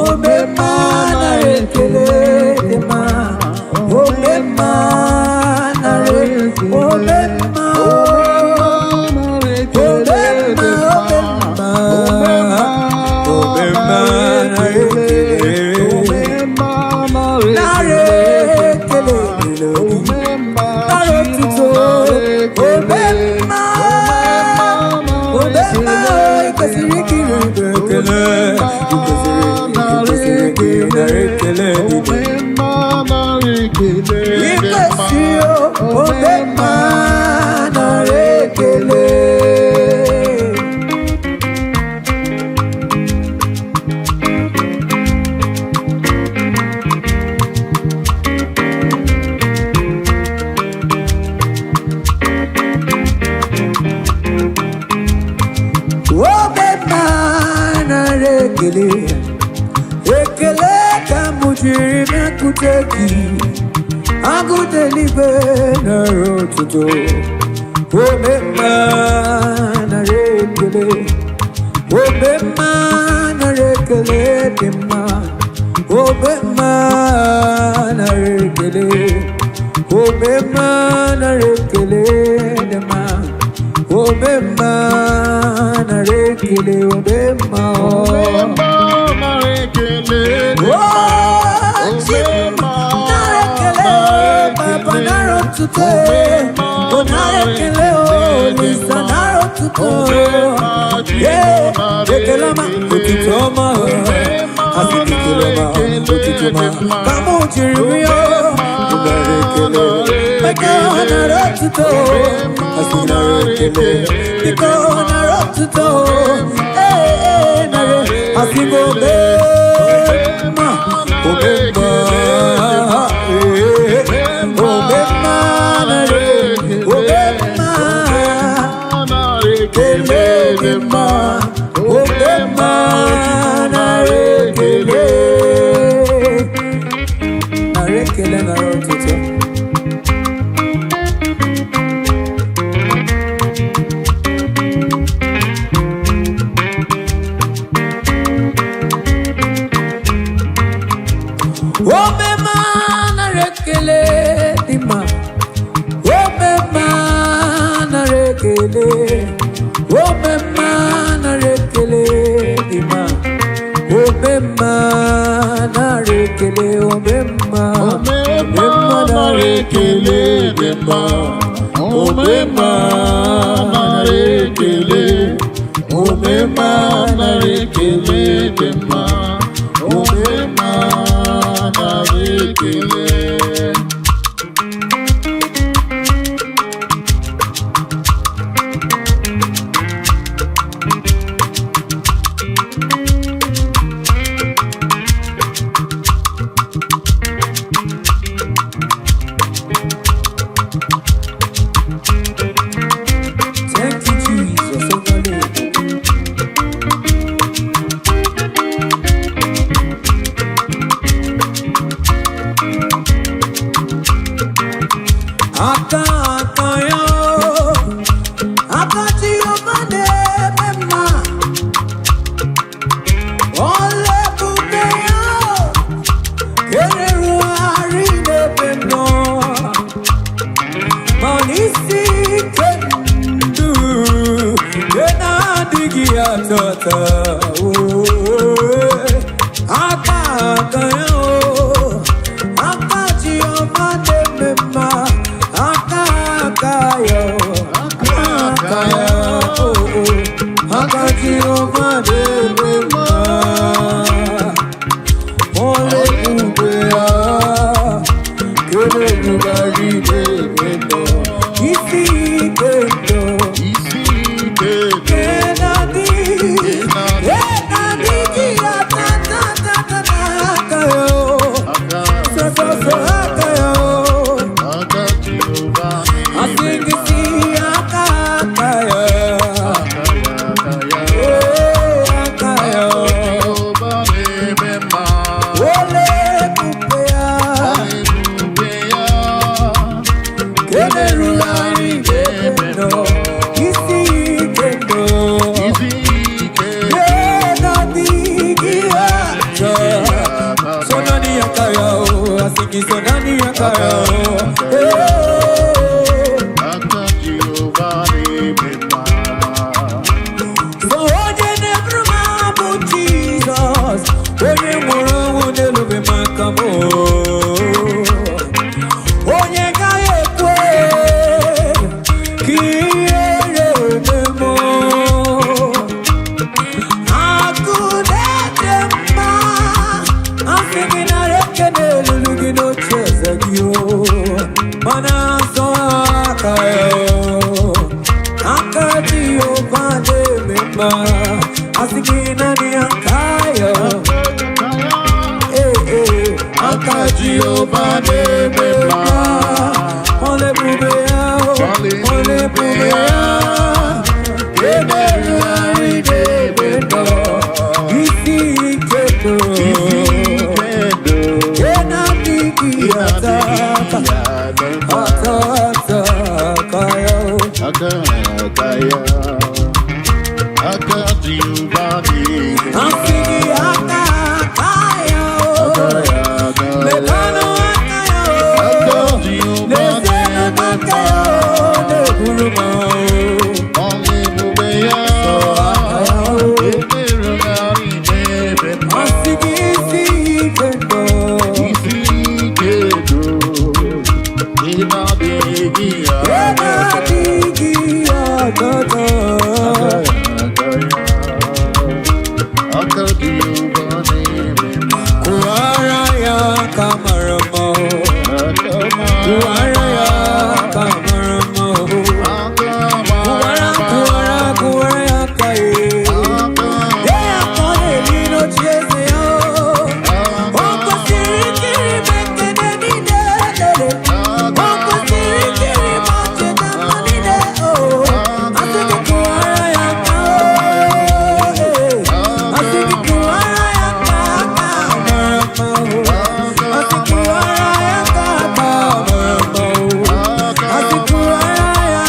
Omemma, nara ekele dị mma. Omemma, nara omemma o. Omemma, omemma, omemma, nara ekele. Nara ekele dịrị gị. Nara otuto. Omemma, omemma, ị kwesịrị ikiri ibe ekele. Ị kwesịrị ka ị nara ekele dị gị. Ị kwesịrị o, omemma, nara ekele. Omemma, nara ekele. Ekele ka m jiri bịakwute gị. Agụta eluigwe, nara otuto. Omemma, nara ekele. Omemma, nara ekele dị mma. Omemma, nara ekele. Omemma, nara ekele dị mma. Omemma, nara ekele. Omemma o. Oh, Chi m, nara ekele, Papa, nara otuto. Oh, nara ekele, oh, Olisa, nara otuto. Yeah, ekele ọma, otuto ọma, asị m ekele ọma, otuto ọma, ka mụ jiri rịọ, nara ekele, maka nara otuto, asị nara ekele, biko nara otuto, ee, ee, nara, asị m omemma, omemma, ee, omemma, nara, omemma, ekele dị mma, omemma, nara ekele, nara ekele, nara otuto. Omemma, nara ekele dị mma. Omemma, nara ekele. Omemma, nara ekele dị mma. Omemma, nara ekele. Omemma, omemma, nara ekele dị mma. Omemma, nara ekele. Omemma, nara ekele dị mma. Omemma, nara ekele. Thank you, Jesus. Overload. Aka aka ya, aka Jehova na-eme mma. Ọla ebube ya kererugharị n'ebe m nọ. Ma n'isi atata oh. Aka aka ya o, aka Chioma na-eme mma, aka aka ya o, aka ya o, aka Chioma na-eme mma. Ole ebube ya, kele ebugharị n'ebe nọ, isi ike ndụ. Isi ike ndụ. Aka aka Jehova na-eme mma. Aka ya, aka ya. Aka Jehova na-eme mma. Ebube ya. Isi ike ndụ. Isi ike Sonani akaya o, asiki sonani akaya o. Eh. Aka Jehova na-eme mma. So onye na-eburu m abụ Jizọs, onye nwụrụ ọnwụ n'eluigwe maka m o. Onye gaghị ekwe ka ihere eme m o. Akụ na-ede mma, asị gị nara ekele elulu gị n'oche eze gị o. Mana nsọ aka ya o, aka Jehova na-eme mma, asị gị naanị aka ya. Ee, ee, aka Jehova na-eme mma. Ọla ebube ya o, ọla ebube ya. Emerụgharị n'ebe nọ, isi ike ndụ. Isi ike ndụ. Nke na-adịghị ata ata, ata ata aka ya o. Aka aka ya. Aka Jehova na-eme mma. Asị gị aka aka ya o. Aka ya, aka ya. Mekanụ aka ya o. Aka Jehova N'ezienụ na-eme aka ya mma. o, na-eburu m o. Ọla ebube ya. Aka ya o. Emerụgharị n'ebe mma. Asị gị isi ike ndụ. Isi ike ndụ. Ị na-adịghị Ebe aka. adịghị ọtọtọ. Aka ya, aka Jehova na-eme mma. Kụwara ya aka mara mma o. Aka mara Kụwara ya aka mara mma o. Aka Kụwara, mara kụwara, kụwara ya aka ye. Aka Dee ya ka ọ na-eri n'oche eze ya o. O kwesịrị ikiri m ekele niile lele. O kwesịrị ikiri m ọchịcha mma niile o. Asị gị kụwara ya aka o. Asị gị kụwara ya aka aka mara mma o. Asị kụwara ya aka aka mara mma o. Asị kụwara ya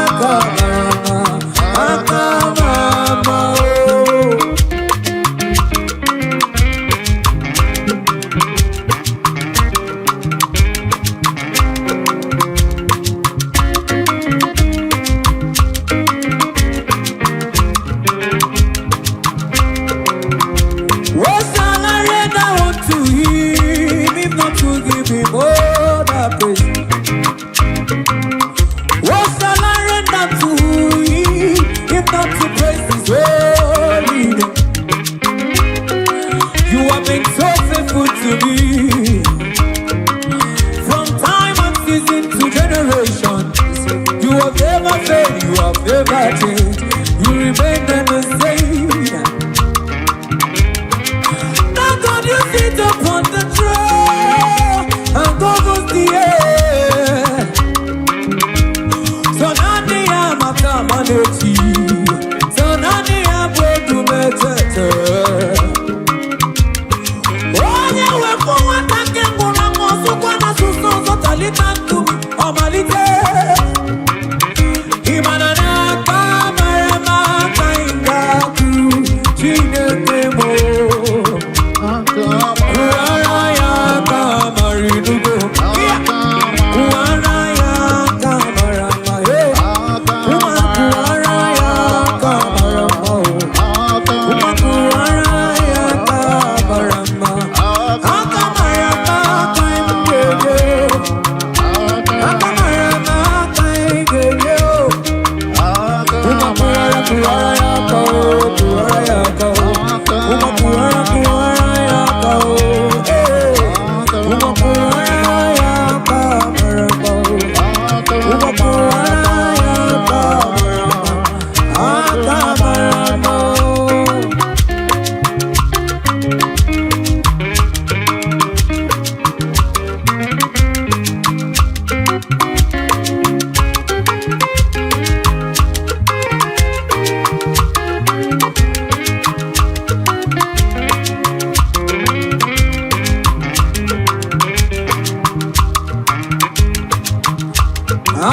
aka mara mma, aka mara mma o. What shall I render unto him if not to give him all the praise? What shall I render to him if not to praise his holy name? You have been so faithful to me from time and season to generation. You have never failed, you have never changed. You remain the same. Now God, you sit upon the throne and governs the air. So nani ya makamaneti, so nani ya bwedumetete. Onye wepụ nwata nke nwụrụ anwụ ọsụkwa na asụsụ ọzọ talita nkume ọmalite. Ị mara n'aka mara mma ka anyị ga-atụ Chineke m o. Kụwara ya aka mara inugo. Kụwara ya aka mara mma. Hey. Kụwara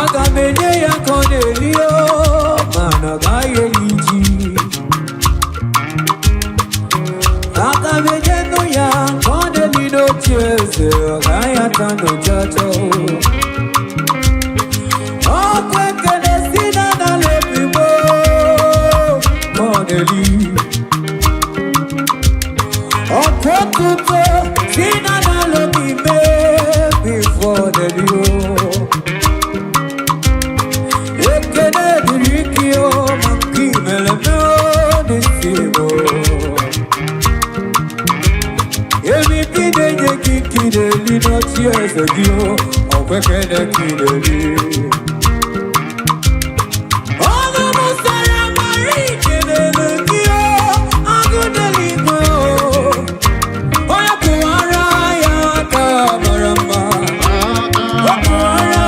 Aga m enye ya ka ọ na-eli o, mana ọ gaghị eli ji. Aga m enye nụ ya ka ọ na-eli n'oche eze, ọ gaghị ata n'ụchacha o. Ọkwa ekele si na n'ala ebigbo ka ọ na-eli. Ọkwa otuto si na n'ala obi mee before ọ na-eli o. Ekele dịrị gị o, maka imere m o n'isi m o. Ebibi na-enye gị ka ị na-eli n'oche eze gị o, ọkwa ekele ka ị na-eli. Ọnụ m sara mara ikelele gị o, agụ n'eluigwe o. Onye kụwara ya aka mara mma. O kụwara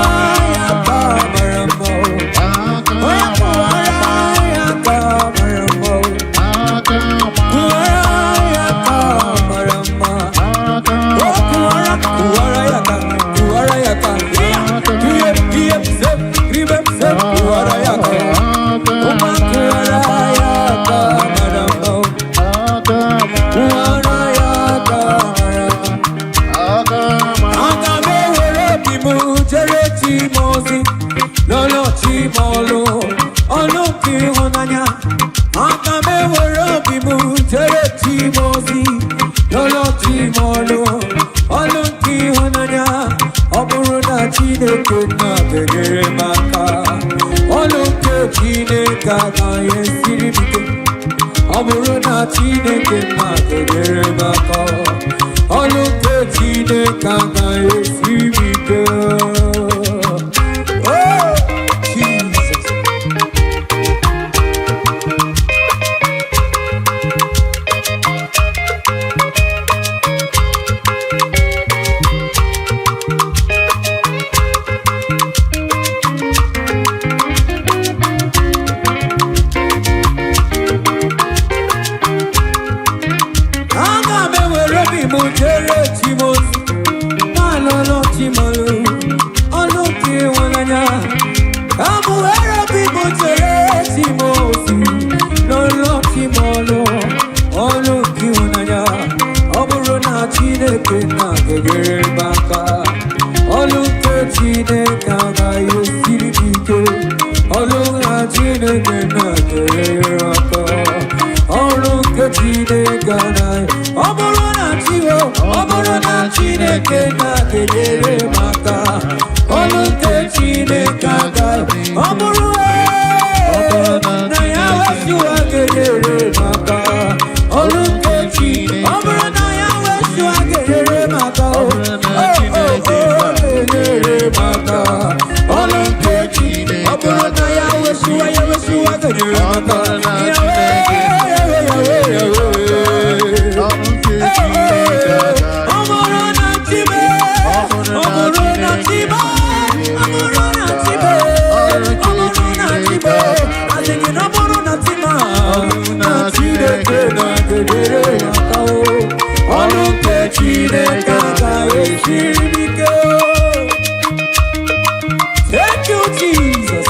ya aka mara mma o. Onye kụwara ya aka mara mma o. Kụwara ya aka mara mma. O kụwara, kụwara ya aka, kụwara ya aka. Ihe, ihe, se, ribe, se, kụwara ya aka. Ụma kụwara ya aka mara mma o. Kụwara ya aka mara mma. Aga m ewere obi m jere chi m ozi, lọlọ chi m ọlụ, ọlụ nke ịhụnanya. Aga m ewere obi m jere chi m ozi, lọlọ chi m ọlụ, ọlụ nke ịhụnanya. Ọ bụrụ na Chineke nna ga-enyere m aka, ọlụ nke Chineke agaghị esiri m ike. Ọ bụrụ na Chineke nna ga-enyere m aka, ọlụ nke Chineke agaghị esiri m ike. Oh, Jesus. Aga m ewere obi m jere chi m ozi, na-alụlụ chi m ọlụ, ọlụ nke ịhụnanya. Ka m were obi m jere chi m ozi, lụlụ chi m ọlụ, ọlụ nke ịhụnanya. Ọ bụrụ na Chineke na ga-enyere m aka, ọlụ nke Chineke agaghị esiri m ike. Ọlụ na Chineke na ga-enyere m aka. Ọrụ nke Chineke anaghị, ọ bụrụ na Chiwo, ọ bụrụ na Chineke na-enyere m aka, ọrụ nke Chineke agaghị, ọ bụrụ na ya wesiwa ga-enyere m aka, ọrụ nke Chi, ọ bụrụ na ya wesiwa ga-enyere m aka, o o o ga-enyere m aka, ọrụ nke Chi, ọ bụrụ na ya wesiwa, ya wesiwa ga-enyere m aka, Yahweh, Yahweh, Yahweh, Yahweh. Ọ bụrụ na Chibe, ọ bụrụ na Chibe, ọ bụrụ na Chibe, ọ bụrụ na Chibe, asị gị na ọ bụrụ na Chima, na Chineke na-enyere m aka o. Ọrụ nke Chineke agaghị esiri m ike o. Thank you, Jesus.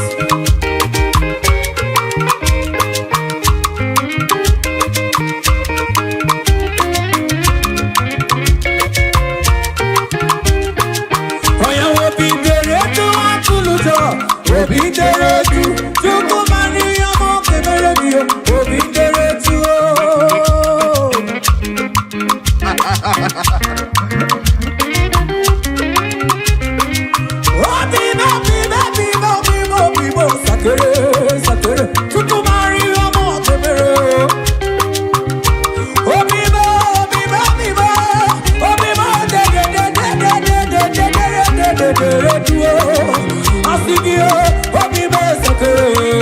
Onye obi dere etu atụlụ ụjọ, obi dere etu, Chukwu mara ihe ọma ọ ga-emere gị, obi dere etu o. Obi m, obi m, obi m, obi m, obi m, sakere, sakere, Chukwu mara ihe ọma ọ ga-emere o. Obi m, obi m, obi m, obi m, de de de de de de de de de de de de de de o. Asị gị o, obi m sakere.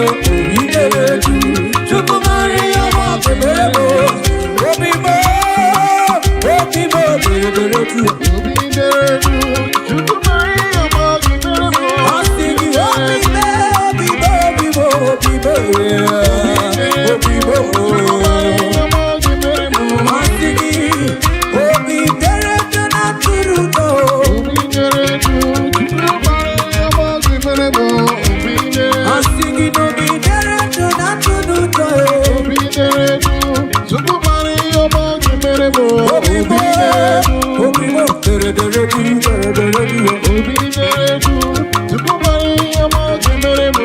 dere du, Chukwu mara ihe ọma ọ ga-emere m.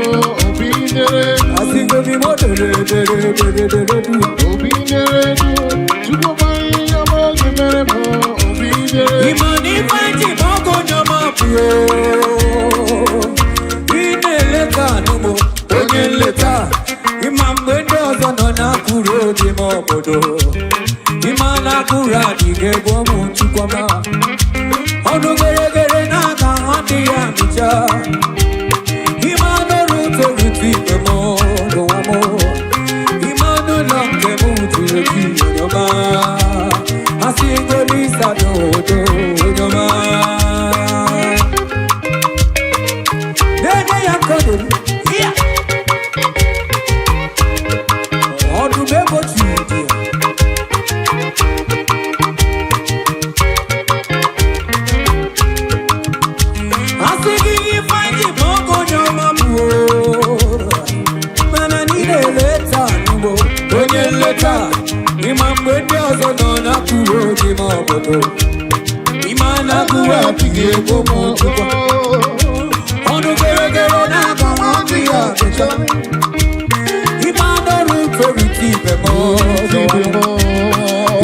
Obi dere du, Asịgo m imo dere dere dere dere du. obi dere du, Chukwu mara ihe ọma ọ ga-emere m. Obi dere du. Ịma na ife ji ma ọgụ onye ọma bụ ị na-eleta anụmụ onye nleta. Ịma mgbe ndị ọzọ nọ na-akụrụ obi m obodo, ịma na akụrụ adịghị egwu ụmụ chukwama ọnụ geregere na-aga ha dị ya mịcha. Ịma n'ọrụ torutu ibe m n'ụwa m, ịma n'ụlọ nke m juru eju onye ọma. Asị ngolisa n'odo onye ọma na-enye ya nkọdoro ya ọdụm egbochi dị ya. Asị gị ifeanyị ma ọgụ onye ọma bụ o. Mana niile eleta n'ugbo onye nleta. Ịma mgbe ndị ọzọ nọ na-akụrụ oge ma obodo, ịma na-akụrụ adịghị egbo m chukwa ọnụ geregere na-aga nwa ya achịcha. Ịma n'ọrụ torite ibe m ọzọ,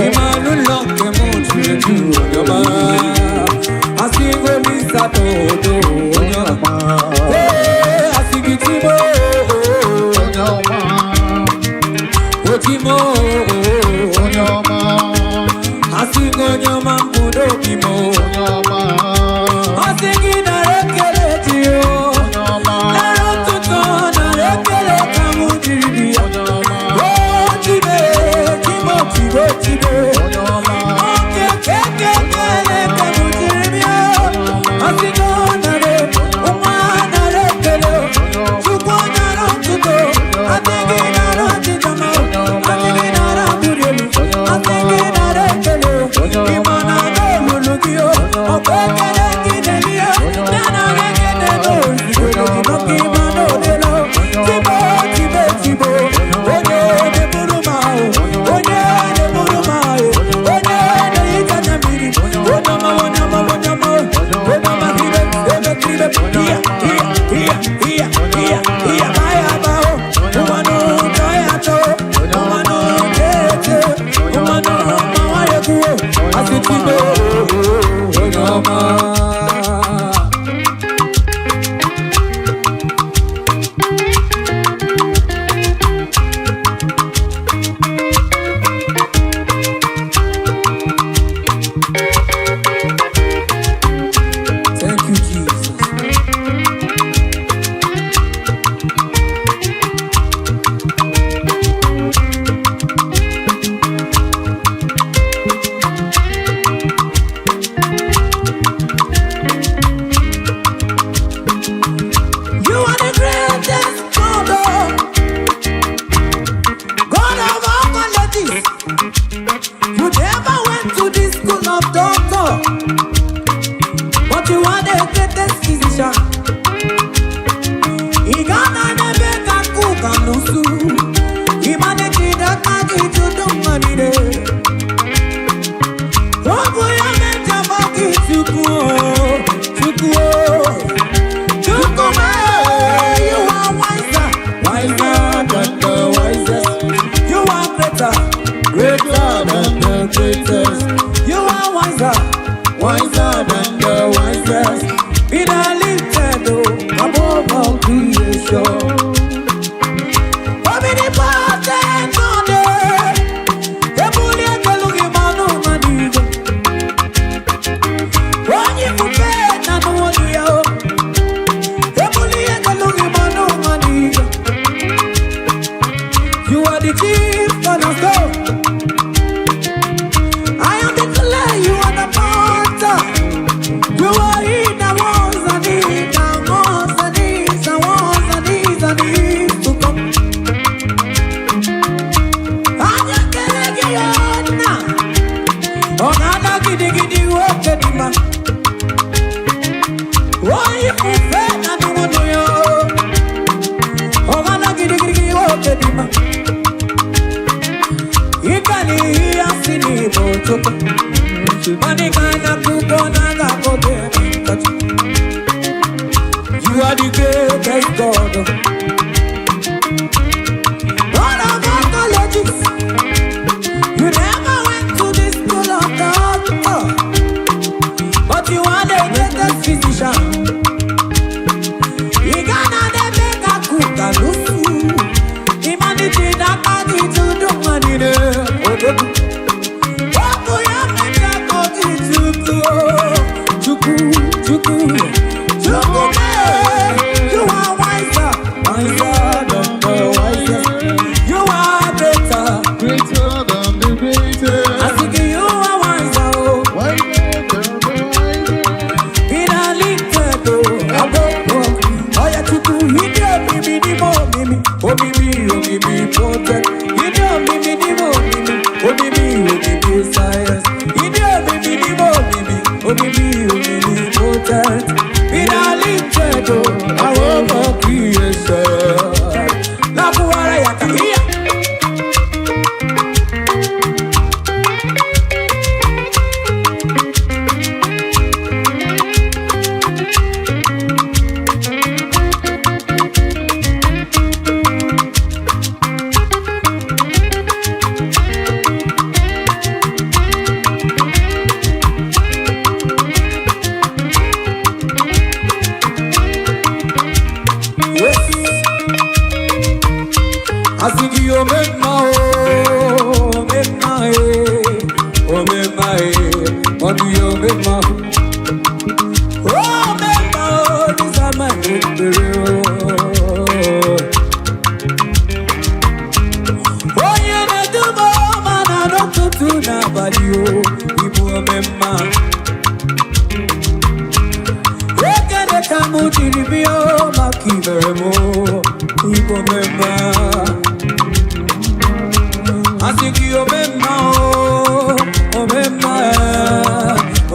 ịma n'ụlọ nke m juru eju onye ọma. Asị ngolisa n'odo onye ọma. Ee, asị gị timo. Onye ọma, Otimo. onye ọma, Asị gị onye ọma mbụ n'obi m. onye ọma, Asị gị nara ekele dị o. onye ọma, Nara ụtụtụ, nara ekele ka mụ jiri dị ya. onye ọma, O tibe, timo, tibo, tibe. onye ọma, Oke keke kele ka mụ jiri bịa. Asị gị ọ nara, nwa nara ekele. Chukwu nara ụtụtụ, asị gị nara ọchịcha ma, asị gị nara mbuli elu, asị gị nara ekele. Ịma na n'olulu gị o, ọkwa ekele gị na-eri ya, na nara ekele n'ozugbo gị maka ịma na odelo. Tibo, tibe, tibo, onye na-eburu m ahụ, onye na-eburu m ahụ, onye na-ehicha anya mmiri, onye ọma, onye ọma, onye ọma, onye ọma, ibe, ebe, ibe, iya, iya, iya, iya, iya, iya, baya, bao, ụwanụ, tọya, tọ, ụwanụ, tete, ụwanụ, mawa, ekwuo, asị tibo, onye ọma. Thank you, Jesus. You are the greatest God, oh. God of all qualities. You never went to the school of doctor, but you are the greatest physician. Ị ga-ana n'ebe ka kuka n'usu. Ị ma na ejide aka gị jụdụ mma niile. Ọ bụ ya mejọba gị Chukwu o, Chukwu o. Chukwu m, you are wiser, wiser than the wisest. You are greater, greater than the greatest. You are wiser, wiser than the wisest. Be thou lifted oh, above all creation. Omnipotent God, ebuli ekelu gị ma n'ụwa n'igwe. Onye ifufe na n'ụwa ya o. Ebuli ekelu gị ma n'ụwa n'igwe. You are the chief cornerstone. I am the clay, you are the potter. You are he that was and is and was and is and was and is and is to come. Anya kele gị ya nna. Ọ na-ada gidigidi nwoke dị mma. Onye ifufe na nnụnụ ya o. Ọ na-ada gidigidi nwoke dị mma. Ịga n'ihi ya si n'Igbo Chukwu. Money man a cook on a go. Omnipotent. Ịdị omimi n'ime omimi, omimi omimi science. Ịdị omimi n'ime omimi, omimi omnipotent. Finally, chedo, our creation. Nakuwara ya kahia. Yes. Asị gị omemma o, omemma e, omemma e, ọdụ ya omemma. Omemma o, dịsa ma ekpere o. Onye na-eduba ọma na n'ụtụtụ n'abalị o, ịbụ omemma. Ekele ka mụ jiri bịa o, maka ibere m o, ịbụ omemma. Asị gị omemma o, omemma e,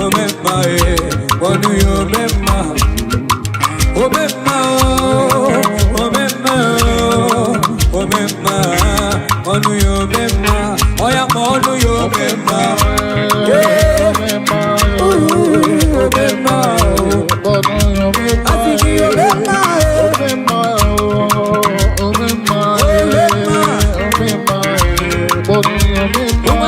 omemma e, ọnụ ya omemma. Omemma o, omemma o, omemma, ọnụ ya omemma, ọya ma ọnụ ya omemma. Yeah. Ooh, omemma o, asị gị omemma e, ụmụ ọnụ ya omemma.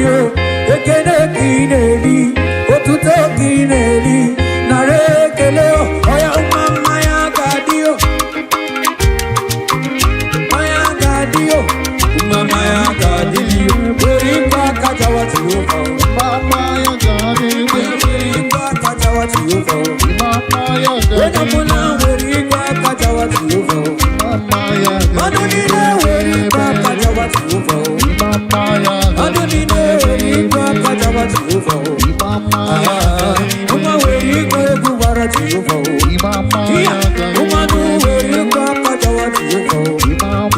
o. Ekele ka ị na-eri, otuto ka ị na-eri, nara ekele o. Ọya nwa mmanya ga-adị o, mmanya ga-adị o, nwa mmanya ga-adị o. Were ikwe aka jawa Jehova o. Were ikwe aka jawa Jehova o. Onye ọbụla were ikwe aka jawa Jehova o. Mmadụ niile were ikwe aka jawa Jehova o. Mmadụ niile were ikwe aka jawa Jehova o. Ah, nwa were ikwe egwu gbara Jehova o. Iya, mmadụ were ikwe aka jawa Jehova o.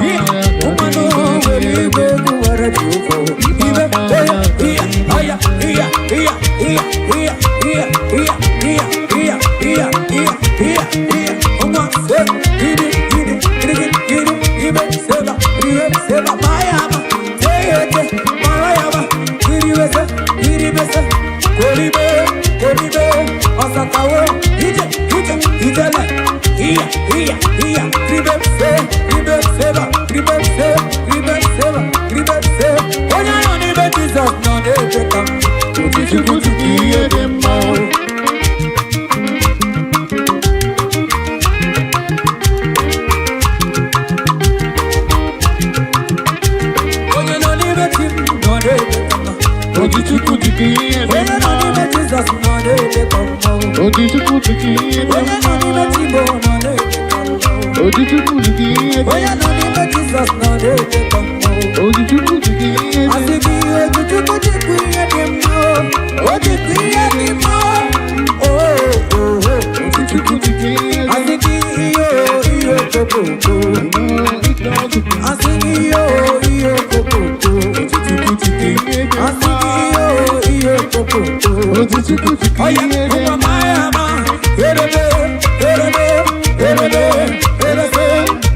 Iya, mmadụ were ikwe egwu gbara Jehova o. Ibe, oya, iya, aya, iya, iya, iya, iya, iya, iya, iya, iya, iya, iya, iya, iya. Nwa, se, iri, iri, iri, iri, ibe, seba, ire, seba, maya, ma, teyete, marayaba, iribese, iribese, koribe, koribe, ọsakawo, ije, ije, ijele, iya, iya, iya, ribe, se, ribe, seba, ribe, se, ribe, seba, ribe, se. Onye nọ n'ime Jizọs nọ na-eche ka m. Chukwu chukwu ihe dị mma o. Onye nọ n'ime chi m nọ na-eche ka m. Oji Chukwu chukwu ihe dị Onye nọ mma. n'ime Jizọs nọ na-eche ka m. Oji Chukwu chukwu ihe dị Onye nọ mma. n'ime chi m nọ na-eche ka m. Oji Chukwu chukwu ihe dị Onye nọ n'ime Jizọs nọ na-eche ka m. Oji Chukwu chukwu ihe dị Asị gị Ojukwu jikwa ihe dị mma o, o jikwa ihe dị mma o, o, o, o. Chukwu chukwu ihe dị Asị gị ihe o, ihe okokoko. Asị gị ihe o, ihe okokoko. Chukwu chukwu ihe dị Asị gị ihe o, ihe okokoko. Oji Chukwu chukwu Oya, ihe dị ụmụ maya ma, erebe, erebe, erebe, erese,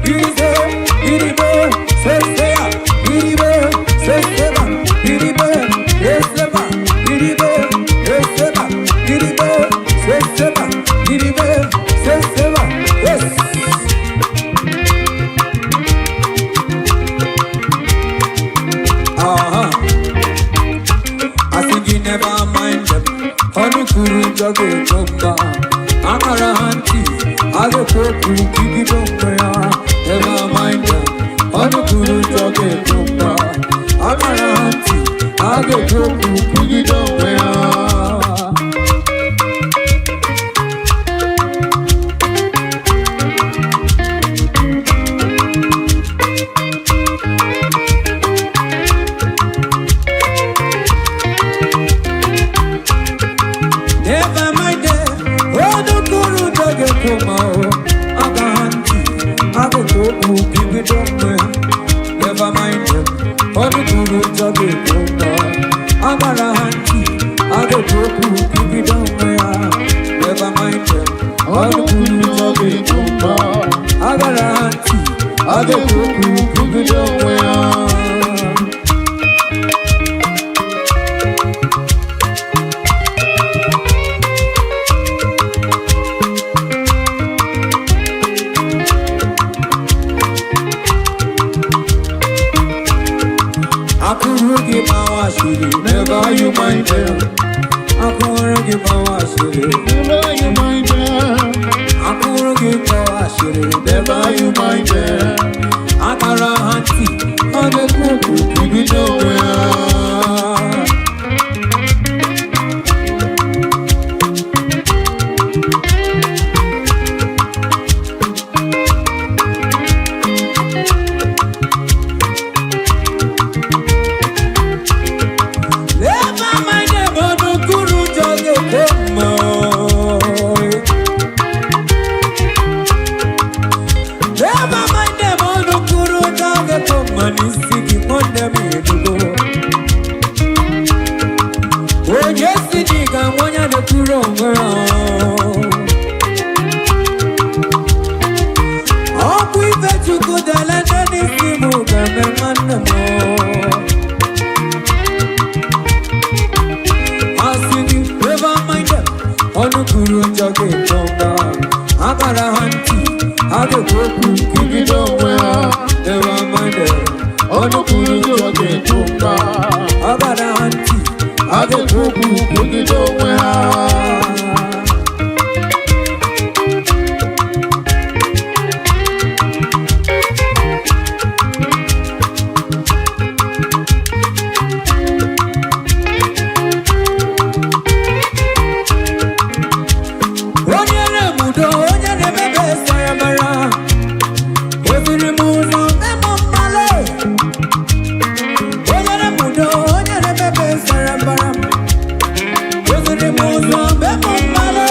irize, iribe, sesea, iribe, seseba, iribe, eseba, iribe, eseba, iribe, seseba, iribe, seseba, yes. Aha. I think you never mind them. Honey kuru jage chomba. Amara hanti. Age koku kiki chomba. Never mind them. Honey kuru jage chomba. Amara hanti. Age koku kiki chomba. Never mind them. Honey kuru jage chomba. Aga hanti. Age koku kiki chomba. Never mind them. Honey kuru jage chomba. Amara hanti. Age koku kiki chomba. Never mind them. Honey kuru jage chomba. Agara hanti. Age koku kiki chomba. Akụrụ gị gbawa asịrị, never you mind them. Akụrụ gị gbawa asịrị, Never you mind them. akụrụ gị gbawa asịrị, Never you mind them. Akara ha ntị, ọ na-ekwu okwu Ibido onwe ha. Never mind them, ọnụkwuru ụjọ ga-ekwe mma. Never mind them, ọnụkwuru ụjọ ga-ekwe mma n'isi gị, nwanne m edugo. Onye si na ị ga-anwụ onye na-ekwuru onwe ya. Ọkwa ife Chukwu dele nne n'isi m ga-eme nwanne m. Asị gị never mind them. Ọnụ kwuru njọ ga-eto mba. Akara ha ntị, ha ga-ekwu okwu Ibido onwe ha. Never mind them. Ọnụ kwuru njọ ga-ekwu mba. Akara ha ntị, na-ekwu okwu kwugide onwe ha. Onye na-emudo, onye na-emebe saramara, eziri m ụzọ memo mmale. Onye na-emudo, onye na-emebe saramara, eziri m ụzọ memo mmale.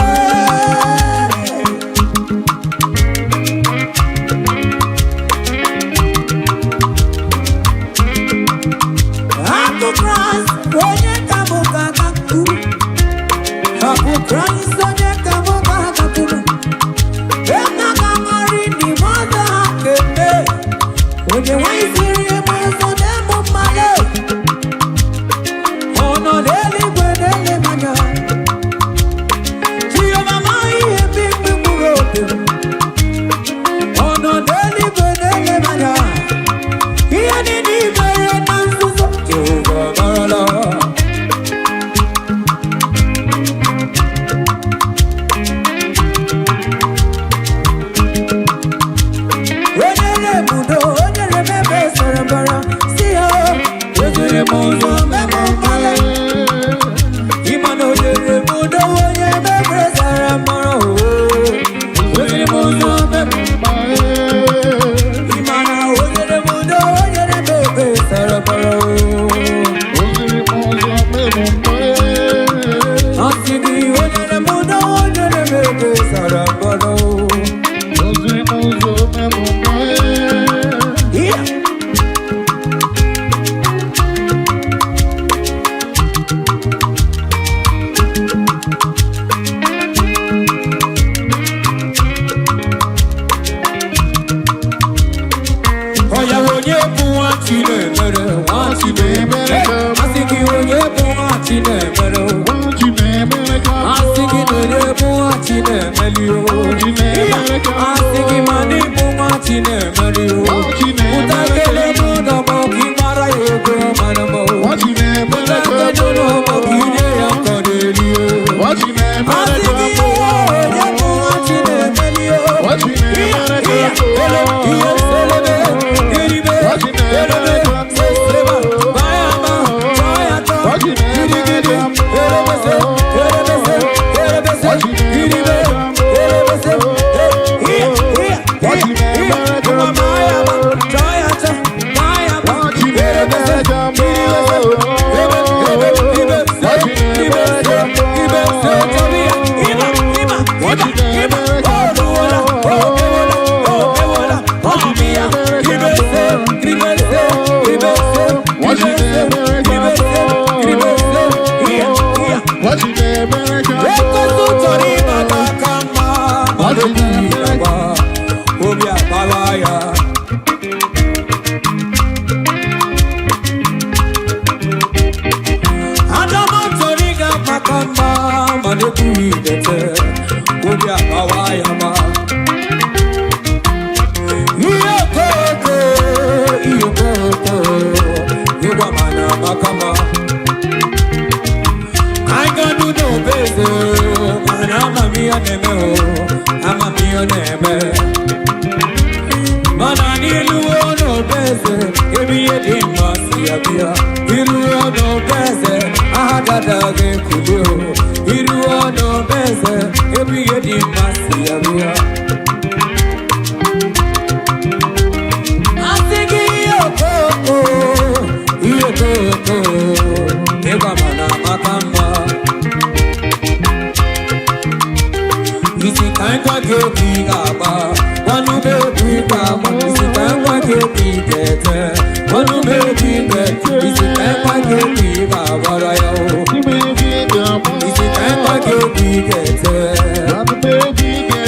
Akụ Kraịst, onye ka mụ ga-agakwuru? Akụ Kraịst, onye ka mụ ga-agakwuru? Ena ga-amarị n'ime ọzọ ha kemgbe. Onye nwanyị siri ebe ọzọ na-emu mmadụ. Ọ nọ n'eluigwe na-ele m anya. Chioma amaghị ihe mkpimkpi mkpụrụ obi m. Ọ nọ n'eluigwe na-ele m anya. Ihe niile i mere na nzuzo, Jehova amarala. Onye na-ebudo, onye na-emebe sara mbara, si ya eziri m ụzọ mebe mkpali. Ịma na onye na-ebudo, onye emebe sara mbara, oo. Eziri m ụzọ mebe. Ịma na onye na-ebudo, onye na-emebe sara mbara, oo. Asị gị onye na-ebudo, onye na-emebe sara mbara, oo. Yeah. Ọya onye bụ nwa Chinemere, nwa Chinemere. Asị gị onye bụ nwa Chinemere, o. Asị gị na onye bụ nwa Chinemere, o. Asị gị ma na ịbụ nwa Chinemere, o. Pụta kele n'ụlọ ma ọ ka ị mara ya ego mara m, o. Pụta kele n'ụlọ ma ọ ka ị nye ya nkọ n'eri, o. Asị gị onye bụ nwa Chinemere, o. Ekwensu chọrọ ịbata aka mma, mana obi agba, obi agbawa ya. Adama chọrọ ịga maka mma, mana ekwughị idete, obi agbawa ya ma. Ihe okoko, ihe okoko, ịgwa mana maka mma. I got to know better. Mana amamihe na-eme o, amamihe na-eme. Mana n'iluo n'obeze, ebe ihe dị mma si abịa. Iruo n'obeze, aha dada ga-ekuli o. Iruo n'obeze, ebe ihe dị mma si abịa. Asị gị ihe okoko, ihe okoko, ịgwa mana maka mma. Isi ka ngwa gị obi ga-agba, gwanụ m egwu ị ga-agba. Isi ka ngwa gị obi ga-ete, gwanụ m egwu ị ga-ete. Isi ka ngwa gị obi ga-agbara ya o. Isi ka ngwa gị obi ga-ete.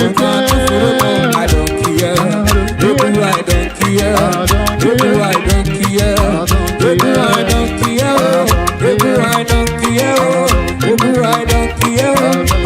Ụta tụfuru m, I don't care. Egwu I don't care. Egwu I don't care. Egwu I don't care. Egwu I don't care. Egwu I don't care.